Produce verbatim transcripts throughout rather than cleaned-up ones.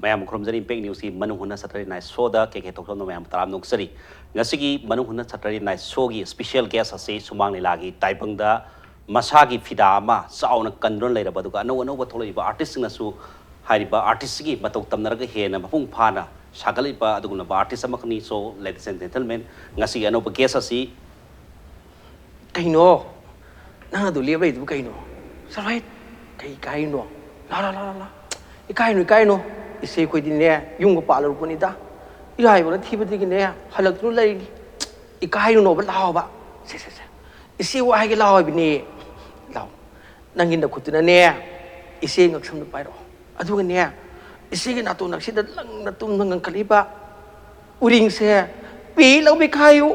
ꯃꯌꯥꯝ ꯈꯨꯔꯨꯝꯖꯔꯤ꯫ ꯏꯝꯄꯦꯛ ꯅ꯭ꯌꯨꯁꯀꯤ ꯃꯅꯨꯡ ꯍꯨꯠꯅ Saturday night ꯁꯣꯗ ꯀꯦ ꯀꯦ ꯊꯣꯛꯆꯣꯝꯅ ꯃꯌꯥꯝ ꯇꯔꯥꯝꯅ ꯑꯣꯛꯆꯔꯤ꯫ ꯉꯁꯤꯒꯤ ꯃꯅꯨꯡ ꯍꯨꯠꯅ ꯁꯇꯔꯗꯦ ꯅꯥꯏꯠ ꯁꯣꯒꯤ ꯁ꯭ꯄꯤꯁꯦꯜ ꯒꯦꯁ ꯑꯁꯤ ꯁꯨꯃꯥꯡ ꯂꯤꯂꯥꯒꯤ ꯇꯥꯏꯕꯪꯗ ꯃꯁꯥꯒꯤ ꯐꯤꯗꯥ ꯑꯃ ꯆꯥꯎꯅ ꯀꯟꯗꯨꯅ ꯂꯩꯔꯕ, ꯑꯗꯨꯒ ꯑꯅꯧ ꯑꯅꯧꯕ ꯊꯣꯛꯂꯛꯏꯕ ꯑꯥꯔꯇꯤꯁꯁꯤꯡꯅꯁꯨ ꯍꯥꯏꯔꯤꯕ ꯑꯥꯔꯇꯤꯁꯁꯤꯒꯤ ꯃꯇꯧ ꯇꯝꯅꯔꯒ ꯍꯦꯟꯅ ꯃꯄꯨꯡ ꯐꯥꯅ ꯁꯥꯒꯠꯂꯛꯏꯕ ꯑꯗꯨꯒꯨꯝꯂꯕ ꯑꯥꯔꯇꯤꯁ ꯑꯃꯈꯛꯅꯤ꯫ So, ladies and gentlemen, ꯉꯁꯤꯒꯤ ꯑꯅꯧꯕ ꯒꯦꯁ ꯑꯁꯤ ꯀꯩꯅꯣ? ꯅꯪ ꯑꯗꯨ ꯂꯦꯞ ꯂꯩꯗꯨꯕꯨ ꯀꯩꯅꯣ? ꯆꯠꯂꯣꯍꯦ! ꯀꯩ ꯏꯀꯥꯏꯔꯤꯅꯣ? ꯂꯥ, ꯂꯥ, ꯂꯥ, ꯂꯥ, ꯂꯥ꯫ ꯏꯀꯥꯏꯅꯨ, ꯏꯀꯥꯏꯅꯨ꯫ ꯏꯆꯦ ꯑꯩꯈꯣꯏꯗꯤꯅꯦ, ꯌꯨꯝꯒ ꯄꯥꯜꯂꯨꯔꯕꯅꯤꯗ꯫ ꯏꯔꯥꯏꯕꯛꯅ ꯊꯤꯕꯗꯒꯤꯅꯦ, ꯍꯜꯂꯛꯇꯨꯅ ꯂꯩꯔꯤꯅꯤ꯫ ꯏꯀꯥꯏꯔꯨꯅꯣꯕ, ꯂꯥꯛꯑꯣꯕ꯫ ꯁꯦ, ꯁꯦ, ꯁꯦ꯫ ꯏꯆꯦ ꯋꯥ ꯍꯥꯏꯒꯦ, ꯂꯥꯛꯑꯣ ꯍꯥꯏꯕꯅꯦ꯫ ꯂꯥꯛꯑꯣ꯫ ꯅꯪꯒꯤ ꯅꯈꯨꯠꯇꯨꯅꯅꯦ, ꯏꯆꯦ ꯉꯛꯁꯝꯗ ꯄꯥꯏꯔꯛꯑꯣ꯫ ꯑꯗꯨꯒꯅꯦ, ꯏꯆꯦꯒꯤ ꯅꯥꯇꯣꯟ ꯅꯛꯁꯤꯗ ꯂꯪꯅ ꯇꯨꯝꯅ ꯉꯪꯈꯠꯂꯤꯕ ꯎꯔꯤꯡꯁꯦ ꯄꯤ ꯂꯧꯕꯤ ꯈꯥꯏꯌꯨ꯫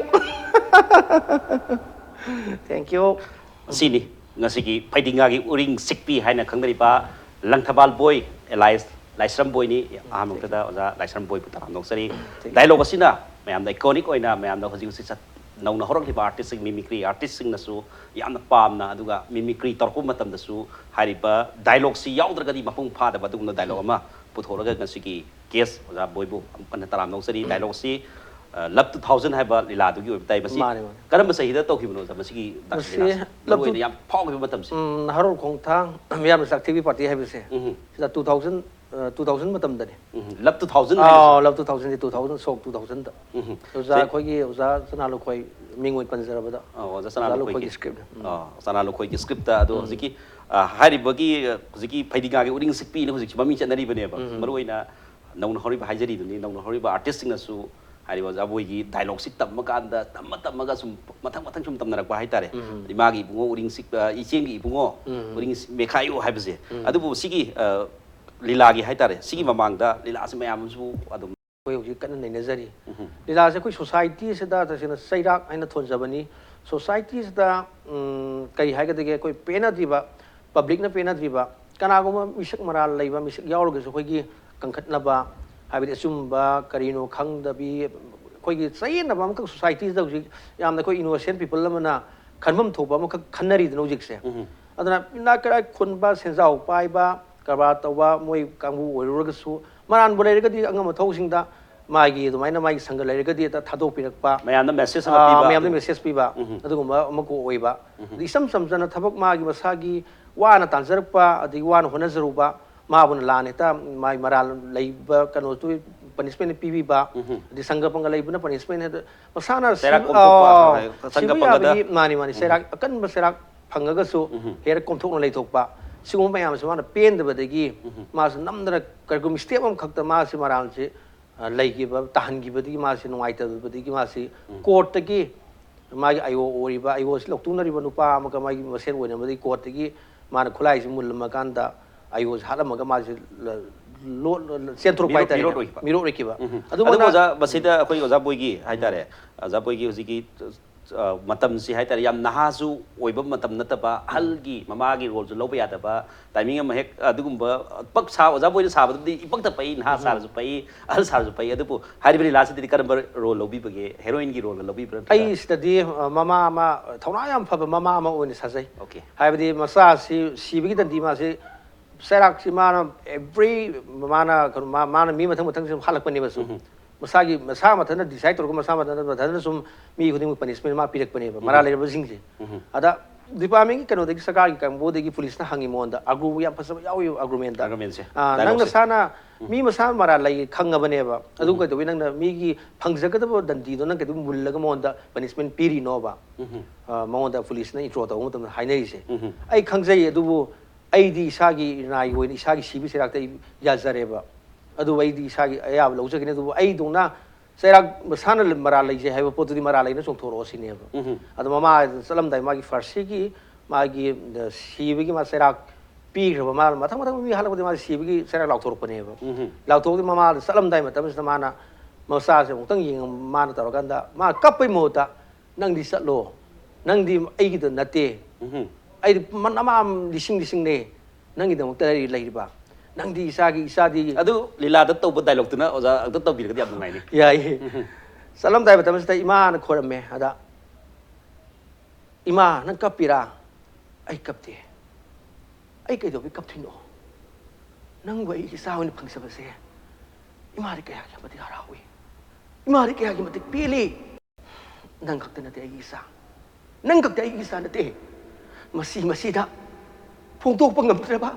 Thank you꯫ ꯑꯁꯤꯅꯤ ꯉꯁꯤꯒꯤ ꯐꯩꯗꯤꯡꯒꯥꯒꯤ ꯎꯔꯤꯡ ꯁꯤꯛꯄꯤ ꯍꯥꯏꯅ ꯈꯪꯅꯔꯤꯕ ꯂꯪꯊꯕꯥꯜ ꯕꯣꯏ, alias ꯂꯥꯏꯁ꯭ꯔꯝ ꯕꯣꯏꯅꯤ꯫ ꯑꯍꯥꯟꯕ ꯃꯛꯇꯗ ꯑꯣꯖꯥ ꯂꯥꯏꯁ꯭ꯔꯝ ꯕꯣꯏꯕꯨ ꯇꯔꯥꯝꯅ ꯑꯣꯛꯆꯔꯤ꯫ Thank you. ꯗꯥꯏꯂꯣꯒ ꯑꯁꯤꯅ ꯃꯌꯥꯝꯗ iconic ꯑꯣꯏꯅ, ꯃꯌꯥꯝꯗ ꯍꯧꯖꯤꯛ ꯍꯧꯖꯤꯛ ꯆꯠ-, ꯅꯧꯅ ꯍꯧꯔꯛꯂꯤꯕ ꯑꯥꯔꯇꯤꯁꯁꯤꯡ, ꯃꯤꯃꯤꯀ꯭ꯔꯤ ꯑꯥꯔꯇꯤꯁꯁꯤꯡꯅꯁꯨ ꯌꯥꯝꯅ ꯄꯥꯝꯅ, ꯑꯗꯨꯒ ꯃꯤꯃꯤꯀ꯭ꯔꯤ ꯇꯧꯔꯛꯄ ꯃꯇꯝꯗꯁꯨ ꯍꯥꯏꯔꯤꯕ ꯗꯥꯏꯂꯣꯒꯁꯤ ꯌꯥꯎꯗ꯭ꯔꯒꯗꯤ ꯃꯄꯨꯡ ꯐꯥꯗꯕ ꯑꯗꯨꯒꯨꯝꯕ ꯗꯥꯏꯂꯣꯒ ꯑꯃ ꯄꯨꯊꯣꯛꯂꯒ ꯉꯁꯤꯒꯤ ꯒꯦꯁ ꯑꯣꯖꯥ ꯕꯣꯏꯕꯨ ꯑꯃꯨꯛ ꯍꯟꯅ ꯇꯔꯥꯝꯅ ꯑꯣꯛꯆꯔꯤ꯫ ꯗꯥꯏꯂꯣꯒꯁꯤ, ꯑ, Love two thousand ꯍꯥꯏꯕ ꯂꯤꯂꯥꯗꯨꯒꯤ ꯑꯣꯏꯕ ꯇꯥꯏ꯫ ꯃꯁꯤ ꯃꯥꯅꯦ, ꯃꯥꯅꯦ꯫ ꯀꯔꯝꯕ ꯆꯍꯤꯗ ꯇꯧꯈꯤꯕꯅꯣ ꯑꯣꯖꯥ? ꯃꯁꯤꯒꯤ ꯃꯁꯤ ꯂꯤꯂꯥꯁꯤ Love ꯃꯔꯨ ꯑꯣꯏꯅ two ꯌꯥꯝ ꯐꯥꯎꯈꯤꯕ ꯃꯇꯝꯁꯦ꯫ ꯎꯝ, ꯅꯍꯥꯔꯣꯜ ꯈꯣꯡꯊꯥꯡ ꯃꯤꯌꯥꯝꯅ ꯆꯥꯛꯊꯦꯛꯄꯤ ꯄꯥꯔꯇꯤ ꯍꯥꯏꯕꯁꯦ꯫ ꯎꯝ꯫ ꯁꯤꯗ two thousand, ꯑ, two thousand ꯃꯇꯝꯗꯅꯤ꯫ ꯎꯝ, Love two thousand ꯑꯥ, ꯍꯥꯏꯕꯁꯦ꯫ Love two thousand, two thousand, ꯁꯣꯛ two thousand꯫ ꯎꯝ꯫ ꯑꯣꯖꯥ ꯁꯤ ꯑꯩꯈꯣꯏꯒꯤ ꯑꯣꯖꯥ ꯁꯅꯥ ꯂꯨꯈꯣꯏ ꯃꯤꯡ ꯑꯣꯏꯅ ꯄꯟꯖꯔꯕꯗ꯫ ꯑꯥ, ꯑꯣꯖꯥ ꯁꯅꯥ ꯑꯣꯖꯥ ꯂꯨꯈꯣꯏꯒꯤ ꯂꯨꯈꯣꯏꯒꯤ script꯫ ꯎꯝ꯫ ꯑꯥ, ꯁꯅꯥ ꯂꯨꯈꯣꯏꯒꯤ script꯫ ꯑꯗꯣ ꯎꯝ꯫ ꯍꯧꯖꯤꯛꯀꯤ, ꯑꯥ, ꯍꯥꯏꯔꯤꯕꯒꯤ, ꯑ, ꯍꯧꯖꯤꯛꯀꯤ ꯐꯩꯗꯤꯡꯒꯥꯒꯤ ꯎꯔꯤꯡ ꯁꯤꯛꯄꯤꯅ ꯍꯧꯖꯤꯛꯁꯨ ꯃꯃꯤꯡ ꯆꯠꯅꯔꯤꯕꯅꯦꯕ꯫ ꯎꯝ꯫ ꯃꯔꯨꯑꯣꯏꯅ ꯅꯧꯅ ꯍꯧꯔꯤꯕ ꯍꯥꯏꯖꯔꯤꯗꯨꯅꯤ, ꯅꯧꯅ ꯍꯧꯔꯤꯕ ꯑꯥꯔꯇꯤꯁꯁꯤꯡꯅꯁꯨ ꯍꯥꯏꯔꯤꯕ ꯑꯣꯖꯥ ꯕꯣꯏꯒꯤ ꯗꯥꯏꯂꯣꯒꯁꯤ ꯇꯝꯕ ꯀꯥꯟꯗ, ꯇꯝꯃ ꯇꯝꯃꯒ ꯁꯨꯝ ꯃꯊꯪ ꯃꯊꯪ ꯁꯨꯝ ꯇꯝꯅꯔꯛꯄ ꯍꯥꯏꯇꯥꯔꯦ꯫ ꯎꯝ꯫ ꯏꯃꯥꯒꯤ ꯏꯕꯨꯡꯉꯣ ꯎꯔꯤꯡ ꯁꯤꯛ-, ꯑ, ꯏꯆꯦꯝꯒꯤ ꯏꯕꯨꯡꯉꯣ ꯎꯝ꯫ ꯎꯔꯤꯡ ꯁꯤ-, ꯃꯦꯈꯥꯏꯌꯨ ꯍꯥꯏꯕꯁꯦ꯫ ꯎꯝ꯫ ꯑꯗꯨꯕꯨ ꯁꯤꯒꯤ, ꯑ, ꯂꯤꯂꯥꯒꯤ ꯍꯥꯏꯇꯥꯔꯦ, ꯁꯤꯒꯤ ꯎꯝ꯫ ꯃꯃꯥꯡꯗ ꯂꯤꯂꯥꯁꯤ ꯃꯌꯥꯝ ꯑꯃꯁꯨ ꯑꯗꯨꯝ ꯑꯩꯈꯣꯏ ꯍꯧꯖꯤꯛ ꯀꯟꯅ ꯅꯩꯅꯖꯔꯤ꯫ ꯎꯝ꯫ ꯂꯤꯂꯥꯁꯦ ꯑꯩꯈꯣꯏ society ꯁꯤꯗ ꯇꯁꯦꯡꯅ ꯆꯩꯔꯥꯛ ꯍꯥꯏꯅ ꯊꯣꯟꯖꯕꯅꯤ꯫ Society ꯁꯤꯗ, ꯎꯝ, ꯀꯔꯤ ꯍꯥꯏꯒꯗꯒꯦ, ꯑꯩꯈꯣꯏ ꯄꯦꯟꯅꯗ꯭ꯔꯤꯕ, public ꯅ ꯄꯦꯟꯅꯗ꯭ꯔꯤꯕ, ꯀꯅꯥꯒꯨꯝꯕ ꯃꯤꯁꯛ ꯃꯔꯥꯜ ꯂꯩꯕ ꯃꯤꯁꯛ ꯌꯥꯎꯔꯒꯁꯨ ꯑꯩꯈꯣꯏꯒꯤ ꯀꯟꯈꯠꯅꯕ, ꯍꯥꯏꯕꯗꯤ ꯑꯆꯨꯝꯕ ꯀꯔꯤꯅꯣ ꯈꯪꯗꯕꯤ, ꯑꯩꯈꯣꯏꯒꯤ ꯆꯌꯦꯠꯅꯕ ꯑꯃꯈꯛ society ꯁꯤꯗ ꯍꯧꯖꯤꯛ ꯌꯥꯝꯅ ꯑꯩꯈꯣꯏ innocent people ꯑꯃꯅ ꯈꯟꯐꯝ ꯊꯣꯛꯄ ꯑꯃꯈꯛ ꯈꯟꯅꯔꯤꯗꯅ ꯍꯧꯖꯤꯛꯁꯦ꯫ ꯎꯝ꯫ ꯑꯗꯨꯅ ꯏꯅꯥꯛ ꯀꯩꯔꯥꯛ ꯈꯨꯟꯕ, ꯁꯦꯟꯖꯥꯎ ꯄꯥꯏꯕ, ꯀꯔꯕꯥꯔ ꯇꯧꯕ ꯃꯣꯏ ꯀꯥꯡꯕꯨ ꯑꯣꯏꯔꯨꯔꯒꯁꯨ ꯃꯔꯥꯟꯕꯨ ꯂꯩꯔꯒꯗꯤ ꯑꯉꯝ ꯑꯊꯧꯁꯤꯡꯗ ꯃꯥꯒꯤ ꯑꯗꯨꯃꯥꯏꯅ ꯃꯥꯒꯤ ꯁꯪꯒ ꯂꯩꯔꯒꯗꯤ ꯍꯦꯛꯇ ꯊꯥꯗꯣꯛꯄꯤꯔꯛꯄ, ꯃꯌꯥꯝꯗ ꯃꯦꯁꯦꯖ ꯑꯥ, ꯑꯃ ꯄꯤꯕ꯫ ꯃꯌꯥꯝꯗ ꯃꯦꯁꯦꯖ ꯄꯤꯕ, ꯎꯝ꯫ ꯑꯗꯨꯒꯨꯝꯕ ꯑꯃ ꯀꯣꯛ ꯑꯣꯏꯕ꯫ ꯎꯝ꯫ ꯑꯗ ꯏꯁꯝ ꯁꯝꯖꯅ ꯊꯕꯛ ꯃꯥꯒꯤ ꯃꯁꯥꯒꯤ ꯋꯥꯅ ꯇꯥꯟꯖꯔꯛꯄ ꯑꯗꯒꯤ ꯋꯥꯅ ꯍꯣꯠꯅꯖꯔꯨꯕ ꯃꯥꯕꯨꯅ ꯂꯥꯟꯅ ꯍꯦꯛꯇ ꯃꯥꯒꯤ ꯃꯔꯥꯜ ꯂꯩꯕ ꯀꯩꯅꯣꯗꯨ ꯄꯅꯤꯁꯃꯦꯟ ꯄꯤꯕꯤꯕ, ꯎꯝ꯫ ꯑꯗꯩ ꯁꯪꯒ ꯄꯪꯒ ꯂꯩꯕꯅ ꯄꯅꯤꯁꯃꯦꯟ ꯍꯦꯛꯇ ꯃꯁꯥꯅ ꯆꯩꯔꯥꯛ ꯁꯤꯕ-, ꯀꯣꯝꯊꯣꯛꯄ, ꯑꯥ, ꯍꯣꯏ, ꯁꯪꯒ ꯁꯤꯕ ꯄꯪꯒꯗ꯫ ꯌꯥꯕꯒꯤ, ꯃꯥꯅꯤ, ꯃꯥꯅꯤ, ꯎꯝ꯫ ꯆꯩꯔꯥꯛ ꯑꯀꯟꯕ ꯆꯩꯔꯥꯛ ꯐꯪꯉꯒꯁꯨ ꯎꯝ꯫ ꯍꯦꯛꯇ ꯀꯣꯝꯊꯣꯛꯅ ꯂꯩꯊꯣꯛꯄ, ꯁꯤꯒꯨꯝꯕ ꯃꯌꯥꯝꯁꯦ ꯃꯥꯅ ꯄꯦꯟꯗꯕꯗꯒꯤ ꯎꯝ꯫ ꯃꯥꯁꯨ ꯅꯝꯗꯅ ꯀꯔꯤꯒꯨꯝꯕ ꯁ꯭ꯇꯦꯞ ꯑꯃꯈꯛꯇ ꯃꯥꯁꯤ ꯃꯔꯥꯜꯁꯤ, ꯑ, ꯂꯩꯈꯤꯕ, ꯇꯥꯍꯟꯈꯤꯕꯗꯒꯤ ꯃꯥꯁꯤ ꯅꯨꯡꯉꯥꯏꯇꯕꯗꯒꯤ ꯃꯥꯁꯤ ꯎꯝ꯫ ꯀꯣꯔꯠꯇꯒꯤ ꯃꯥꯒꯤ ꯑꯥꯏ ꯑꯣ ꯑꯣꯏꯔꯤꯕ, ꯑꯥꯏ ꯑꯣꯁꯤ ꯂꯧꯊꯣꯛꯅꯔꯤꯕ ꯅꯨꯄꯥ ꯑꯃꯒ ꯃꯥꯒꯤ ꯃꯁꯦꯟ ꯑꯣꯏꯅꯕꯗꯒꯤ ꯀꯣꯔꯠꯇꯒꯤ ꯃꯥꯅ ꯈꯨꯠꯂꯥꯏꯁꯤ ꯃꯨꯜꯂꯝꯃꯀꯥꯟꯗ ꯑꯥꯏ ꯑꯣꯁꯤ ꯍꯥꯠꯂꯝꯃꯒ ꯃꯥꯁꯤ ꯂ-, ꯂꯣ-, ꯂ-, ꯆꯦꯟꯊꯣꯔꯛꯄ ꯃꯤꯔꯣ-, ꯍꯥꯏꯇꯥꯔꯦ꯫ ꯃꯤꯔꯣꯠ ꯑꯣꯏꯈꯤꯕ꯫ ꯃꯤꯔꯣꯠ ꯑꯣꯏꯈꯤꯕ꯫ ꯎꯝ꯫ ꯑꯗꯨꯃꯛꯅ ꯑꯗꯨꯕꯨ ꯑꯣꯖꯥ, ꯃꯁꯤꯗ ꯑꯩꯈꯣꯏ ꯑꯣꯖꯥ ꯕꯣꯏꯒꯤ ꯍꯥꯏꯇꯥꯔꯦ, ꯑꯣꯖꯥ ꯕꯣꯏꯒꯤ ꯍꯧꯖꯤꯛꯀꯤ, ꯑ, ꯃꯇꯝꯁꯤ ꯍꯥꯏꯇꯥꯔꯦ, ꯌꯥꯝ ꯅꯍꯥꯁꯨ ꯑꯣꯏꯕ ꯃꯇꯝ ꯅꯠꯇꯕ, ꯑꯍꯜꯒꯤ ꯃꯃꯥꯒꯤ ꯔꯣꯜꯁꯨ ꯂꯧꯕ ꯌꯥꯗꯕ ꯇꯥꯏꯃꯤꯡ ꯑꯃ ꯍꯦꯛ, ꯑꯗꯨꯒꯨꯝꯕ ꯄꯛ ꯁꯥ-, ꯑꯣꯖꯥ ꯕꯣꯏꯅ ꯁꯥꯕꯗꯨꯗꯤ ꯏꯄꯛꯇ ꯄꯛꯏ, ꯅꯍꯥ ꯁꯥꯔꯁꯨ ꯄꯛꯏ, ꯑꯍꯜ ꯁꯥꯔꯁꯨ ꯄꯛꯏ꯫ ꯑꯗꯨꯕꯨ ꯍꯥꯏꯔꯤꯕ ꯂꯤꯂꯥꯁꯤꯗꯗꯤ ꯀꯔꯝꯕ ꯔꯣꯜ ꯂꯧꯕꯤꯕꯒꯦ? ꯍꯦꯔꯣꯏꯟꯒꯤ ꯔꯣꯜꯒ ꯂꯧꯕꯤꯕ꯭ꯔꯥ ꯅꯠꯇ꯭ꯔꯒ? ꯑꯩ ꯁꯤꯗꯗꯤ, ꯑ, ꯃꯃꯥ ꯑꯃ, ꯊꯧꯅꯥ ꯌꯥꯝ ꯐꯕ ꯃꯃꯥ ꯑꯃ ꯑꯣꯏꯅ ꯁꯥꯖꯩ꯫ ꯑꯣꯀꯦ꯫ ꯍꯥꯏꯕꯗꯤ ꯃꯆꯥꯁꯤ ꯁꯤꯕꯒꯤ ꯗꯟꯗꯤ ꯃꯥꯁꯤ ꯆꯩꯔꯥꯛꯁꯤ ꯃꯥꯅ every, ꯃꯥꯅ ꯀꯩꯅꯣ, ꯃꯥ-, ꯃꯥꯅ ꯃꯤ ꯃꯊꯪ ꯃꯊꯪ ꯁꯨꯝ ꯍꯥꯠꯂꯛꯄꯅꯦꯕ ꯁꯨꯝ꯫ ꯎꯝ꯫ ꯃꯁꯥꯒꯤ, ꯃꯁꯥ ꯃꯊꯟꯇ decide ꯇꯧꯔꯒ ꯃꯁꯥ ꯃꯊꯟꯇ, ꯃꯊꯟꯇ ꯁꯨꯝ ꯃꯤ ꯈꯨꯗꯤꯡꯃꯛ punishment ꯃꯥ ꯄꯤꯔꯛꯄꯅꯦꯕ, ꯃꯔꯥꯜ ꯂꯩꯔꯕꯁꯤꯡꯁꯦ꯫ ꯎꯝ꯫ ꯑꯗ department ꯀꯩꯅꯣꯗꯒꯤ, ꯁꯔꯀꯥꯔꯒꯤ ꯀꯥꯡꯕꯨꯗꯒꯤ, ꯄꯨꯂꯤꯁꯅ ꯍꯪꯉꯤ ꯃꯉꯣꯟꯗ, ꯑꯒ꯭ꯔꯨ ꯌꯥꯝ ꯐꯖꯕ ꯌꯥꯎꯋꯦꯕ ꯑꯒ꯭ꯔꯨꯃꯦꯟꯗ꯫ ꯑꯒ꯭ꯔꯨꯃꯦꯟꯁꯦ, ꯑꯥ, ꯅꯪ dialogueꯁꯦ꯫ ꯅꯁꯥꯅ ꯃꯤ ꯃꯁꯥ ꯃꯔꯥꯜ ꯂꯩ ꯈꯪꯉꯕꯅꯦꯕ, ꯑꯗꯨ ꯀꯩꯗꯧꯕꯩ ꯅꯪꯅ ꯃꯤꯒꯤ ꯐꯪꯖꯒꯗꯕ ꯗꯟꯗꯤꯗꯣ ꯅꯪ ꯀꯩꯗꯧꯕꯩ ꯃꯨꯜꯂꯒ ꯃꯉꯣꯟꯗ punishment ꯄꯤꯔꯤꯅꯣꯕ? ꯎꯝ꯫ ꯑꯥ, ꯃꯉꯣꯟꯗ ꯄꯨꯂꯤꯁꯅ intro ꯇꯧꯕ ꯃꯇꯝꯗ ꯍꯥꯏꯅꯔꯤꯁꯦ꯫ ꯎꯝ꯫ ꯑꯩ ꯈꯪꯖꯩ, ꯑꯗꯨꯕꯨ ꯑꯩꯗꯤ ꯏꯁꯥꯒꯤ ꯏꯔꯅꯥꯏꯒꯤ ꯑꯣꯏꯅ ꯏꯁꯥꯒꯤ ꯁꯤꯕ ꯆꯩꯔꯥꯛꯇ ꯑꯩ ꯌꯥꯖꯔꯦꯕ꯫ ꯑꯗꯨꯕꯨ ꯑꯩꯗꯤ ꯏꯁꯥꯒꯤ ꯑꯌꯥꯕ ꯂꯧꯖꯒꯅꯤ꯫ ꯑꯗꯨꯕꯨ ꯑꯩꯗꯧꯅ ꯆꯩꯔꯥꯛ ꯃꯁꯥꯅ ꯃꯔꯥꯜ ꯂꯩꯖꯩ ꯍꯥꯏꯕ ꯄꯣꯠꯇꯨꯗꯤ ꯃꯔꯥꯜ ꯂꯩꯅ ꯆꯣꯡꯊꯣꯔꯛꯑꯣ ꯁꯤꯅꯦꯕ꯫ ꯎꯝ꯫ ꯑꯗꯣ ꯃꯃꯥ ꯆꯠꯂꯝꯗꯥꯏ ꯃꯥꯒꯤ ꯐꯥꯔꯁꯤꯒꯤ ꯃꯥꯒꯤ, ꯑ, ꯁꯤꯕꯒꯤ ꯃꯥ ꯆꯩꯔꯥꯛ ꯄꯤꯈ꯭ꯔꯕ, ꯃꯥ ꯃꯊꯪ ꯃꯊꯪ ꯃꯤ ꯍꯜꯂꯛꯄꯗꯤ ꯃꯥ ꯁꯤꯕꯒꯤ ꯆꯩꯔꯥꯛ ꯂꯥꯎꯊꯣꯔꯛꯄꯅꯦꯕ꯫ ꯎꯝ꯫ ꯂꯥꯎꯊꯣꯛꯑꯗꯤ ꯃꯃꯥꯗ ꯆꯠꯂꯝꯗꯥꯏ ꯃꯇꯝꯁꯤꯗ ꯃꯥꯅ ꯃꯆꯥꯁꯦ ꯑꯃꯨꯛꯇꯪ ꯌꯦꯡꯉ ꯃꯥꯅ ꯇꯧꯔꯀꯥꯟꯗ ꯃꯥ ꯀꯞꯄꯩ ꯃꯍꯨꯠꯇ, "ꯅꯪꯗꯤ ꯆꯠꯂꯣ, ꯅꯪꯗꯤ ꯑꯩꯒꯤꯗ ꯅꯠꯇꯦ, ꯎꯝ꯫ ꯑꯩꯗꯤ ꯃ-, ꯅꯃꯥ ꯂꯤꯁꯤꯡ ꯂꯤꯁꯤꯡꯅꯦ, ꯅꯪꯒꯤꯗꯃꯛꯇ ꯂꯩꯔꯤ-, ꯂꯩꯔꯤꯕ, ꯅꯪꯗꯤ ꯏꯆꯥꯒꯤ, ꯏꯆꯥꯗꯤ"꯫ ꯑꯗꯨ ꯂꯤꯂꯥꯗ ꯇꯧꯕ dialogueꯇꯨꯅ ꯑꯣꯖꯥ ꯑꯝꯇ ꯇꯧꯕꯤꯔꯒꯗꯤ ꯌꯥꯝ ꯅꯨꯡꯉꯥꯏꯅꯤ꯫ ꯌꯥꯏꯌꯦ꯫ ꯆꯠꯂꯝꯗꯥꯏ ꯃꯇꯝꯁꯤꯗ ꯏꯃꯥꯅ ꯈꯣꯏꯔꯝꯃꯦ꯫ ꯑꯗ, "ꯏꯃꯥ, ꯅꯪ ꯀꯞꯄꯤꯔꯥ?" "ꯑꯩ ꯀꯞꯇꯦ꯫ ꯑꯩ ꯀꯩꯗꯧꯕꯩ ꯀꯞꯇꯣꯏꯅꯣ? ꯅꯪꯕꯨ ꯑꯩ ꯏꯆꯥ ꯑꯣꯏꯅ ꯐꯪꯖꯕꯁꯦ ꯏꯃꯥꯗꯤ ꯀꯌꯥꯒꯤ ꯃꯇꯤꯛ ꯍꯔꯥꯎꯏ, ꯏꯃꯥꯗꯤ ꯀꯌꯥꯒꯤ ꯃꯇꯤꯛ ꯄꯦꯜꯂꯤ꯫ ꯅꯪ ꯈꯛꯇ ꯅꯠꯇꯦ ꯑꯩꯒꯤ ꯏꯆꯥ, ꯅꯪ ꯈꯛꯇ ꯑꯩꯒꯤ ꯏꯆꯥ ꯅꯠꯇꯦ꯫ ꯃꯁꯤ ꯃꯁꯤꯗ ꯐꯣꯡꯗꯣꯛꯄ ꯉꯝꯗ꯭ꯔꯕ,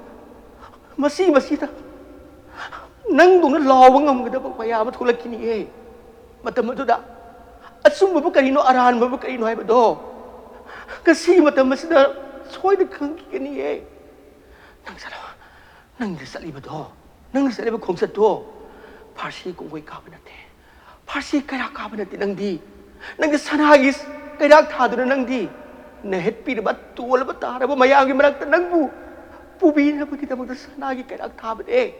ꯃꯁꯤ ꯃꯁꯤꯗ ꯅꯪꯗꯧꯅ ꯂꯥꯎꯕ ꯉꯝꯒꯗꯕ ꯃꯌꯥꯝ ꯑꯃ ꯊꯣꯛꯂꯛꯈꯤꯅꯤꯌꯦ꯫ ꯃꯇꯝ ꯑꯗꯨꯗ ꯑꯆꯨꯝꯕꯕꯨ ꯀꯔꯤꯅꯣ, ꯑꯔꯥꯟꯕꯕꯨ ꯀꯔꯤꯅꯣ ꯍꯥꯏꯕꯗꯣ ꯉꯁꯤꯒꯤ ꯃꯇꯝ ꯑꯁꯤꯗ ꯁꯣꯏꯗꯅ ꯈꯪꯈꯤꯒꯅꯤꯌꯦ꯫ ꯅꯪ ꯆꯠꯂꯣ, ꯅꯪꯅ ꯆꯠꯂꯤꯕꯗꯣ, ꯅꯪꯅ ꯆꯠꯂꯤꯕ ꯈꯣꯡꯆꯠꯇꯣ ꯐꯥꯔꯁꯤ ꯀꯣꯡꯒꯣꯏ ꯀꯥꯕ ꯅꯠꯇꯦ, ꯐꯥꯔꯁꯤ ꯀꯩꯔꯥꯛ ꯀꯥꯕ ꯅꯠꯇꯦ꯫ ꯅꯪꯗꯤ, ꯅꯪꯗꯤ ꯁꯅꯥꯒꯤ ꯀꯩꯔꯥꯛ ꯊꯥꯗꯨꯅ ꯅꯪꯗꯤ ꯅꯍꯦꯠꯄꯤꯔꯕ, ꯇꯣꯜꯂꯕ ꯇꯥꯔꯕ ꯃꯌꯥꯝꯒꯤ ꯃꯔꯛꯇ ꯅꯪꯕꯨ ꯄꯨꯕꯤꯅꯕꯒꯤꯗꯃꯛꯇ ꯁꯅꯥꯒꯤ ꯀꯩꯔꯥꯛ ꯊꯥꯕꯅꯦ꯫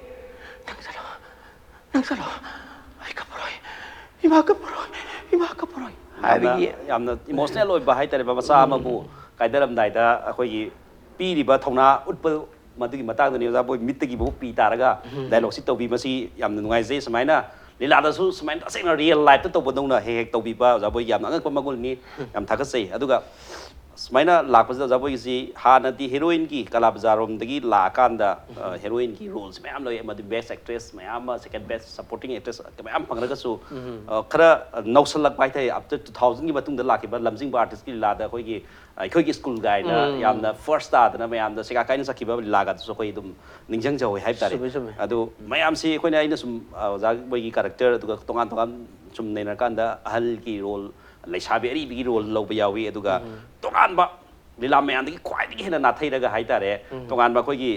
ꯅꯪ ꯆꯠꯂꯣ, ꯅꯪ ꯆꯠꯂꯣ꯫ ꯑꯩ ꯀꯞꯄꯔꯣꯏ, ꯏꯃꯥ ꯀꯞꯄꯔꯣꯏ, ꯏꯃꯥ ꯀꯞꯄꯔꯣꯏ꯫ ꯌꯥꯝꯅ, ꯍꯥꯏꯕꯒꯤ ꯌꯥꯝꯅ ꯏꯃꯣꯁꯅꯦꯜ ꯑꯣꯏꯕ ꯍꯥꯏꯇꯥꯔꯦ, ꯃꯆꯥ ꯑꯃꯕꯨ ꯀꯥꯏꯗꯔꯝꯗꯥꯏꯗ ꯑꯩꯈꯣꯏꯒꯤ ꯄꯤꯔꯤꯕ ꯊꯧꯅꯥ ꯎꯠꯄ, ꯃꯗꯨꯒꯤ ꯃꯇꯥꯡꯗꯅꯤ ꯑꯣꯖꯥ ꯕꯣꯏ ꯃꯤꯠꯇꯒꯤꯕꯨ ꯄꯤ ꯇꯥꯔꯒ ꯗꯥꯏꯂꯣꯛꯁꯤ ꯇꯧꯕꯤ꯫ ꯃꯁꯤ ꯌꯥꯝꯅ ꯅꯨꯡꯉꯥꯏꯖꯩ꯫ ꯁꯨꯃꯥꯏꯅ ꯂꯤꯂꯥꯗꯁꯨ ꯁꯨꯃꯥꯏꯅ ꯇꯁꯦꯡꯅ ꯔꯤꯌꯦꯜ ꯂꯥꯏꯐꯇ ꯇꯧꯕꯗꯧꯅ ꯍꯦꯛ ꯍꯦꯛ ꯇꯧꯕꯤꯕ ꯑꯣꯖꯥ ꯕꯣꯏꯒꯤ ꯌꯥꯝꯅ ꯑꯉꯛꯄ ꯃꯒꯨꯟꯅꯤ꯫ ꯌꯥꯝ ꯊꯥꯒꯠꯆꯩ꯫ ꯑꯗꯨꯒ ꯁꯨꯃꯥꯏꯅ ꯂꯥꯛꯄꯁꯤꯗ ꯑꯣꯖꯥ ꯕꯣꯏꯒꯤꯁꯤ ꯍꯥꯟꯅꯗꯤ ꯍꯦꯔꯣꯏꯟꯒꯤ ꯀꯂꯥ ꯕꯖꯥꯔꯔꯣꯝꯗꯒꯤ ꯂꯥꯛꯑꯀꯥꯟꯗ, ꯑ, ꯍꯦꯔꯣꯏꯟꯒꯤ ꯔꯣꯜꯁꯦ ꯃꯌꯥꯝ ꯂꯩ, ꯃꯗꯨ ꯕꯦꯁ ꯑꯦꯛꯇ꯭ꯔꯦꯁ ꯃꯌꯥꯝ ꯑꯃ, ꯁꯦꯀꯦꯟ ꯕꯦꯁ ꯁꯄꯣꯔꯇꯤꯡ ꯑꯦꯛꯇ꯭ꯔꯦꯁ ꯃꯌꯥꯝ ꯐꯪꯂꯒꯁꯨ, ꯑ, ꯈꯔ ꯅꯧꯁꯜꯂꯛꯄ ꯍꯥꯏꯇꯥꯔꯦ꯫ ꯑꯞꯇꯔ ꯇꯨ ꯊꯥꯎꯖꯟꯒꯤ ꯃꯇꯨꯡꯗ ꯂꯥꯛꯈꯤꯕ ꯂꯝꯖꯤꯡꯕ ꯑꯥꯔꯇꯤꯁꯀꯤ ꯂꯤꯂꯥꯗ ꯑꯩꯈꯣꯏꯒꯤ, ꯑ, ꯑꯩꯈꯣꯏꯒꯤ ꯁ꯭ꯀꯨꯜ ꯒꯥꯏꯅ ꯌꯥꯝꯅ ꯐꯥꯔꯁ ꯇꯥꯗꯅ ꯃꯌꯥꯝꯗ ꯁꯦꯒꯥ ꯀꯥꯏꯅ ꯆꯠꯈꯤꯕ ꯂꯤꯂꯥꯒꯗꯨꯁꯨ ꯑꯩꯈꯣꯏ ꯑꯗꯨꯝ ꯅꯤꯡꯁꯤꯡꯖꯍꯧꯋꯦ ꯍꯥꯏꯕ ꯇꯥꯔꯦ꯫ ꯆꯨꯝꯃꯦ, ꯆꯨꯝꯃꯦ꯫ ꯑꯗꯨ ꯃꯌꯥꯝꯁꯤ ꯑꯩꯈꯣꯏꯅ, ꯑꯩꯅ ꯁꯨꯝ, ꯑ, ꯑꯣꯖꯥ ꯃꯣꯏꯒꯤ ꯀꯦꯔꯦꯛꯇꯔ, ꯑꯗꯨꯒ ꯇꯣꯉꯥꯟ ꯇꯣꯉꯥꯟ ꯁꯨꯝ ꯅꯩꯅꯔꯀꯥꯟꯗ ꯑꯍꯜꯒꯤ ꯔꯣꯜ, ꯂꯩꯁꯥꯕꯤ ꯑꯔꯤꯕꯤꯒꯤ ꯔꯣꯜ ꯂꯧꯕ ꯌꯥꯎꯏ, ꯑꯗꯨꯒ ꯇꯣꯉꯥꯟꯕ ꯂꯤꯂꯥ ꯃꯌꯥꯝꯗꯒꯤ ꯈ꯭ꯋꯥꯏꯗꯒꯤ ꯍꯦꯟꯅ ꯅꯥꯊꯩꯔꯒ ꯍꯥꯏꯇꯥꯔꯦ, ꯇꯣꯉꯥꯟꯕ ꯑꯩꯈꯣꯏꯒꯤ,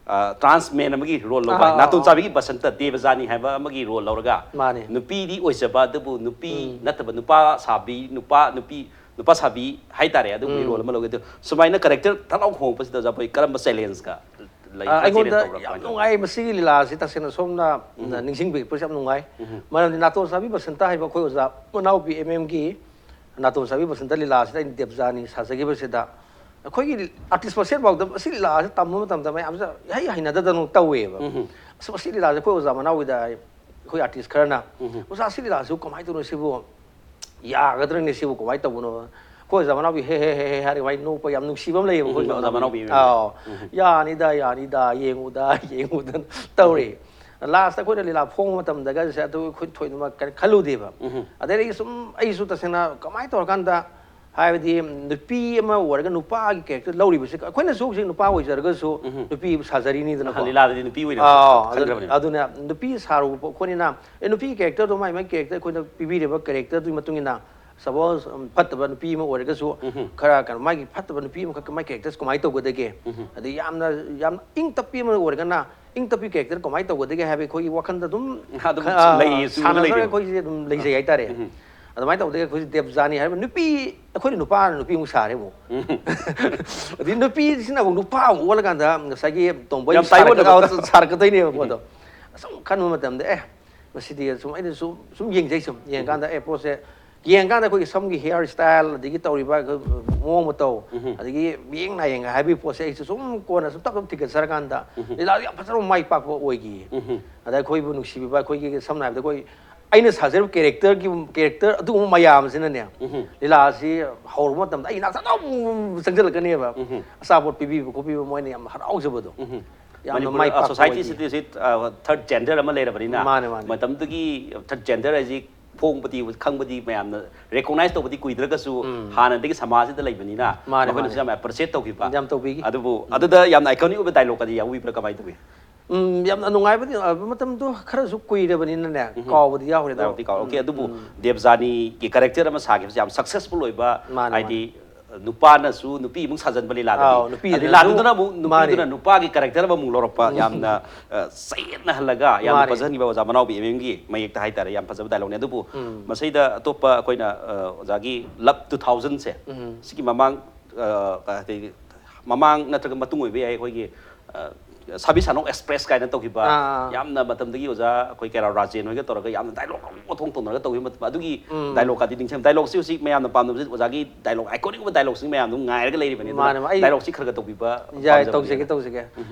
ꯑ, ꯇ꯭ꯔꯥꯟꯁ ꯃꯦꯟ ꯑꯃꯒꯤ ꯔꯣꯜ ꯂꯧꯕ, ꯑꯥ, ꯑꯥ, ꯅꯥꯇꯣꯟ ꯑꯥ꯫ ꯆꯥꯕꯤꯒꯤ ꯕꯁꯟꯇ ꯗꯦꯕꯖꯥꯅꯤ ꯍꯥꯏꯕ ꯑꯃꯒꯤ ꯔꯣꯜ ꯂꯧꯔꯒ, ꯃꯥꯅꯦ꯫ ꯅꯨꯄꯤꯗꯤ ꯑꯣꯏꯖꯕ ꯑꯗꯨꯕꯨ ꯅꯨꯄꯤ ꯅꯠꯇꯕ, ꯅꯨꯄꯥ ꯁꯥꯕꯤ, ꯅꯨꯄꯥ, ꯅꯨꯄꯤ, ꯅꯨꯄꯥ ꯁꯥꯕꯤ ꯍꯥꯏꯇꯥꯔꯦ, ꯑꯗꯨꯒꯨꯝꯕꯒꯤ ꯔꯣꯜ ꯑꯃ ꯂꯧꯋꯤ꯫ ꯑꯗꯨ ꯁꯨꯃꯥꯏꯅ ꯀꯦꯔꯦꯛꯇꯔ ꯊꯛ ꯂꯥꯎ ꯍꯣꯡꯉꯛꯄꯁꯤꯗ ꯑꯣꯖꯥ ꯕꯣꯏ ꯀꯔꯝꯕ ꯆꯦꯂꯦꯟꯖꯀ ꯂꯩ? ꯑ, ꯆꯦꯂꯦꯟꯖ ꯑꯩꯉꯣꯟꯗ ꯇꯧꯕ꯭ꯔꯥ? ꯌꯥꯝ ꯀꯃꯥꯏꯅ ꯇꯧꯏ? ꯅꯨꯡꯉꯥꯏ ꯃꯁꯤꯒꯤ ꯂꯤꯂꯥꯁꯤ꯫ ꯇꯁꯦꯡꯅ ꯁꯣꯝꯅ ꯅꯤꯡꯁꯤꯡꯕꯤꯔꯛꯄꯁꯦ ꯌꯥꯝ ꯅꯨꯡꯉꯥꯏ꯫ ꯃꯔꯝꯗꯤ ꯅꯥꯇꯣꯟ ꯆꯥꯕꯤ ꯕꯁꯟꯇ ꯍꯥꯏꯕ ꯑꯩꯈꯣꯏ ꯑꯣꯖꯥ ꯃꯅꯥꯎꯄꯤ ꯑꯦꯝ ꯑꯦꯝꯒꯤ ꯅꯥꯇꯣꯟ ꯆꯥꯕꯤ ꯕꯁꯟꯇ ꯂꯤꯂꯥꯁꯤꯗ ꯑꯩꯅ ꯗꯦꯕꯖꯥꯅꯤ ꯁꯥꯖꯈꯤꯕꯁꯤꯗ, ꯑꯩꯈꯣꯏꯒꯤ ꯑꯥꯔꯇꯤꯁ ꯃꯁꯦꯟ ꯐꯥꯎꯗ ꯃꯁꯤ ꯂꯤꯂꯥꯁꯤ ꯇꯝꯕ ꯃꯇꯝꯗ ꯃꯌꯥꯝꯁꯦ ꯏꯍꯩ ꯍꯩꯅꯗꯗꯅ ꯇꯧꯋꯦꯕ꯫ ꯑꯁ, ꯃꯁꯤ ꯂꯤꯂꯥꯁꯦ ꯑꯩꯈꯣꯏ ꯑꯣꯖꯥ ꯃꯅꯥꯎꯒꯤꯗ ꯑꯩꯈꯣꯏ ꯑꯥꯔꯇꯤꯁ ꯈꯔꯅ, "ꯑꯣꯖꯥ, ꯁꯤ ꯂꯤꯂꯥꯁꯤꯕꯨ ꯀꯃꯥꯏꯅ ꯇꯧꯅꯣ ꯁꯤꯕꯨ? ꯌꯥꯒꯗ꯭ꯔꯅꯦ ꯁꯤꯕꯨ? ꯀꯃꯥꯏꯅ ꯇꯧꯕꯅꯣ?" ꯑꯩꯈꯣꯏ ꯑꯣꯖꯥ ꯃꯅꯥꯎꯒꯤ "ꯍꯦ, ꯍꯦ, ꯍꯦ, ꯍꯦ" ꯍꯥꯏꯔꯒ ꯃꯥꯏ ꯅꯣꯛꯄ ꯌꯥꯝ ꯅꯨꯡꯁꯤꯕ ꯑꯃ ꯂꯩꯌꯦꯕ ꯑꯩꯈꯣꯏ ꯎꯝ, ꯑꯣꯖꯥ ꯑꯣꯖꯥ ꯃꯅꯥꯎꯒꯤ꯫ ꯃꯅꯥꯎꯒꯤ꯫ ꯑꯥꯎ꯫ "ꯌꯥꯅꯤꯗ, ꯌꯥꯅꯤꯗ, ꯌꯦꯡꯉꯨꯗ, ꯌꯦꯡꯉꯨꯗ" ꯇꯧꯔꯦ꯫ ꯂꯥꯁꯇ ꯑꯩꯈꯣꯏꯅ ꯂꯤꯂꯥ ꯐꯣꯡꯕ ꯃꯇꯝꯗꯒꯁꯦ ꯑꯗꯨ ꯑꯩꯈꯣꯏ ꯊꯣꯏꯅꯃꯛ ꯀꯔꯤ ꯈꯜꯂꯨꯗꯦꯕ꯫ ꯑꯗꯩ ꯑꯩ ꯁꯨꯝ, ꯑꯩꯁꯨ ꯇꯁꯦꯡꯅ ꯀꯃꯥꯏꯅ ꯇꯧꯔꯀꯥꯟꯗ, ꯍꯥꯏꯕꯗꯤ ꯅꯨꯄꯤ ꯑꯃ ꯑꯣꯏꯔꯒ ꯅꯨꯄꯥꯒꯤ ꯀꯦꯔꯦꯛꯇꯔ ꯂꯧꯔꯤꯕꯁꯦ, ꯑꯩꯈꯣꯏꯅꯁꯨ ꯍꯧꯖꯤꯛ ꯅꯨꯄꯥ ꯑꯣꯏꯖꯔꯒꯁꯨ ꯅꯨꯄꯤ ꯁꯥꯖꯔꯤꯅꯤꯗꯅꯀꯣ꯫ ꯂꯤꯂꯥꯗꯗꯤ ꯅꯨꯄꯤ ꯑꯣꯏꯅ ꯑꯥꯎ, ꯑꯗꯨ- ꯈꯟꯈ꯭ꯔꯕꯅꯦꯕ꯫ ꯑꯗꯨꯅ ꯅꯨꯄꯤ ꯁꯥꯔꯨꯕ ꯑꯩꯈꯣꯏꯅ, ꯑꯦ, ꯅꯨꯄꯤꯒꯤ ꯀꯦꯔꯦꯛꯇꯔꯗꯣ ꯃꯥꯏ ꯃꯥꯏ ꯀꯦꯔꯦꯛꯇꯔ ꯑꯩꯈꯣꯏꯅ ꯄꯤꯕꯤꯔꯤꯕ ꯀꯦꯔꯦꯛꯇꯔꯗꯨꯒꯤ ꯃꯇꯨꯡ ꯏꯟꯅ, ꯁꯄꯣꯁ, ꯎꯝ, ꯐꯠꯇꯕ ꯅꯨꯄꯤ ꯑꯃ ꯑꯣꯏꯔꯒꯁꯨ ꯈꯔ ꯀꯩꯅꯣ, ꯃꯥꯒꯤ ꯐꯠꯇꯕ ꯅꯨꯄꯤ ꯑꯃꯈꯛꯀꯤ ꯃꯥꯏ ꯀꯦꯔꯦꯛꯇꯔꯁꯦ ꯀꯃꯥꯏꯅ ꯇꯧꯒꯗꯒꯦ? ꯑꯗꯩ ꯌꯥꯝꯅ, ꯌꯥꯝ ꯏꯪ ꯇꯞꯄꯤ ꯑꯃ ꯑꯣꯏꯔꯒꯅ ꯏꯪ ꯇꯞꯄꯤ ꯀꯦꯔꯦꯛꯇꯔ ꯀꯃꯥꯏꯅ ꯇꯧꯒꯗꯒꯦ ꯍꯥꯏꯕ ꯑꯩꯈꯣꯏꯒꯤ ꯋꯥꯈꯜꯗ ꯑꯗꯨꯝ ꯑꯗꯨꯝ ꯈ-, ꯂꯩꯌꯦ, ꯆꯨꯝꯅ ꯁꯥꯟꯅꯖꯔꯒ ꯂꯩꯔꯦꯕ꯫ ꯑꯩꯈꯣꯏꯁꯦ ꯑꯗꯨꯝ ꯂꯩꯖꯩ ꯍꯥꯏꯇꯥꯔꯦ꯫ ꯑꯗꯨꯃꯥꯏꯅ ꯇꯧꯕꯗꯒꯤ ꯑꯩꯈꯣꯏꯁꯦ ꯗꯦꯕꯖꯥꯅꯤ ꯍꯥꯏꯔꯤꯕ ꯅꯨꯄꯤ, ꯑꯩꯈꯣꯏꯅ ꯅꯨꯄꯥꯅ ꯅꯨꯄꯤ ꯑꯃꯨꯛ ꯁꯥꯔꯦ ꯑꯃꯨꯛ꯫ ꯑꯗꯩ ꯅꯨꯄꯤꯁꯤꯅ ꯑꯃꯨꯛ ꯅꯨꯄꯥ ꯑꯃꯨꯛ ꯑꯣꯜꯂꯀꯥꯟꯗ ꯉꯁꯥꯏꯒꯤ ꯇꯣꯝꯕꯣꯏ ꯌꯥꯝ ꯇꯥꯏꯑꯣꯟꯅꯕ꯫ ꯁꯥꯔꯛꯀ-, ꯁꯥꯔꯛꯀꯗꯣꯏꯅꯦꯕ ꯄꯣꯠꯇꯣ꯫ ꯑꯁꯨꯝ ꯈꯟꯕ ꯃꯇꯝꯗ, ꯑꯦ, ꯃꯁꯤꯗꯤ ꯁꯨꯝ, ꯑꯩꯅ ꯁꯨꯝ, ꯁꯨꯝ ꯌꯦꯡꯖꯩ, ꯁꯨꯝ ꯌꯦꯡꯀꯥꯟꯗ, ꯑꯦ, ꯄꯣꯠꯁꯦ ꯌꯦꯡꯀꯥꯟꯗ ꯑꯩꯈꯣꯏꯒꯤ ꯁꯝꯒꯤ ꯍꯤꯌꯥꯔ ꯁ꯭ꯇꯥꯏꯜ, ꯑꯗꯒꯤ ꯇꯧꯔꯤꯕ ꯃꯑꯣꯡ ꯃꯇꯧ, ꯑꯗꯒꯤ ꯃꯤꯠꯌꯦꯡ ꯅꯥꯌꯦꯡ ꯍꯥꯏꯕꯒꯤ ꯄꯣꯠꯁꯦ ꯑꯩꯁꯨ ꯁꯨꯝ ꯀꯣꯟꯅ ꯁꯨꯝ ꯇꯞ ꯇꯞ ꯊꯤꯒꯠꯆꯔꯀꯥꯟꯗ ꯂꯤꯂꯥꯗ ꯌꯥꯝ ꯐꯖꯅ ꯃꯥꯏ ꯄꯥꯛꯄ ꯑꯣꯏꯈꯤꯌꯦ꯫ ꯑꯗ ꯑꯩꯈꯣꯏꯕꯨ ꯅꯨꯡꯁꯤꯕꯤꯕ, ꯑꯩꯈꯣꯏꯒꯤ ꯁꯝꯅ ꯍꯥꯏꯔꯕꯗ ꯑꯩꯈꯣꯏ, ꯑꯩꯅ ꯁꯥꯖꯔꯤꯕ ꯀꯦꯔꯦꯛꯇꯔꯒꯤ, ꯀꯦꯔꯦꯛꯇꯔ ꯑꯗꯨꯒꯨꯝꯕ ꯃꯌꯥꯝꯁꯤꯅꯅꯦ, ꯂꯤꯂꯥꯁꯤ ꯍꯧꯔꯨꯕ ꯃꯇꯝꯗ ꯑꯩ ꯏꯅꯥꯛꯇ ꯑꯗꯨꯝ ꯆꯪꯁꯤꯜꯂꯛꯀꯅꯦꯕ꯫ ꯑꯆꯥꯄꯣꯠ ꯄꯤꯕꯤꯕ ꯈꯣꯠꯄꯤꯕ ꯃꯣꯏꯅ ꯌꯥꯝ ꯍꯔꯥꯎꯖꯕꯗꯣ꯫ ꯌꯥꯝꯅ ꯃꯥꯏ ꯄꯥꯛꯄ ꯁꯣꯁꯥꯏꯇꯤ ꯑꯣꯏꯈꯤ꯫ ꯁꯤꯗꯤ ꯍꯧꯖꯤꯛ ꯊꯥꯔꯠ ꯖꯦꯟꯗꯔ ꯑꯃ ꯂꯩꯔꯕꯅꯤꯅ, ꯃꯥꯅꯦ, ꯃꯥꯅꯦ꯫ ꯃꯇꯝꯗꯨꯒꯤ ꯊꯥꯔꯠ ꯖꯦꯟꯗꯔ ꯍꯥꯏꯁꯤ ꯐꯣꯡꯕꯗꯤ, ꯈꯪꯕꯗꯤ ꯃꯌꯥꯝꯅ ꯔꯦꯀꯣꯒꯅꯥꯏꯖ ꯇꯧꯕꯗꯤ ꯀꯨꯏꯗ꯭ꯔꯒꯁꯨ, ꯍꯥꯟꯅꯗꯒꯤ ꯁꯃꯥꯖꯁꯤꯗ ꯂꯩꯕꯅꯤꯅ ꯃꯥꯅꯦ, ꯃꯈꯣꯏꯅꯁꯨ ꯃꯥꯅꯦ꯫ ꯌꯥꯝ ꯑꯦꯄ꯭ꯔꯤꯁꯤꯌꯦꯠ ꯇꯧꯈꯤꯕ꯫ ꯌꯥꯝ ꯇꯧꯕꯤꯈꯤ꯫ ꯑꯗꯨꯕꯨ ꯑꯗꯨꯗ ꯌꯥꯝꯅ ꯑꯥꯏꯀꯣꯅꯤꯛ ꯑꯣꯏꯕ ꯗꯥꯏꯂꯣꯛꯀꯗꯤ ꯌꯥꯎꯕꯤꯕ꯭ꯔꯥ, ꯀꯃꯥꯏꯅ ꯇꯧꯏ? ꯎꯝ, ꯌꯥꯝꯅ ꯅꯨꯡꯉꯥꯏꯕꯗꯤ, ꯑ, ꯃꯇꯝꯗꯣ ꯈꯔꯁꯨ ꯀꯨꯏꯔꯕꯅꯤꯅꯅꯦ, ꯀꯥꯎꯕꯗꯤ ꯌꯥꯎꯈ꯭ꯔꯦ ꯑꯗꯣ꯫ ꯗꯥꯏꯂꯣꯛꯇꯤ ꯀꯥꯎ-, ꯑꯣꯀꯦ, ꯎꯝ, ꯑꯗꯨꯕꯨ ꯎꯝ꯫ ꯗꯦꯕꯖꯥꯅꯤꯒꯤ ꯀꯦꯔꯦꯛꯇꯔ ꯑꯃ ꯁꯥꯈꯤꯕꯁꯦ ꯌꯥꯝ ꯁꯛꯁꯦꯁꯐꯨꯜ ꯑꯣꯏꯕ, ꯃꯥꯅꯦ, ꯍꯥꯏꯗꯤ ꯅꯨꯄꯥꯅꯁꯨ ꯅꯨꯄꯤ ꯑꯃꯨꯛ ꯁꯥꯖꯟꯕ ꯂꯤꯂꯥꯗꯗꯤ, ꯑꯥꯎ, ꯅꯨꯄꯤꯗꯨꯅꯁꯨ ꯂꯤꯂꯥꯗꯨꯗꯅ ꯑꯃꯨꯛ ꯃꯥꯅꯦ꯫ ꯅꯨꯄꯤꯗꯨꯅ ꯅꯨꯄꯥꯒꯤ ꯀꯦꯔꯦꯛꯇꯔ ꯑꯃꯃꯨꯛ ꯂꯧꯔꯛꯄ, ꯌꯥꯝꯅ, ꯑ, ꯆꯌꯦꯠꯅꯍꯜꯂꯒ ꯌꯥꯝꯅ ꯃꯥꯅꯦ꯫ ꯐꯖꯍꯟꯈꯤꯕ ꯑꯣꯖꯥ ꯃꯅꯥꯎꯕꯤ ꯑꯦꯝ ꯑꯦꯝꯒꯤ ꯃꯌꯦꯛꯇ ꯍꯥꯏꯇꯥꯔꯦ꯫ ꯌꯥꯝ ꯐꯖꯕ ꯗꯥꯏꯂꯣꯛꯅꯦ꯫ ꯑꯗꯨꯕꯨ ꯎꯝ꯫ ꯃꯁꯤꯗ ꯑꯇꯣꯞꯄ ꯑꯩꯈꯣꯏꯅ, ꯑ, ꯑꯣꯖꯥꯒꯤ ꯂꯞ ꯇꯨ ꯊꯥꯎꯖꯟꯁꯦ, ꯎꯝ꯫ ꯁꯤꯒꯤ ꯃꯃꯥꯡ, ꯑ, ꯍꯥꯏꯗꯤ ꯃꯃꯥꯡ ꯅꯠꯇ꯭ꯔꯒ ꯃꯇꯨꯡ ꯑꯣꯏꯕ ꯌꯥꯏ, ꯑꯩꯈꯣꯏꯒꯤ, ꯑ, ꯁꯥꯕꯤ ꯁꯥꯅꯧ ꯑꯦꯛꯁꯄ꯭ꯔꯦꯁ ꯀꯥꯏꯅ ꯇꯧꯈꯤꯕ, ꯑꯥ꯫ ꯌꯥꯝꯅ ꯃꯇꯝꯗꯒꯤ ꯑꯣꯖꯥ ꯑꯩꯈꯣꯏ ꯀꯩꯔꯥꯎ ꯔꯥꯖꯦꯟ ꯍꯣꯏꯒ ꯇꯧꯔꯒ ꯌꯥꯝꯅ ꯗꯥꯏꯂꯣꯛ ꯑꯃ ꯃꯊꯣꯡ ꯇꯧꯅꯔꯒ ꯇꯧꯈꯤꯕ ꯃꯇꯝ ꯑꯗꯨꯒꯤ ꯗꯥꯏꯂꯣꯛꯀꯗꯤ ꯅꯤꯡꯁꯤꯡ-, ꯗꯥꯏꯂꯣꯛꯁꯤ ꯍꯧꯖꯤꯛ ꯃꯌꯥꯝꯅ ꯄꯥꯝꯅꯕꯁꯤ ꯑꯣꯖꯥꯒꯤ ꯗꯥꯏꯂꯣꯛ, ꯑꯥꯏꯀꯣꯅꯤꯛ ꯑꯣꯏꯕ ꯗꯥꯏꯂꯣꯛꯁꯤꯡ ꯃꯌꯥꯝ ꯑꯗꯨꯝ ꯉꯥꯏꯔꯒ ꯂꯩꯔꯤꯕꯅꯤ꯫ ꯑꯗꯨꯅ ꯃꯥꯅꯦ, ꯃꯥꯅꯦ꯫ ꯑꯩ ꯗꯥꯏꯂꯣꯛꯁꯤ ꯈꯔ ꯈꯔ ꯇꯧꯕꯤꯕ ꯌꯥꯏ, ꯄꯥꯝꯖꯕꯅꯤ꯫ ꯇꯧꯖꯒꯦ, ꯇꯧꯖꯒꯦ꯫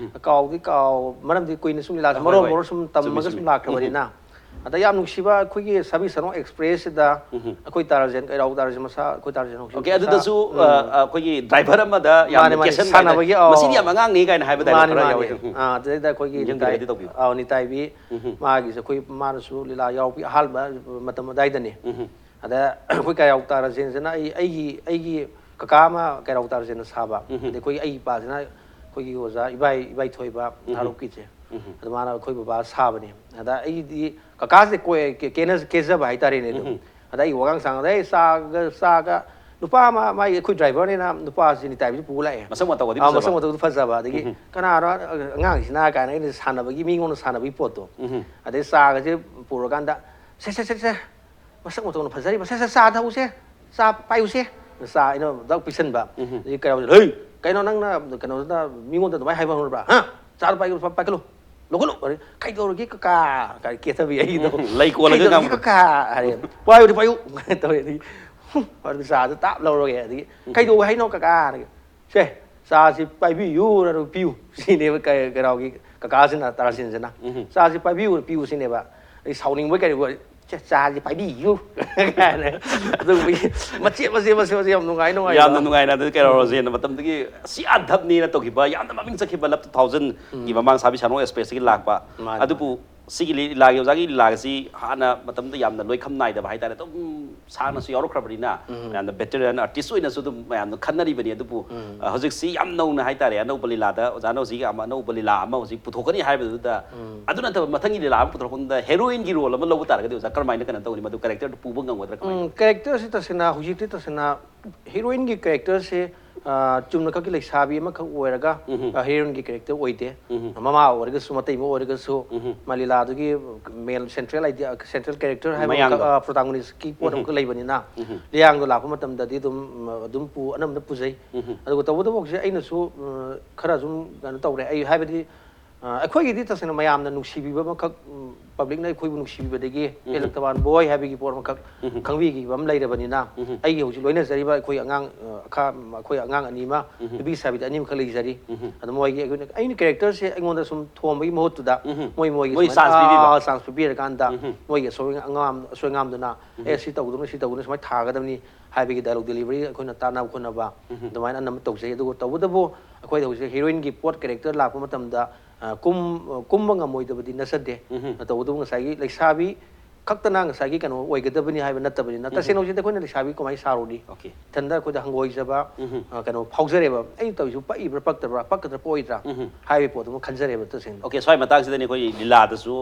ꯀꯥꯎꯗꯤ ꯀꯥꯎ-, ꯃꯔꯝꯗꯤ ꯀꯨꯏꯅ ꯁꯨꯝ ꯂꯤꯂꯥꯁꯦ ꯍꯣꯏ, ꯃꯔꯣꯟ ꯍꯣꯏ꯫ ꯃꯔꯣꯟ ꯁꯨꯝ ꯆꯨꯝꯃꯤ, ꯇꯝꯃꯒ ꯆꯨꯝꯃꯤ꯫ ꯁꯨꯝ ꯂꯥꯛꯈ꯭ꯔꯕꯅꯤꯅ꯫ ꯑꯗ ꯌꯥꯝ ꯅꯨꯡꯁꯤꯕ ꯑꯩꯈꯣꯏꯒꯤ ꯁꯥꯕꯤ ꯁꯅꯣ ꯑꯦꯛꯁꯄ꯭ꯔꯦꯁꯁꯤꯗ ꯑꯩꯈꯣꯏ ꯇꯥꯔꯖꯦꯟ, ꯀꯩꯔꯥꯎ ꯇꯥꯔꯖꯦꯟ ꯃꯁꯥ, ꯑꯩꯈꯣꯏ ꯇꯥꯔꯖꯦꯟ ꯍꯧꯖꯤꯛ ꯑꯣꯀꯦ꯫ ꯃꯁꯥ- ꯑꯗꯨꯗꯁꯨ ꯎꯝ꯫ ꯑ, ꯑꯩꯈꯣꯏꯒꯤ ꯗ꯭ꯔꯥꯏꯚꯔ ꯑꯃꯗ ꯌꯥꯝꯅ ꯃꯥꯅꯦ, ꯃꯥꯅꯦ, ꯀꯦꯁꯟ ꯁꯥꯟꯅꯕꯒꯤ, ꯑꯧ꯫ ꯃꯁꯤꯗꯤ ꯌꯥꯝ ꯑꯉꯥꯡꯅꯤ ꯀꯥꯏꯅ ꯍꯥꯏꯕ ꯗꯥꯏꯂꯣꯛ ꯃꯥꯅꯦ, ꯈꯔ ꯃꯥꯅꯦ꯫ ꯌꯥꯎꯋꯦ꯫ ꯎꯝ꯫ ꯑꯥ, ꯑꯗꯨꯗꯩꯗ ꯑꯩꯈꯣꯏꯒꯤ ꯅꯤꯡꯁꯤꯡꯕꯤꯔꯒꯗꯤ ꯅꯤꯇꯥꯏ-, ꯇꯧꯕꯤꯌꯨ꯫ ꯑꯥꯎ, ꯅꯤꯇꯥꯏꯕꯤ ꯎꯝ꯫ ꯃꯥꯒꯤꯁꯦ ꯑꯩꯈꯣꯏ, ꯃꯥꯅꯁꯨ ꯂꯤꯂꯥ ꯌꯥꯎꯕꯤ ꯑꯍꯥꯟꯕ ꯃꯇꯝ ꯑꯗꯨꯋꯥꯏꯗꯅꯤ꯫ ꯎꯝ꯫ ꯑꯗ ꯑꯩꯈꯣꯏ ꯀꯩꯔꯥꯎ ꯇꯥꯔꯖꯦꯟꯁꯤꯅ ꯑꯩ, ꯑꯩꯒꯤ, ꯑꯩꯒꯤ ꯀꯀꯥ ꯑꯃ ꯀꯩꯔꯥꯎ ꯇꯥꯔꯖꯦꯟꯅ ꯁꯥꯕ, ꯎꯝ꯫ ꯑꯗꯩ ꯑꯩꯈꯣꯏ, ꯑꯩ ꯏꯄꯥꯁꯤꯅ ꯑꯩꯈꯣꯏꯒꯤ ꯑꯣꯖꯥ ꯏꯕꯥꯏ, ꯏꯕꯥꯏ ꯊꯣꯏꯕ ꯍꯥꯔꯣꯛꯀꯤꯁꯦ, ꯎꯝ꯫ ꯑꯗ ꯃꯥꯅ ꯑꯩꯈꯣꯏ ꯕꯕꯥ ꯁꯥꯕꯅꯦ꯫ ꯑꯗ ꯑꯩꯗꯤ ꯀꯀꯥꯁꯦ ꯀꯣꯏ-, ꯀꯦ-, ꯀꯦꯅ-, ꯀꯦꯖꯕ ꯍꯥꯏꯇꯥꯔꯦꯅꯦ ꯑꯗꯨꯝ꯫ ꯎꯝ꯫ ꯑꯗ ꯑꯩ ꯋꯥꯉꯥꯡ ꯁꯥꯉꯥꯡꯗ, "ꯑꯩ ꯆꯥꯒ, ꯆꯥꯒ", ꯅꯨꯄꯥ ꯑꯃ, ꯃꯥꯒꯤ ꯑꯩꯈꯣꯏ ꯗ꯭ꯔꯥꯏꯚꯔꯅꯤꯅ ꯅꯨꯄꯥꯁꯤ ꯅꯤꯇꯥꯏꯕꯤꯁꯤ ꯄꯨ ꯂꯥꯛꯑꯦ꯫ ꯃꯁꯛ ꯃꯇꯧꯒꯗꯤ ꯑꯥ, ꯐꯖꯕ? ꯃꯁꯛ ꯃꯇꯧꯗꯤ ꯐꯖꯕ꯫ ꯑꯗꯒꯤ, ꯎꯝ꯫ "ꯀꯅꯥꯅꯣ ꯑꯉꯥꯡꯁꯤꯅ?" ꯀꯥꯏꯅ ꯑꯩꯅ ꯁꯥꯟꯅꯕꯒꯤ, ꯃꯤꯉꯣꯟꯗ ꯁꯥꯟꯅꯕꯒꯤ ꯄꯣꯠꯇꯣ꯫ ꯎꯝ꯫ ꯑꯗꯩ ꯆꯥꯒꯁꯦ ꯄꯨꯔꯀꯥꯟꯗ, "ꯁꯦ, ꯁꯦ, ꯁꯦ, ꯁꯦ, ꯃꯁꯛ ꯃꯇꯧꯅ ꯐꯖꯔꯤꯕ, ꯁꯦ, ꯁꯦ, ꯆꯥ ꯊꯛꯎꯁꯦ, ꯆꯥ ꯄꯥꯏꯌꯨꯁꯦ"꯫ ꯆꯥ ꯑꯩꯅ ꯗꯛ ꯄꯤꯁꯟꯕ꯫ ꯎꯝ꯫ ꯑꯗꯩ ꯀꯩꯅꯣ, "ꯍꯩ, ꯀꯩꯅꯣ ꯅꯪꯅ ꯀꯩꯅꯣꯗꯨꯗ ꯃꯤꯉꯣꯟꯗ ꯑꯗꯨꯃꯥꯏꯅ ꯍꯥꯏꯕ ꯍꯧꯅꯕ꯭ꯔꯥ? ꯍꯥ? ꯆꯥꯗꯣ ꯄꯥꯏꯈꯠꯂꯨ, ꯄꯥꯏꯈꯠꯂꯨ, ꯂꯧꯈꯠꯂꯨ"꯫ ꯑꯗꯩ, "ꯀꯩꯗꯧꯔꯒꯦ ꯀꯀꯥ?" ꯀꯥꯏꯅ ꯀꯦꯊꯕꯤ ꯑꯩꯗꯣ꯫ ꯎꯝ, ꯂꯩ ꯀꯣꯜꯂꯒ "ꯀꯩꯗꯧꯔꯒꯦ ꯉꯥꯡꯕꯗꯣ꯫ ꯀꯀꯥ?" ꯍꯥꯏꯔꯦ꯫ "ꯄꯥꯏꯌꯨꯗꯤ ꯄꯥꯏꯌꯨ" ꯇꯧꯔꯦ꯫ ꯑꯗꯒꯤ, "ꯍꯨꯝ", ꯑꯗꯨ ꯆꯥꯗꯣ ꯇꯥꯞ ꯂꯧꯔꯒꯦ꯫ ꯑꯗꯒꯤ, "ꯀꯩꯗꯧꯕ ꯍꯥꯏꯅꯣ ꯀꯀꯥ?" ꯍꯥꯏꯔꯒ, "ꯁꯦ, ꯆꯥꯁꯤ ꯄꯥꯏꯕꯤꯌꯨ" ꯍꯥꯏꯔꯒ ꯄꯤꯌꯨ ꯁꯤꯅꯦꯕ ꯀꯩ-, ꯀꯩꯅꯣꯒꯤ ꯀꯀꯥꯁꯤꯅ, ꯇꯥꯔꯥꯁꯤꯟꯁꯤꯅ꯫ ꯎꯝ꯫ "ꯆꯥꯁꯤ ꯄꯥꯏꯕꯤꯌꯨ" ꯄꯤꯌꯨ ꯁꯤꯅꯦꯕ꯫ ꯑꯩ ꯁꯥꯎꯅꯤꯡꯕꯣꯏ ꯀꯔꯤꯕꯣꯏ, "ꯁꯦ, ꯆꯥꯁꯤ ꯄꯥꯏꯕꯤꯌꯨ" ꯀꯥꯏꯅ꯫ ꯑꯗꯨꯒꯨꯝꯕꯒꯤ ꯃꯆꯦꯠ, ꯃꯆꯦꯠ, ꯃꯆꯦꯠ, ꯃꯆꯦꯠ ꯌꯥꯝ ꯅꯨꯡꯉꯥꯏ, ꯅꯨꯡꯉꯥꯏ꯫ ꯌꯥꯝꯅ ꯅꯨꯡꯉꯥꯏꯅ ꯑꯗꯨ ꯀꯩꯔꯥꯎ ꯔꯣꯖꯦꯟꯅ ꯃꯇꯝꯗꯨꯒꯤ ꯁꯤ ꯑꯙꯞꯅꯤꯅ ꯇꯧꯈꯤꯕ ꯌꯥꯝꯅ ꯃꯃꯤꯡ ꯆꯠꯈꯤꯕ ꯂꯞ ꯇꯨ ꯊꯥꯎꯖꯟꯒꯤ ꯃꯃꯥꯡ ꯁꯥꯕꯤ ꯁꯥꯅꯣ ꯑꯦꯛꯁꯄ꯭ꯔꯦꯁꯇꯒꯤ ꯂꯥꯛꯄ꯫ ꯃꯥꯅꯦ, ꯑꯗꯨꯕꯨ ꯁꯤꯒꯤ ꯂꯤ-, ꯂꯤꯂꯥꯒꯤ ꯑꯣꯖꯥꯒꯤ ꯂꯤꯂꯥꯒꯁꯤ ꯍꯥꯟꯅ ꯃꯇꯝꯗ ꯌꯥꯝꯅ ꯂꯣꯏꯈꯝ ꯅꯥꯏꯗꯕ ꯍꯥꯏꯇꯥꯔꯦ, ꯑꯗꯨꯝ ꯁꯥꯡꯅꯁꯨ ꯌꯥꯎꯔꯛꯈ꯭ꯔꯕꯅꯤꯅ ꯃꯌꯥꯝꯅ ꯚꯦꯇꯔꯟ ꯑꯥꯔꯇꯤꯁ ꯑꯣꯏꯅꯁꯨ ꯑꯗꯨꯝ ꯃꯌꯥꯝꯅ ꯈꯟꯅꯔꯤꯕꯅꯤ꯫ ꯑꯗꯨꯕꯨ ꯑ, ꯍꯧꯖꯤꯛꯁꯤ ꯌꯥꯝ ꯅꯧꯅ ꯍꯥꯏꯇꯥꯔꯦ, ꯑꯅꯧꯕ ꯂꯤꯂꯥꯗ ꯑꯣꯖꯥꯅ ꯍꯧꯖꯤꯛ ꯌꯥꯝ ꯑꯅꯧꯕ ꯂꯤꯂꯥ ꯑꯃ ꯍꯧꯖꯤꯛ ꯄꯨꯊꯣꯛꯀꯅꯤ ꯍꯥꯏꯕꯗꯨꯗ, ꯑꯗꯨ ꯅꯠꯇꯕ ꯃꯊꯪꯒꯤ ꯂꯤꯂꯥ ꯑꯃ ꯄꯨꯊꯣꯔꯛꯄꯗ ꯍꯦꯔꯣꯏꯟꯒꯤ ꯔꯣꯜ ꯑꯃ ꯂꯧꯕ ꯇꯥꯔꯒꯗꯤ ꯑꯣꯖꯥ ꯀꯔꯝꯍꯥꯏꯅ ꯀꯩꯅꯣ ꯇꯧꯅꯤ? ꯃꯗꯨ ꯀꯦꯔꯦꯛꯇꯔꯗꯨ ꯄꯨꯕ ꯉꯝꯒꯗ꯭ꯔꯥ ꯀꯃꯥꯏꯅ? ꯎꯝ, ꯀꯦꯔꯦꯛꯇꯔꯁꯤ ꯇꯁꯦꯡꯅ ꯍꯧꯖꯤꯛꯇꯤ ꯇꯁꯦꯡꯅ ꯍꯤꯔꯣꯏꯟꯒꯤ ꯀꯦꯔꯦꯛꯇꯔꯁꯦ, ꯑ, ꯆꯨꯝꯅ ꯈꯛꯀꯤ ꯂꯩꯁꯥꯕꯤ ꯑꯃꯈꯛ ꯑꯣꯏꯔꯒ, ꯑ, ꯍꯤꯔꯣꯏꯟꯒꯤ ꯀꯦꯔꯦꯛꯇꯔ ꯑꯣꯏꯗꯦ꯫ ꯃꯃꯥ ꯑꯣꯏꯔꯒꯁꯨ, ꯃꯇꯩꯃ ꯑꯣꯏꯔꯒꯁꯨ, ꯃꯥ ꯂꯤꯂꯥꯗꯨꯒꯤ ꯃꯦꯟ ꯁꯦꯟꯇ꯭ꯔꯦꯜ ꯑꯥꯏꯗꯤꯌꯥ, ꯁꯦꯟꯇ꯭ꯔꯦꯜ ꯀꯦꯔꯦꯛꯇꯔ ꯍꯥꯏꯕ ꯃꯌꯥꯡꯗꯣ꯫ ꯑꯃꯈꯛ, ꯑ, ꯄ꯭ꯔꯣꯇꯥꯒꯣꯅꯤꯁꯀꯤ ꯄꯣꯠ ꯑꯃꯈꯛ ꯂꯩꯕꯅꯤꯅ, ꯂꯤꯌꯥꯡꯗꯣ ꯂꯥꯛꯄ ꯃꯇꯝꯗꯗꯤ ꯑꯗꯨꯝ, ꯑ, ꯑꯗꯨꯝ ꯄꯨ-, ꯑꯅꯝꯕꯅ ꯄꯨꯖꯩ꯫ ꯑꯗꯨꯒ ꯇꯧꯕꯇꯕꯨ ꯍꯧꯖꯤꯛ ꯑꯩꯅꯁꯨ, ꯑ, ꯈꯔ ꯁꯨꯝ ꯀꯩꯅꯣ ꯇꯧꯔꯦ꯫ ꯑꯩ ꯍꯥꯏꯕꯗꯤ, ꯑ, ꯑꯩꯈꯣꯏꯒꯤꯗꯤ ꯇꯁꯦꯡꯅ ꯃꯌꯥꯝꯅ ꯅꯨꯡꯁꯤꯕꯤꯕ ꯑꯃꯈꯛ, ꯎꯝ, ꯄꯕ꯭ꯂꯤꯛꯅ ꯑꯩꯈꯣꯏꯕꯨ ꯅꯨꯡꯁꯤꯕꯤꯕꯗꯒꯤ ꯍꯦꯜꯂꯛꯇꯕ ꯕꯣꯏ ꯍꯥꯏꯕꯒꯤ ꯄꯣꯠ ꯑꯃꯈꯛ ꯈꯪꯕꯤꯈꯤꯕ ꯑꯃ ꯂꯩꯔꯕꯅꯤꯅ, ꯑꯩꯒꯤ ꯍꯧꯖꯤꯛ ꯂꯣꯏꯅꯖꯔꯤꯕ ꯑꯩꯈꯣꯏ ꯑꯉꯥꯡ, ꯑ, ꯑꯈꯥ-, ꯑꯩꯈꯣꯏ ꯑꯉꯥꯡ ꯑꯅꯤ ꯑꯃ, ꯅꯨꯄꯤ ꯁꯥꯕꯤꯗ ꯑꯅꯤ ꯑꯃꯈꯛ ꯂꯩꯖꯔꯤ꯫ ꯑꯗꯣ ꯃꯣꯏꯒꯤ ꯑꯩꯈꯣꯏꯅ, ꯑꯩꯅ ꯀꯦꯔꯦꯛꯇꯔꯁꯦ ꯑꯩꯉꯣꯟꯗ ꯁꯨꯝ ꯊꯣꯝꯕꯒꯤ ꯃꯍꯨꯠꯇꯨꯗ ꯃꯣꯏ ꯃꯣꯏꯒꯤ ꯃꯣꯏ ꯁꯨꯃꯥꯏꯅ, ꯆꯥꯟꯁ ꯄꯤꯕꯤꯕ꯫ ꯑꯥ, ꯆꯥꯟꯁ ꯄꯤꯕꯤꯔꯀꯥꯟꯗ ꯃꯣꯏꯒꯤ ꯑꯁꯣꯏ ꯑꯉꯥꯝ-, ꯑꯁꯣꯏ ꯑꯉꯥꯝꯗꯨꯅ, "ꯑꯦ, ꯁꯤ ꯇꯧꯒꯗꯕꯅꯤ, ꯁꯤ ꯇꯧꯒꯗꯕꯅꯤ, ꯁꯨꯃꯥꯏꯅ ꯊꯥꯒꯗꯕꯅꯤ" ꯍꯥꯏꯕꯒꯤ ꯗꯥꯏꯂꯣꯛ ꯗꯦꯂꯤꯚꯔꯤ ꯑꯩꯈꯣꯏꯅ ꯇꯥꯟꯅꯕ ꯈꯣꯠꯅꯕ ꯑꯗꯨꯃꯥꯏꯅ ꯑꯅꯝꯕ ꯇꯧꯖꯩ꯫ ꯑꯗꯨꯒ ꯇꯧꯕꯇꯕꯨ ꯑꯩꯈꯣꯏꯗ ꯍꯧꯖꯤꯛ ꯍꯤꯔꯣꯏꯟꯒꯤ ꯄꯣꯠ ꯀꯦꯔꯦꯛꯇꯔ ꯂꯥꯛꯄ ꯃꯇꯝꯗ, ꯑ, ꯀꯨꯝ-, ꯀꯨꯝꯕ ꯉꯝꯃꯣꯏꯗꯕꯗꯤ ꯅꯠꯆꯗꯦ꯫ ꯇꯧꯕꯇꯕꯨ ꯉꯁꯥꯏꯒꯤ ꯂꯩꯁꯥꯕꯤ ꯈꯛꯇꯅ ꯉꯁꯥꯏꯒꯤ ꯀꯩꯅꯣ ꯑꯣꯏꯒꯗꯕꯅꯤ ꯍꯥꯏꯕ ꯅꯠꯇꯕꯅꯤꯅ, ꯇꯁꯦꯡꯅ ꯍꯧꯖꯤꯛꯇꯤ ꯑꯩꯈꯣꯏꯅ ꯂꯩꯁꯥꯕꯤ ꯀꯃꯥꯏꯅ ꯁꯥꯔꯨꯅꯤ? ꯏꯊꯟꯗ ꯑꯩꯈꯣꯏꯗ ꯍꯪꯒꯣꯏꯖꯕ, ꯑ, ꯀꯩꯅꯣ ꯐꯥꯎꯖꯔꯦꯕ꯫ ꯑꯩꯅ ꯇꯧꯔꯤꯁꯤꯕꯨ ꯄꯛꯏꯕ꯭ꯔꯥ, ꯄꯛꯇꯕ꯭ꯔꯥ, ꯄꯛꯀꯗ꯭ꯔꯥ, ꯄꯛꯑꯣꯏꯗ꯭ꯔꯥ ꯍꯥꯏꯕꯒꯤ ꯄꯣꯠꯇꯨꯃ ꯈꯟꯖꯔꯦꯕ ꯇꯁꯦꯡꯅ꯫ ꯑꯣꯀꯦ, ꯁ꯭ꯋꯥꯏ ꯃꯇꯥꯡꯁꯤꯗꯅꯤ ꯑꯩꯈꯣꯏ ꯂꯤꯂꯥꯗꯁꯨ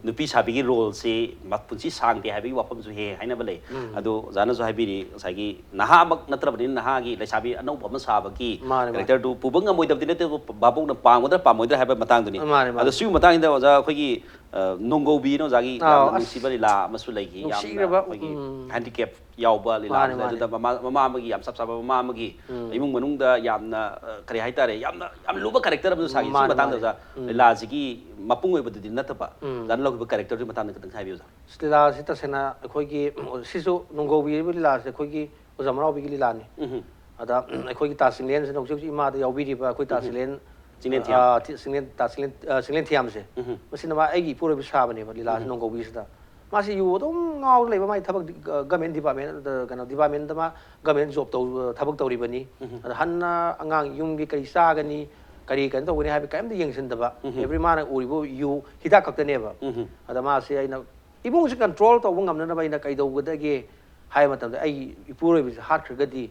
ꯅꯨꯄꯤ ꯁꯥꯕꯤꯒꯤ ꯔꯣꯜꯁꯤ ꯃꯄꯨꯟꯁꯤ ꯁꯥꯡꯗꯦ ꯍꯥꯏꯕꯒꯤ ꯋꯥꯐꯝꯁꯨ ꯍꯦꯛ ꯍꯦꯛ ꯍꯥꯏꯅꯕ ꯂꯩ꯫ ꯑꯗꯣ ꯑꯣꯖꯥꯅꯁꯨ ꯍꯥꯏꯕꯤꯔꯤ, ꯉꯁꯥꯏꯒꯤ ꯅꯍꯥꯃꯛ ꯅꯠꯇ꯭ꯔꯕꯅꯤꯅ ꯅꯍꯥꯒꯤ ꯂꯩꯁꯥꯕꯤ ꯑꯅꯧꯕ ꯑꯃ ꯁꯥꯕꯒꯤ ꯃꯥꯅꯦ, ꯃꯥꯅꯦ꯫ ꯀꯦꯔꯦꯛꯇꯔꯗꯨ ꯄꯨꯕ ꯉꯝꯃꯣꯏꯗꯕꯗꯤ ꯅꯠꯇꯦ, ꯑꯗꯨꯕꯨ ꯚꯥꯕꯣꯛꯅ ꯄꯥꯝꯒꯗ꯭ꯔꯥ ꯄꯥꯝꯃꯣꯏꯗ꯭ꯔꯥ ꯍꯥꯏꯕ ꯃꯇꯥꯡꯗꯨꯅꯤ꯫ ꯃꯥꯅꯦ, ꯃꯥꯅꯦ꯫ ꯑꯗꯣ ꯁꯤꯒꯤ ꯃꯇꯥꯡꯁꯤꯗ ꯑꯣꯖꯥ ꯑꯩꯈꯣꯏꯒꯤ, ꯑ, ꯅꯣꯡꯒꯧꯕꯤꯅ ꯑꯣꯖꯥꯒꯤ ꯑꯥꯎ, ꯌꯥꯝꯅ ꯑꯁ, ꯅꯨꯡꯁꯤꯕ ꯂꯤꯂꯥ ꯑꯃꯁꯨ ꯂꯩꯈꯤ, ꯌꯥꯝꯅ ꯅꯨꯡꯁꯤꯈ꯭ꯔꯕ, ꯑꯩꯈꯣꯏꯒꯤ ꯎꯝ꯫ ꯍꯦꯟꯗꯤꯀꯦꯞ ꯌꯥꯎꯕ ꯂꯤꯂꯥ ꯃꯥꯅꯦ, ꯑꯃ ꯂꯩ꯫ ꯃꯥꯅꯦ꯫ ꯑꯗꯨꯗ ꯃꯃꯥ, ꯃꯃꯥ ꯑꯃꯒꯤ ꯌꯥꯝ ꯁꯞ ꯁꯥꯕ ꯃꯃꯥ ꯑꯃꯒꯤ ꯏꯃꯨꯡ ꯃꯅꯨꯡꯗ ꯌꯥꯝꯅ, ꯑ, ꯀꯔꯤ ꯍꯥꯏꯇꯥꯔꯦ, ꯌꯥꯝꯅ, ꯌꯥꯝ ꯂꯨꯕ ꯀꯦꯔꯦꯛꯇꯔ ꯑꯃꯁꯨ ꯁꯥꯈꯤ꯫ ꯁꯤꯒꯤ ꯃꯥꯅꯦ, ꯃꯇꯥꯡꯗ ꯃꯥꯅꯦ꯫ ꯑꯣꯖꯥ, ꯎꯝ꯫ ꯂꯤꯂꯥꯁꯤꯒꯤ ꯃꯄꯨꯡ ꯑꯣꯏꯕꯗꯨꯗꯤ ꯅꯠꯇꯕ, ꯎꯝ꯫ ꯑꯣꯖꯥꯅ ꯂꯧꯈꯤꯕ ꯀꯦꯔꯦꯛꯇꯔꯗꯨꯒꯤ ꯃꯇꯥꯡꯗ ꯈꯤꯇꯪ ꯍꯥꯏꯕꯤꯌꯨ ꯑꯣꯖꯥ꯫ ꯂꯤꯂꯥꯁꯤ ꯇꯁꯦꯡꯅ ꯑꯩꯈꯣꯏꯒꯤ, ꯁꯤꯁꯨ ꯅꯣꯡꯒꯧꯕꯤ ꯍꯥꯏꯕ ꯂꯤꯂꯥꯁꯦ ꯑꯩꯈꯣꯏꯒꯤ ꯑꯣꯖꯥ ꯃꯔꯥꯎꯕꯤꯒꯤ ꯂꯤꯂꯥꯅꯤ꯫ ꯎꯝ꯫ ꯑꯗ ꯑꯩꯈꯣꯏꯒꯤ ꯇꯥ ꯆꯤꯡꯂꯦꯟꯁꯤꯅ ꯍꯧꯖꯤꯛ ꯍꯧꯖꯤꯛ ꯏꯃꯥꯗ ꯌꯥꯎꯕꯤꯔꯤꯕ ꯑꯩꯈꯣꯏ ꯇꯥ ꯎꯝ꯫ ꯆꯤꯡꯂꯦꯟ, ꯆꯤꯡꯂꯦꯟ ꯊꯤꯌꯥꯝ꯫ ꯑ, ꯊꯤ-, ꯆꯤꯡꯂꯦꯟ, ꯇꯥ ꯆꯤꯡꯂꯦꯟ, ꯑ, ꯆꯤꯡꯂꯦꯟ ꯊꯤꯌꯥꯝꯁꯦ꯫ ꯎꯝ꯫ ꯃꯁꯤꯅ ꯃꯥ ꯑꯩꯒꯤ ꯏꯄꯨꯔꯣꯏꯕ ꯁꯥꯕꯅꯦꯕ ꯂꯤꯂꯥꯁꯤ ꯎꯝ꯫ ꯅꯣꯡꯒꯧꯕꯤꯁꯤꯗ꯫ ꯃꯥꯁꯤ ꯌꯨ ꯑꯗꯨꯝ ꯉꯥꯎꯔ ꯂꯩꯕ, ꯃꯥꯏ ꯊꯕꯛ ꯗꯤ-, ꯑ, ꯒꯃꯦꯟ ꯗꯤꯄꯥꯔꯠꯃꯦꯟ, ꯑ, ꯀꯩꯅꯣ, ꯗꯤꯄꯥꯔꯠꯃꯦꯟꯗ ꯃꯥ ꯒꯃꯦꯟ ꯖꯣꯕ ꯇꯧ-, ꯊꯕꯛ ꯇꯧꯔꯤꯕꯅꯤ꯫ ꯎꯝ꯫ ꯑꯗ ꯍꯟꯅ ꯑꯉꯥꯡ ꯌꯨꯝꯒꯤ ꯀꯔꯤ ꯆꯥꯒꯅꯤ, ꯀꯔꯤ ꯀꯩꯅꯣ ꯇꯧꯒꯅꯤ ꯍꯥꯏꯕ ꯀꯔꯤꯝꯇ ꯌꯦꯡꯁꯤꯟꯗꯕ꯫ ꯎꯝ꯫ ꯑꯦꯕ꯭ꯔꯤ ꯃꯥꯅ ꯎꯔꯤꯕ ꯌꯨ ꯍꯤꯗꯥꯛ ꯈꯛꯇꯅꯦꯕ꯫ ꯎꯝ꯫ ꯑꯗ ꯃꯥꯁꯦ ꯑꯩꯅ ꯏꯃꯨꯡꯁꯤ ꯀꯟꯇ꯭ꯔꯣꯜ ꯇꯧꯕ ꯉꯝꯅꯅꯕ ꯑꯩꯅ ꯀꯩꯗꯧꯒꯗꯒꯦ ꯍꯥꯏꯕ ꯃꯇꯝꯗ, ꯑꯩꯒꯤ ꯏꯄꯨꯔꯣꯏꯕꯁꯦ ꯍꯥꯠꯈ꯭ꯔꯒꯗꯤ,